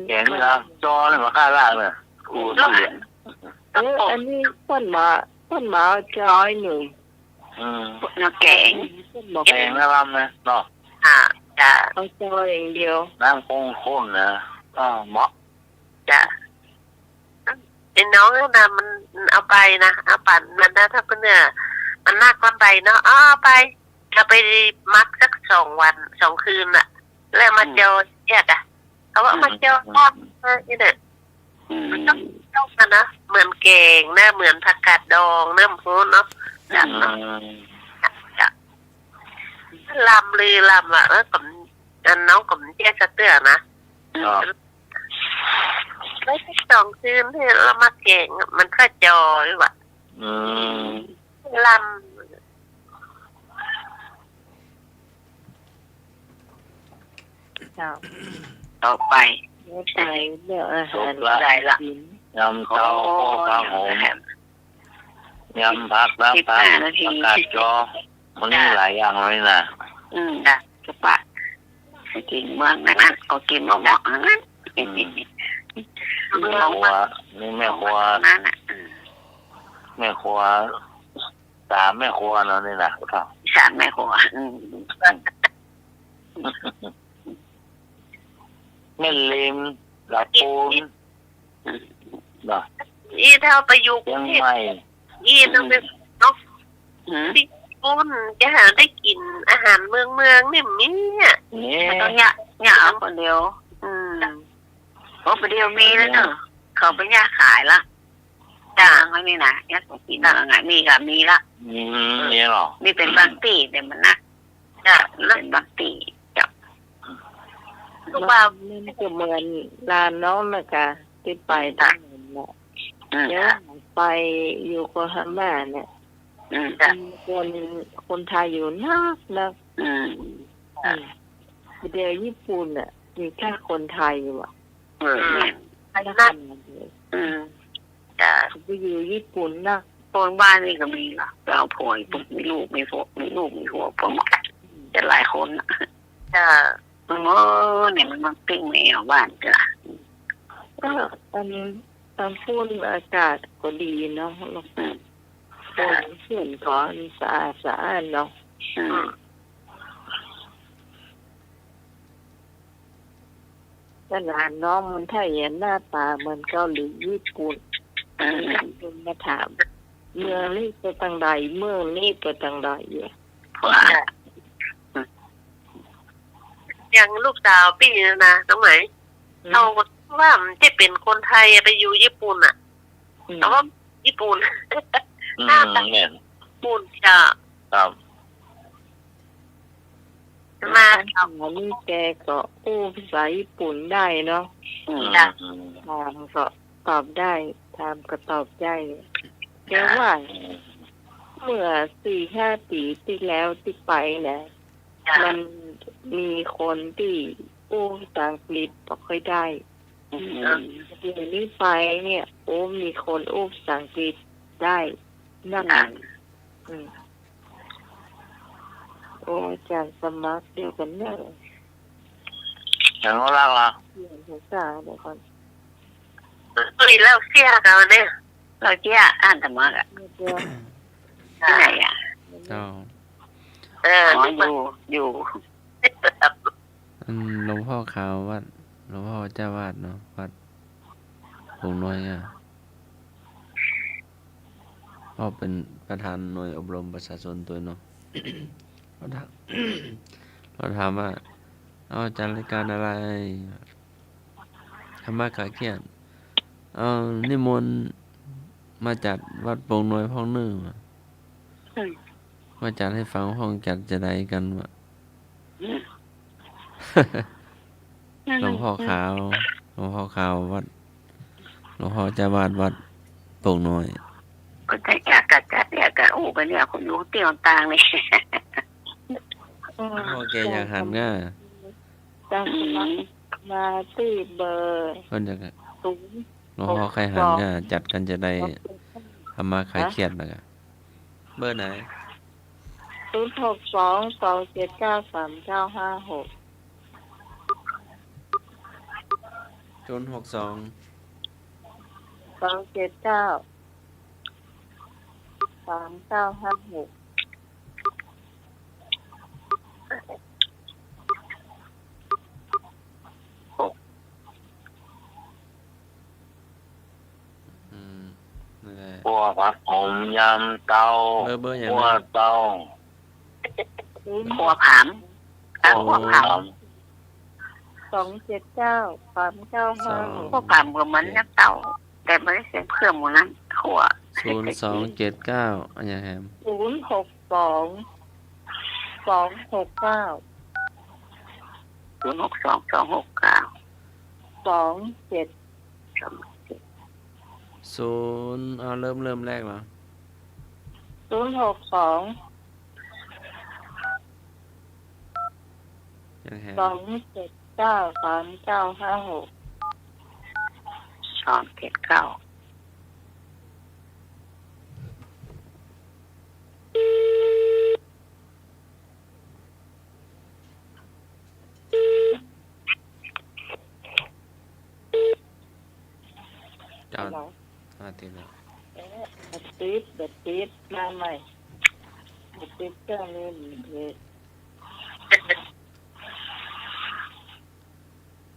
แก๋งนี่นะ จอนี่มันข้าราชเนี่ย กู เออ อันนี้เปิ้นมา เปิ้นมาเอาจอยหนึ่ง อืม เนาะ แก๋ง เปิ้นบอก แก๋งกะหล่ำนะเนาะ อ่า จ้ะ เอาจอยอย่างเดียว น้ำข้นๆ นะ ก็เหมาะ จ้ะ ไอ้น้องนั่นน่ะ มันเอาไปนะ เอาปั่นมันนะ ถ้าเปิ้นเนี่ย มันนักลำไปเนาะ เอาไป เอาไปหมักสักสองวันสองคืนน่ะ แล้วมา อืม เจียวแยกอะ เขาว่า อืม มาเจียว อืม ทอด อืม เออ นี่เนี่ย อืม มันต้องต้มอะนะ เหมือนแก๋งนะ เหมือนผักกาดดองนะ หมู่เฮาเนาะ อืม จ้ะ ลำลือลำอะ เออ ก็ อันน้องก็บ่เจียวสักเตื้อนะ ครับ ไว้สักสองคืน หื้อลำมาแก๋ง มันก็จอยว่ะ อืม ลำ เจ้า ต่อไป ต่อไปเรื่องอาหาร จบละ ได้ละ กิ๋น ยำเต้า โอ้ ข้าวหอม ยำผัก ลาบปลา สิบห้านาที ผักกาดจอ มันมีหลายอย่างเลยนะ อืม จ้ะ จะปะ กิ๋นเมืองนั้นน่ะ ก็กิ๋นเหมาะๆ นั้นน่ะ อืม แม่ครัว นี่แม่ครัว นั่นน่ะ อืม แม่ครัว สามแม่ครัวเนาะนี่นะ สามแม่ครัว อืม แม่ริม ลำปูน เนาะ อี้ถ้าไปอยู่กรุงเทพฯ เจียงใหม่ อี้ต้องไป อืม เนาะ อืม ตี้ปู้นจะหาได้กิ๋นอาหารเมืองๆ นี่มีอะ นี่ มันต้องเยียะ เยียะเอาคนเดียว อืม โอ้ คนเดียวมีแล้วเนาะ เขาไปเยียะขายละ จ้ะ เมืองเขานี่นะ เยียะของกิ๋น จ้ะ เมืองอะ มีก็มีละ อืม เออ นี่เหรอ มีเป๋นบางตี้ แต่มันนัก จ้ะ เป๋นบางตี้ จ้ะ ลูกบ่าว มันก็เหมือนร้านน้องนะกะ ตี้ไป จ้ะ ตางนั้นน่ะ อืม เดี๋ยวไปอยู่โยโกฮาม่าเนี่ย อืม จ้ะ มีคน คนไทยอยู่นักนัก อืม อืม เดี๋ยวญี่ปุ่นน่ะ มีแต่คนไทยอยู่อะ เออ อืม แม่น ไทยนัก อืม จ้ะ เขาไปอยู่ญี่ปุ่นนัก คนบ้านนี่ก็มีละ ไปเอาผัว มีลูก มีผัว มีลูก มีผัว ผัวหมด อืม จะหลายคนน่ะ จ้ะ มัน โอ้ เนี่ยมันมาปิ้งแมวบ้านจ้ะ เออ อัน อันปู้นอากาศก็ดีเนาะ อืม คนเปิ้นก็สะอาดสะอ้านเนาะ อืม แต่หลานน้องมันถ้าเห็นหน้าต๋าเหมือนเกาหลี ญี่ปุ่น อืม มีคนมาถาม เมืองนี้ไปตางใด เมืองนี้ไปตางใดอยู่ ว่า อย่างลูกสาวปี้นะ ตรงไหน อืม เขาว่ามันจะเป๋นคนไทยอะ ไปอยู่ญี่ปุ่นอะ อืม แต่ว่าญี่ปุ่น อืม หน้าต๋า เนี่ย ญี่ปุ่นจ้ะ ครับ มา อันนี้แกก็อู้ภาษาญี่ปุ่นได้เนาะ อืม จ้ะ อืม ถามก็ตอบได้ ถามก็ตอบได้ แกว่า อืม เมื่อสี่ห้าปี๋ตี้แล้วตี้ไปนะ จ้ะ มันมีคนตี้อู้ภาษาอังกฤษบ่ค่อยได้ อืม เดี๋ยวนี้ไปเนี่ย โอ้ มีคนอู้ภาษาอังกฤษได้นัก อ่ะ อืม โอ้ อาจ๋ารย์สมัครเดียวกั๋นเนาะ อย่างนั้นละ เปลี่ยนภาษาเดี๋ยวก่อน เอ้ย แล้วเสียกั๋นเนี่ย เล่าเจี้ย อ่านธรรมะอะ เล่าเจี้ย ตี้ไหนอะ เจ้า เออ อ๋อ อยู่ อยู่ อันหลวงพ่อขาววัด หลวงพ่อเจ้าอาวาสเนาะ วัดโป่งน้อยอะ ก็เป๋นประธานหน่วยอบรมประชาชนตวยเนาะ เขาถาม เขาถามว่า เอาจัดรายการอะไร ธรรมะคลายเครียด เอ่อ นิมนต์มาจัดวัดโป่งน้อยพ่องเน่อ อืม มาจัดหื้อฟังพ่อง จัดจะใดกั๋นวะ อืม หลวงพ่อขาว หลวงพ่อขาววัด หลวงพ่อเจ้าอาวาสวัดโป่งน้อย ก็จะจัด ก็จัดเนี่ย ก็อู้กั๋นเนี่ย คนอยู่ตี้ต่างๆ นี่ อืม หลวงพ่อแกอยากหันง่า จังสมัครมาตี้เบอร์ เปิ้นอยาก ศูนย์ หลวงพ่อใค่หันง่า หกสอง จัดกั๋นจะใด ธรรมะคลายเครียดนะกะ เบอร์ไหน ศูนย์หกสอง สองเจ็ดเก้า สามเก้าห้าหก ศูนย์หกสอง สองเจ็ดเก้า สามเก้าห้าหก อืม นั่นแหละ คั่วผักขมยำเต้า เบอร์ เบอร์หยังนะ คั่วเต้า คั่วผาม อ่ะ คั่วผาม คั่วผาม สองเจ็ดเก้า สามเก้าห้าหก สอง คั่วผามก็เหมือนยำเต้า แต่บ่ได้ใส่เครื่องหมดนั้น คั่ว ศูนย์สองเจ็ดเก้า อันหยังแหม ศูนย์หกสอง สองหกเก้า ศูนย์หกสอง สองหกเก้า สองเจ็ด สองเจ็ด ศูนย์ เอา เริ่ม เริ่มแรกเหรอ ศูนย์หกสอง ยังแหม สองเจ็ดเก้า สามเก้าห้าหก สองเจ็ดเก้า เจ้า ฮัลโหล อ่า ติดแล้ว เอ๊ะ บ่ติด บ่ติด มาใหม่ บ่ติดเครื่องนี้ นี่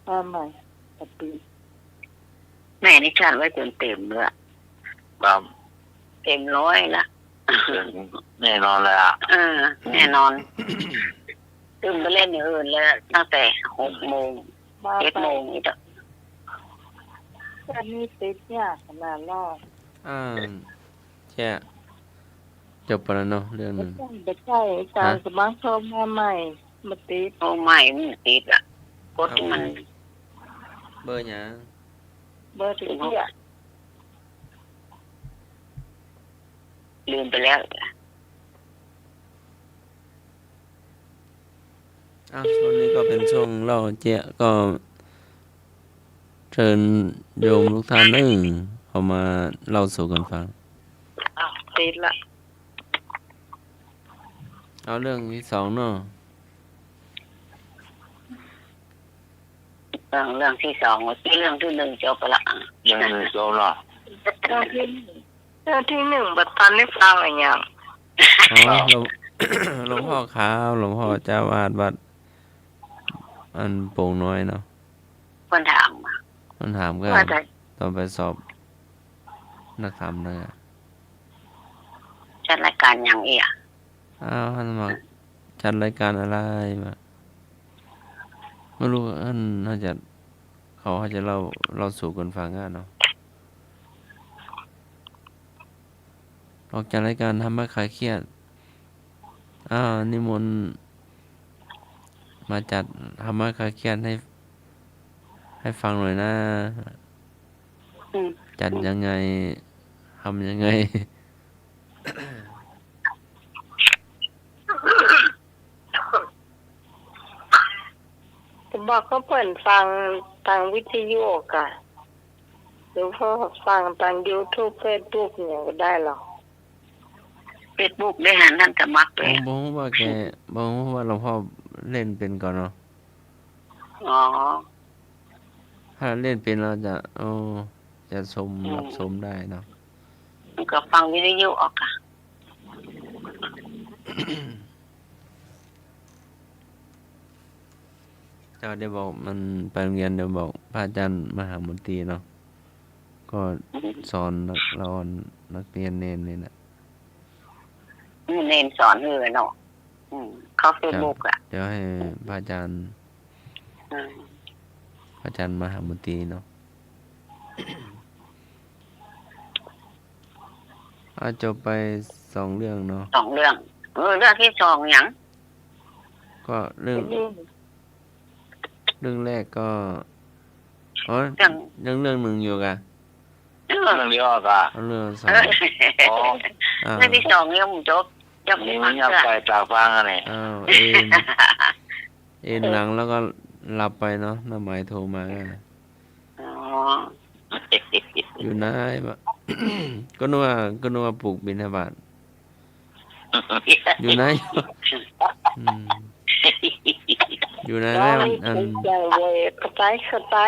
มาใหม่ บ่ติด แม่นี่จัดไว้จ๋นเต๋มเลยอะ ครับ เต๋มร้อยละ แน่นอนเลยอะ เออ แน่นอน ตึงไปเล่นอย่างอื่นเลย ตั้งแต่หกโมง มา เจ็ดโมงนี่เถอะ อันนี้ติดยากขนาดนั้น อ่า แจ้ จบไปแล้วเนาะ เรื่องหนึ่ง บ่ใจ้ บ่ใจ้ อาจ๋ารย์ ฮะ สมัครโทรมาใหม่ บ่ติด โทรใหม่มันติดอะ กดที่มัน เอา เบอร์หยัง เบอร์ติดเตี้ย ลืมไปแล้ว อ้าว ช่วงนี้ก็เป๋นช่วงเล่าเจี้ย ก็เชิญโยมทุกท่านเน่อ เข้ามาเล่าสู่กั๋นฟัง อ้าว ติดละ เอาเรื่องที่สองเนาะ เรื่อง เรื่องที่สอง เมื่อกี้เรื่องที่หนึ่งจบไปละ เรื่องที่หนึ่งจบละ เรื่องที่หนึ่ง เรื่องที่หนึ่ง บ่ทันได้ฟังอะหยัง อ๋อ หลวง หลวงพ่อขาว หลวงพ่อเจ้าอาวาสวัด อันโป่งน้อยเนาะ เปิ้นถาม เปิ้นถามก็ ว่าแต่ ต๋อนไปสอบนักธรรมนะ จัดรายการหยังอี้อะ อ้าว หันมาจัดรายการอะไรวะ บ่ฮู้ อัน เขาจะ เขาจะเล่า เล่าสู่กั๋นฟังอะเนาะ ออกจัดรายการธรรมะคลายเครียด อ้าว นิมนต์มาจัดธรรมะคลายเครียดหื้อ หื้อฟังหน่อยนะ อืม จัดยังไง ทำยังไง ก็บอกเขาเปิดฟังตางวิทยุก่ะ หรือว่าฟังตางยูทูบ เฟซบุ๊กเนี่ยก็ได้หรอ เฟซบุ๊กได้หัน หันสมัครเลย บ่ บ่ฮู้ว่าแก บ่ฮู้ว่าหลวงพ่อเล่นเป๋นก่อเนาะ อ๋อ ถ้าเล่นเป๋นแล้วจะ โอ้ จะชม อืม รับชมได้เนาะ ก็ฟังวิทยุออกอะ เจ้าเดี๋ยวบอกมันไปโรงเรียน เดี๋ยวบอกพระอาจารย์มหามนตรีเนาะ ก็สอนนักเรียน นักเรียนเณรนี่แหละ อืม เณรสอนหื้อเนาะ อืม เข้าเฟซบุ๊กอะ เดี๋ยวให้พระอาจารย์ อืม พระอาจารย์มหามนตรีเนาะ อ่ะ จบไปสองเรื่องเนาะ สองเรื่อง เออ เรื่องที่สองหยัง ก็เรื่อง อืม เรื่องแรกก็ อ๋อ เรื่อง ยังเรื่องหนึ่งอยู่กะ เรื่องเดียวกะ เอาเรื่องสอง เออ อ๋อ อ่า เรื่องที่สองยังบ่จบ ยังบ่ฟัง นี่ยัง เตื้อ ไปตาฟังอันนี้ อ้าว เอน เอนหลังแล้วก็หลับไปเนาะ น้าหมายโทรมาก็ อ๋อ อยู่ไหนวะ ก็นึกว่า ก็นึกว่าปลุกบิณฑบาต อยู่ไหน อืม อยู่ไหนแล้ว อัน เข้าใจ๋ เข้าใจ๋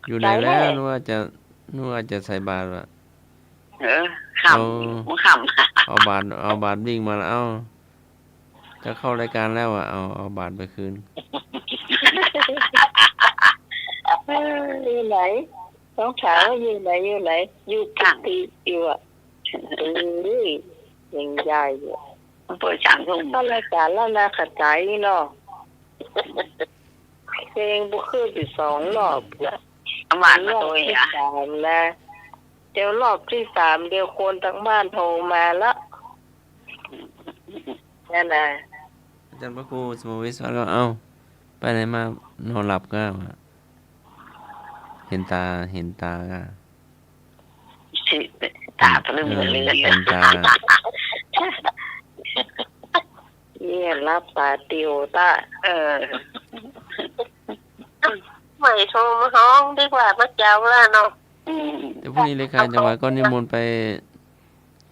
อยู่ไหนแล้ว นึกว่าจะ นึกว่าจะใส่บาตรวะ เออ ค่ำ เอา ค่ำ เอาบาตร เอาบาตรวิ่งมาแล้ว เอ้า จะเข้ารายการแล้วอะ เอา เอาบาตรไปคืน เออ อยู่ไหน ต้องถามว่าอยู่ไหน อยู่ไหน อยู่กุฏิอยู่อะ เอ้ย ยังใหญ่อยู่ เปิดสามทุ่ม เข้ารายการแล้วนะ เข้าใจ๋เนาะ เพลงบ่ขึ้นไปสองรอบละ เอาบาตรมาตวยอะ รอบที่สามนะ เดี๋ยวรอบที่สาม เดี๋ยวคนตางบ้านโทรมาละ นั่นน่ะ อาจารย์พระครูสมวิชวัฒน์ก็ เอ้า ไปไหนมา นอนหลับกะวะ เห็นตา เห็นตากะ สิ ตาปลึ้ม เออ ปลึ้ม เห็นตา เนี่ยหลับต๋าติวตะ เออ ไหมโทรมาฮ้องดีกว่า มาเจ้าละเนาะ อืม เดี๋ยวพรุ่งนี้เลขาจังหวัดก็นิมนต์ไป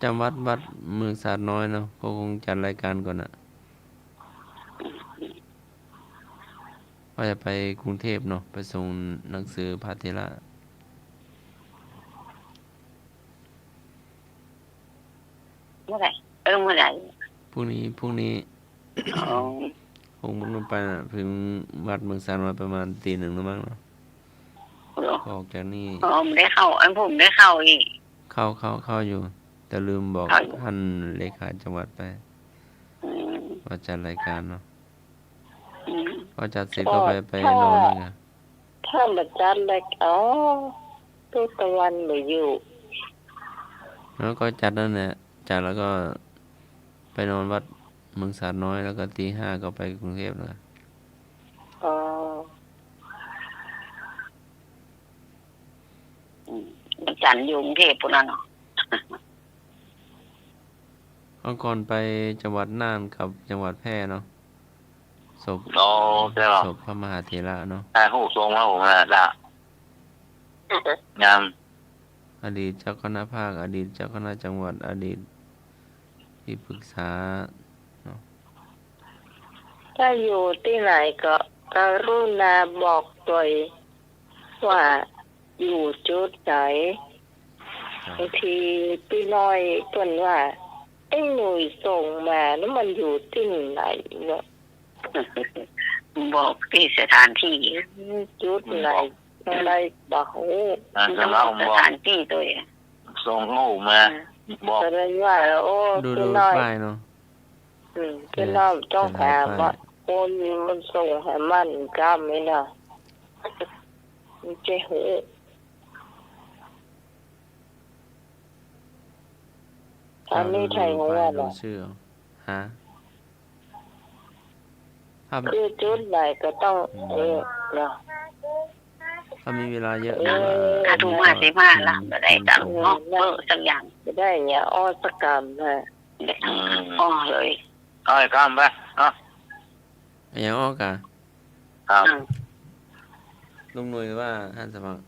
จำวัดวัดเมืองสาดน้อยเนาะ ก็คงจัดรายการก่อนน่ะ ว่าจะไปกรุงเทพฯเนาะ ไปส่งหนังสือพระเถระ เมื่อไหร่ เออ เมื่อไหร่ พรุ่งนี้ พรุ่งนี้ อ๋อ คงบ่ไปน่ะ เถิงวัดเมืองสาดน้อยประมาณตีหนึ่งแล้วมั้งเนาะ เหรอ ก็ออกจากนี่ อ๋อ บ่ได้เข้า อันผมได้เข้าอีก เข้า เข้า เข้าอยู่ แต่ลืมบอก เข้าอยู่ ท่านเลขาจังหวัดไป อืม ว่าจัดรายการเนาะ อืม พอจัดเสร็จก็ไป ไปนอนนี่ไง ถ้าบ่จัดรายการ อ๋อ ทุกตะวันบ่อยู่ แล้วก็จัดนั่นแหละ จัดแล้วก็ไปนอนวัดเมืองสาดน้อย แล้วก็ตีห้าก็ไปกรุงเทพฯแล้ว อ๋อ อืม วันจันทร์อยู่กรุงเทพฯพุ้นน่ะเนาะ เมื่อก่อนไปจังหวัดน่านกับจังหวัดแพร่เนาะ ศพ อ๋อ ใช่เหรอ ศพพระมหาเถระเนาะ ใช่ ฮู้ ส่งมาผมนะ จ้ะ งาม อดีตเจ้าคณะภาค อดีตเจ้าคณะจังหวัด อดีตที่ปรึกษาเนาะ ถ้าอยู่ตี้ไหนก็กรุณาบอกตวยว่าอยู่จุดไหน ครับ บางทีตี้น้อยเปิ้นว่า ไอ้หนุ่ยส่งมานั้นมันอยู่ตี้ไหนเนาะ บอกตี้สถานตี้ จุดไหน บอก อะไรบ่ฮู้ อ่า มันต้องบอก สำหรับผมบอก สถานตี้ตวย ส่งฮู้มา อืม บอก แสดงว่า โอ้ ดู ตี้น้อย ดูป้ายเนาะ อืม เออ ตี้น้อยต้องถามว่า เขียนหลายป้าย คนมันส่งหื้อมันกำนี่นะ มันจะฮู้ อันนี้ไทยของเรา ดูป้าย ดูชื่อเอา ฮะ ถ้า คือจุดไหนก็ต้อง อืม เออ เนาะ ถ้ามีเวลาเยอะ เออ หรือว่า ห้าทุ่มห้าสิบห้าละ อืม บ่ได้ตังค์เนาะ เออ สักอย่าง บ่ได้เนี่ย อ้อสักกำฮะ อืม อ้อเลย เอาไอ้กำไป เอา เอาอย่างอ้อกะ ครับ อืม ลุงหนุ่ยว่าหันสมัคร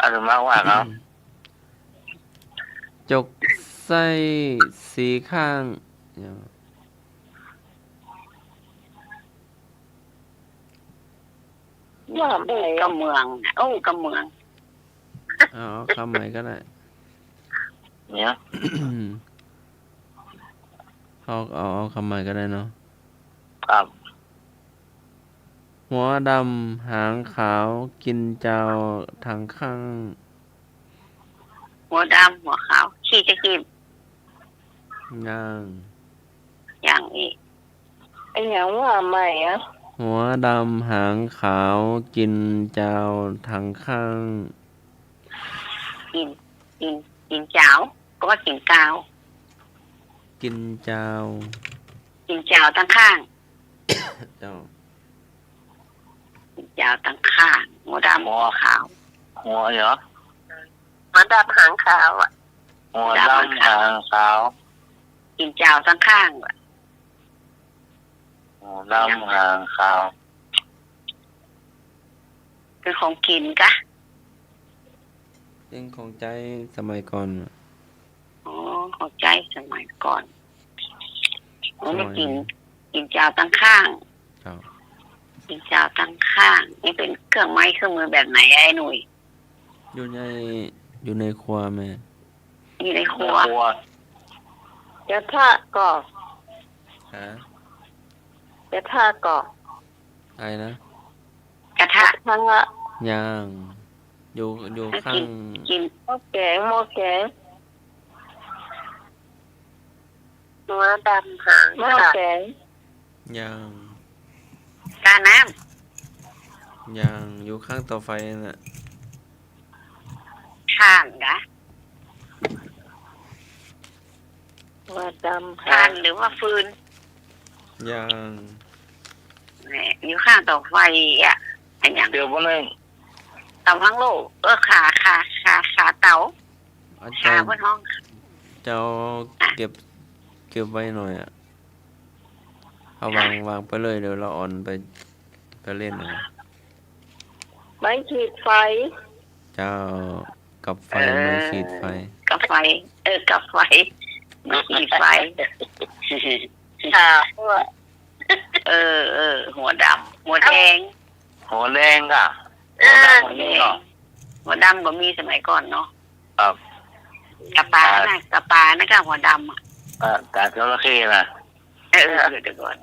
อาตมาว่าครับ จกไส้สีข้าง ว่าไป กำเมือง โอ้ กำเมือง เอา เอาคำใหม่ก็ได้ เนี่ย เอา เอา เอากำใหม่ก็ได้เนาะ ครับ หัวดำหางขาว กิ๋นจาวตังข้าง หัวดำหัวขาว ขี้จะขีบ ยัง ยังอีก อะหยังว่าใหม่อะ หัวดำหางขาว กิ๋นจาวตังข้าง กิ๋น กิ๋น กิ๋นจาว ก็ว่ากิ๋นกาว กิ๋นจาว กิ๋นจาวตังข้าง เจ้า กิ๋นจาวตังข้าง หัวดำหัวขาว หัวเหรอ หัวดำหางขาวอะ หัวดำหางขาว กิ๋นจาวตังข้างอะ หัวดำหางขาว เป๋นของกิ๋นกะ เป๋นของใจ๊สมัยก่อนอะ อ๋อ ของใจ๊สมัยก่อน อ๋อ สมัย นี่กิ๋น กิ๋นจาวตังข้าง เจ้า กิ๋นจาวตังข้าง นี่เป๋นเครื่องไม้เครื่องมือแบบไหนไอ้หนุ่ย อยู่ใน อยู่ในครัวแม่ อยู่ในครัว ในครัว กระทะก่อ ฮะ กระทะก่อ อะไรนะ กระทะ กระทะ ยัง อยู่ อยู่ ให้ ข้าง กิ๋น กิ๋น หม้อแก๋ง หม้อแก๋ง หัวดำหาง หม้อแก๋ง ยัง กาน้ำ ยัง อยู่ข้างเตาไฟนั่นน่ะ ถ่านกะ หัวดำหาง ถ่านหรือว่าฟืน ยัง เนี่ย อยู่ข้างเตาไฟอะ อะหยัง เดี๋ยวแป๊บนึง เต๋าฮังโล่ เออ ขา ขา ขา ขาเต๋า อาจ๋ารย์ ขาเปิ้นฮ้อง เจ้า อะ เก็บ เก็บไว้หน่อยอะ เอาวาง วางไปเลย เดี๋ยวละอ่อนไป ไปเล่นเอา ไม้ขีดไฟ เจ้า กับไฟ เออ ไม้ขีดไฟ กับไฟ เออ กับไฟ ไม้ขีดไฟ ค่ะ เออ เออ หัวดำ หัวแดง หัวแดงก่ะ เออ หัวดำก็มีเนาะ หัวดำก็มีสมัยก่อนเนาะ ครับ กะป๋าน่ะ กะป๋าน่ะกะหัวดำอะ อ่ะ กะจระเข้น่ะ เออ เดี๋ยวก่อน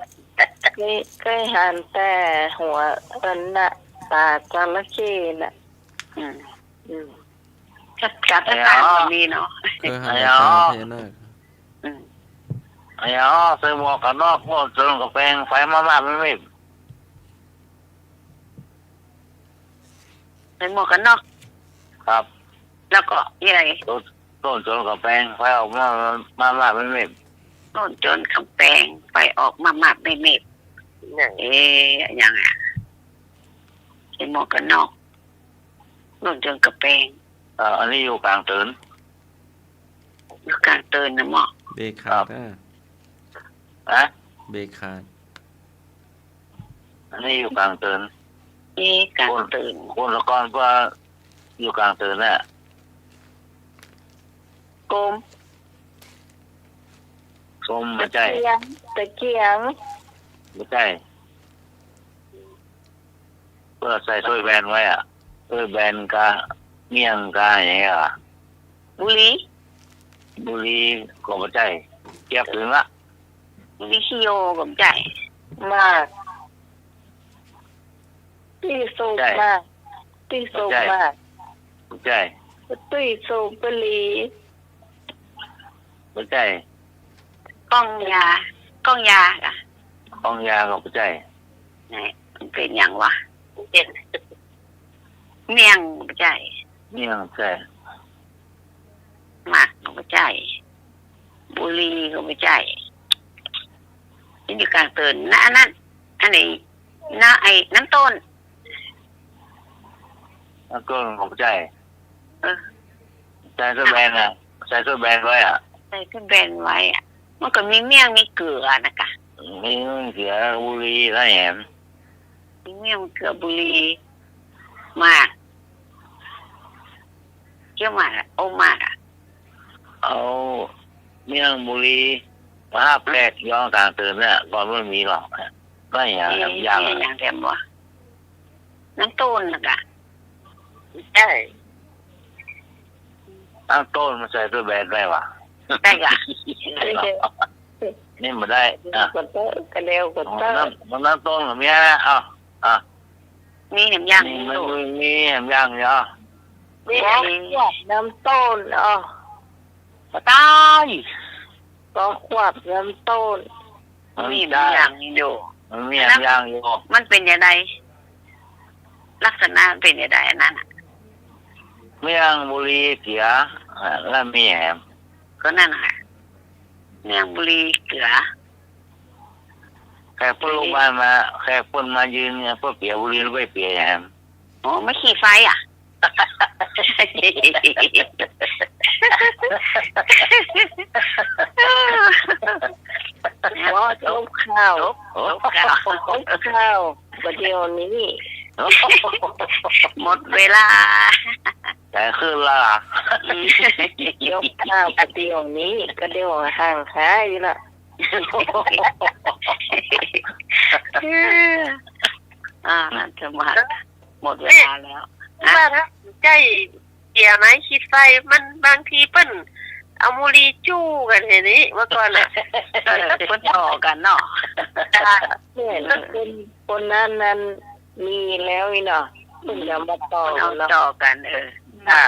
เกย เกยหันแต่หัวอันน่ะ ต๋าจระเข้น่ะ อืม อืม กะ กะตะกร้าก็มีเนาะ เกยหันแต่ต๋าพญานาค อืม ไอ้อ๋อ ใส่หมวกกั๋นน็อก โน่นโจนกำแปง ไฟมามาดไม่มิด ใส่หมวกกั๋นน็อก ครับ แล้วก็ยังไง โน่น โน่นโจนกำแปง ไฟออกมามามาดไม่มิด โน่นโจนกำแปง ไฟออกมามาดไม่มิด เนี่ย เอ๊ะ ยังไง ใส่หมวกกั๋นน็อก โน่นโจนกำแปง เอ่อ อันนี้อยู่ก๋างเติน อยู่ก๋างเตินนะหมอ เบรกขาด ครับ อะ ฮะ เบรกขาด อันนี้อยู่ก๋างเติน เอ๊ะ ก๋างเติน คน คนละก้อนก็อยู่ก๋างเตินน่ะ โกม โกม บ่ใจ้ ตะเกียง ตะเกียง บ่ใจ้ เปิ้นใส่ถ้วยแบนไว้อะ ถ้วยแบนกา เมี่ยงกา อย่างเงี้ยอะ บุหรี่ บุหรี่ก็บ่ใจ้ เกียบถึงละ บุหรี่ขี้โยก็บ่ใจ้ หมาก ตี้สูบ บ่ใจ้ หมาก ตี้สูบ บ่ใจ้ หมาก บ่ใจ้ ตี้สูบบุหรี่ บ่ใจ้ ก้องยา ก้องยาก่ะ ก้องยาก็บ่ใจ้ นี่ มันเป๋นหยังวะ เป๋น เมี่ยงบ่ใจ้ เมี่ยงบ่ใจ้ หมากก็บ่ใจ้ บุหรี่ก็บ่ใจ้ นี่อยู่ก๋างเตินนะ อันนั้น อันไหน นะ ไอ้น้ำต้น น้ำต้นก็บ่ใจ้ เออ ใส่ถ้วยแบนน่ะ ใส่ถ้วยแบนไว้อะ ใส่ถ้วยแบนไว้อะ มันก็มีเมี่ยงมีเกือนะกะ มีเมี่ยงเกือบุหรี่ละแหม มีเมี่ยงเกือบุหรี่ หมาก เคี้ยวหมากอะ อมหมากอะ เอาเมี่ยงบุหรี่มาฮับแขกยองก๋างเตินเนี่ย ก่อนมันมีหรอก ก็อย่าง เอ๊ะ อย่าง อย่างแถมวะ น้ำต้นนะกะ ใจ้ ตั้งโต้นมาใส่ตัวแบนได้วะ ได้ก่ะ นี่บ่ได้ อ่ะ กดเตอะ กระเดียวกดเตอะ อ๋อ น้ำ น้ำต้นก็มีนะ อ้าว อ่ะ มีแหมยัง มี มี มีแหมยังอยู่ มี ก็ขวบน้ำต้น อ๋อ บ่ตาย ก็ขวบน้ำต้น มันมีแหมยังอยู่ มันมีแหมยังอยู่ มันเป๋นจะใด ลักษณะมันเป๋นจะใดอันนั้นน่ะ เมี่ยงบุหรี่เกีย อ่ะ แล้วมีแหม ก็นั่นน่ะ เมี่ยงบุหรี่เกีย แขกเปิ้นลูกบ้านมา แขกเปิ้นมาเยือนเนี่ย เปิ้นเปียบุหรี่หรือบ่เปียแหม โอ้ ไม่ขี้ไฟอ่ะ โอ้ จบข่าว จบ จบข่าว จบข่าว บ่าเดี่ยวนี้ หมดเวลา แต่คืนละ อืม จบข่าว บ่าเดี่ยวนี้ ก็เดี่ยวห่างหายอยู่ละ อ่า สมบัติ หมดเวลาแล้ว แม่ นะ ว่าถ้าใจ๊เกียไม้ขีดไฟ มันบางทีเปิ้นเอาบุหรี่จู้กั๋นเห็นนี้ เมื่อก่อนน่ะ เออ เปิ้นต่อกั๋นเนาะ จ้ะ เนี่ย คน คนนั้นนั้นมีแล้วนี่เนาะ เปิ้นจะมาต่อกั๋นเนาะ เปิ้นเอาต่อกั๋น เออ อ่า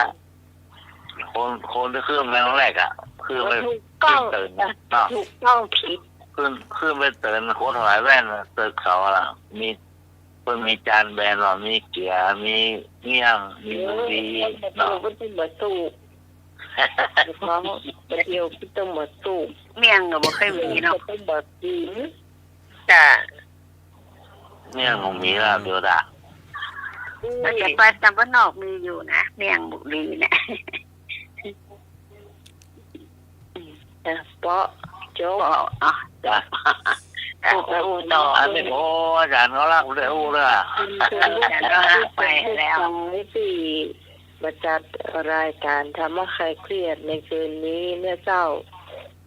คน คนตี้ขึ้นไปครั้งแรกอะ ขึ้นไป ถูกต้อง ขึ้นเติน อ่ะ เนาะ ถูกต้องผิด ขึ้น ขึ้นไปเติน คนถวายแว่นน่ะ ตึกเขาอะ มี เปิ้นมีจานแบนว่า มีเกีย มีเมี่ยง มีบุหรี่ เออ เนาะ เปิ้นต้องมาสู้ เปิ้นต้องมาสู้ เมี่ยงก็บ่เคยมีเนาะ เปิ้นต้องมากิ๋น จ้ะ เมี่ยงบ่มีแล้ว เดี๋ยวดะ แต่ไปตางบ้านนอกมีอยู่นะ เมี่ยงบุหรี่เนี่ย เออ เปาะ จบ เปาะ อ่ะ จ้ะ อู้ อู้ต่อ อันนี้ โอ้ อาจ๋ารย์เขาลากเลย อู้เลยอะ อาจ๋ารย์เขาลากไปแล้ว ที่มาจัดรายก๋านธรรมะคลายเครียดในคืนนี้เนี่ยเจ้า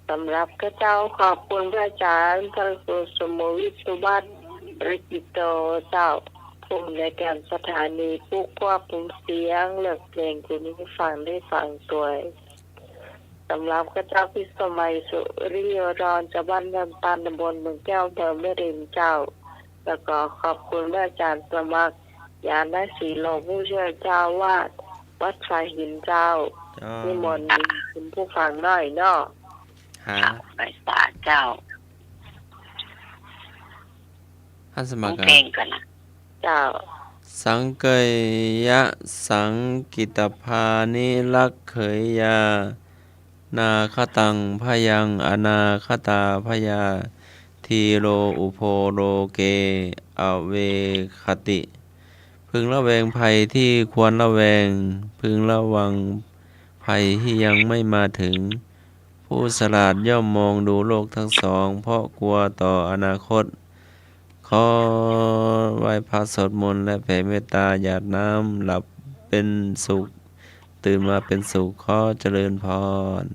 สำหรับข้าเจ้าขอบคุณพระอาจ๋ารย์ พระครูสมวิทย์ สุวัฒน์ ริจิตโต เจ้า ผู้อำนวยก๋านสถานีผู้ควบคุมเสียง เลือกเพลงคืนนี้ฟังได้ฟังตวย สำหรับข้าเจ้าพิสมัย สุริโยธร จากบ้านดอนตัน ตำบลเมืองแก้ว อำเภอแม่ริมเจ้า แล้วก็ขอบคุณพระอาจ๋ารย์สมัคร ญาณสีโล ผู้ช่วยเจ้าอาวาสวัดสายหินเจ้า เจ้า นิมนต์คุณผู้ฟังหน่อยเนาะ ฮะ ค่ะ ไหว้สาเจ้า หันสมัคร ร้องเพลงก่อนนะ เจ้า สังเกยยะ สังกิตตภานิรักเขยยา นาคตังพยัง อนาคตาพยา ธีโรอุโพโรเก อเวคติ พึงละแวงภัยที่ควรละแวง พึงระวังภัยที่ยังไม่มาถึง ผู้ฉลาดย่อมมองดูโลกทั้งสอง เพราะกลัวต่ออนาคต ขอไหว้พระสวดมนต์และแผ่เมตตาหยาดน้ำ หลับเป็นสุข ตื่นมาเป็นสุข ขอเจริญพร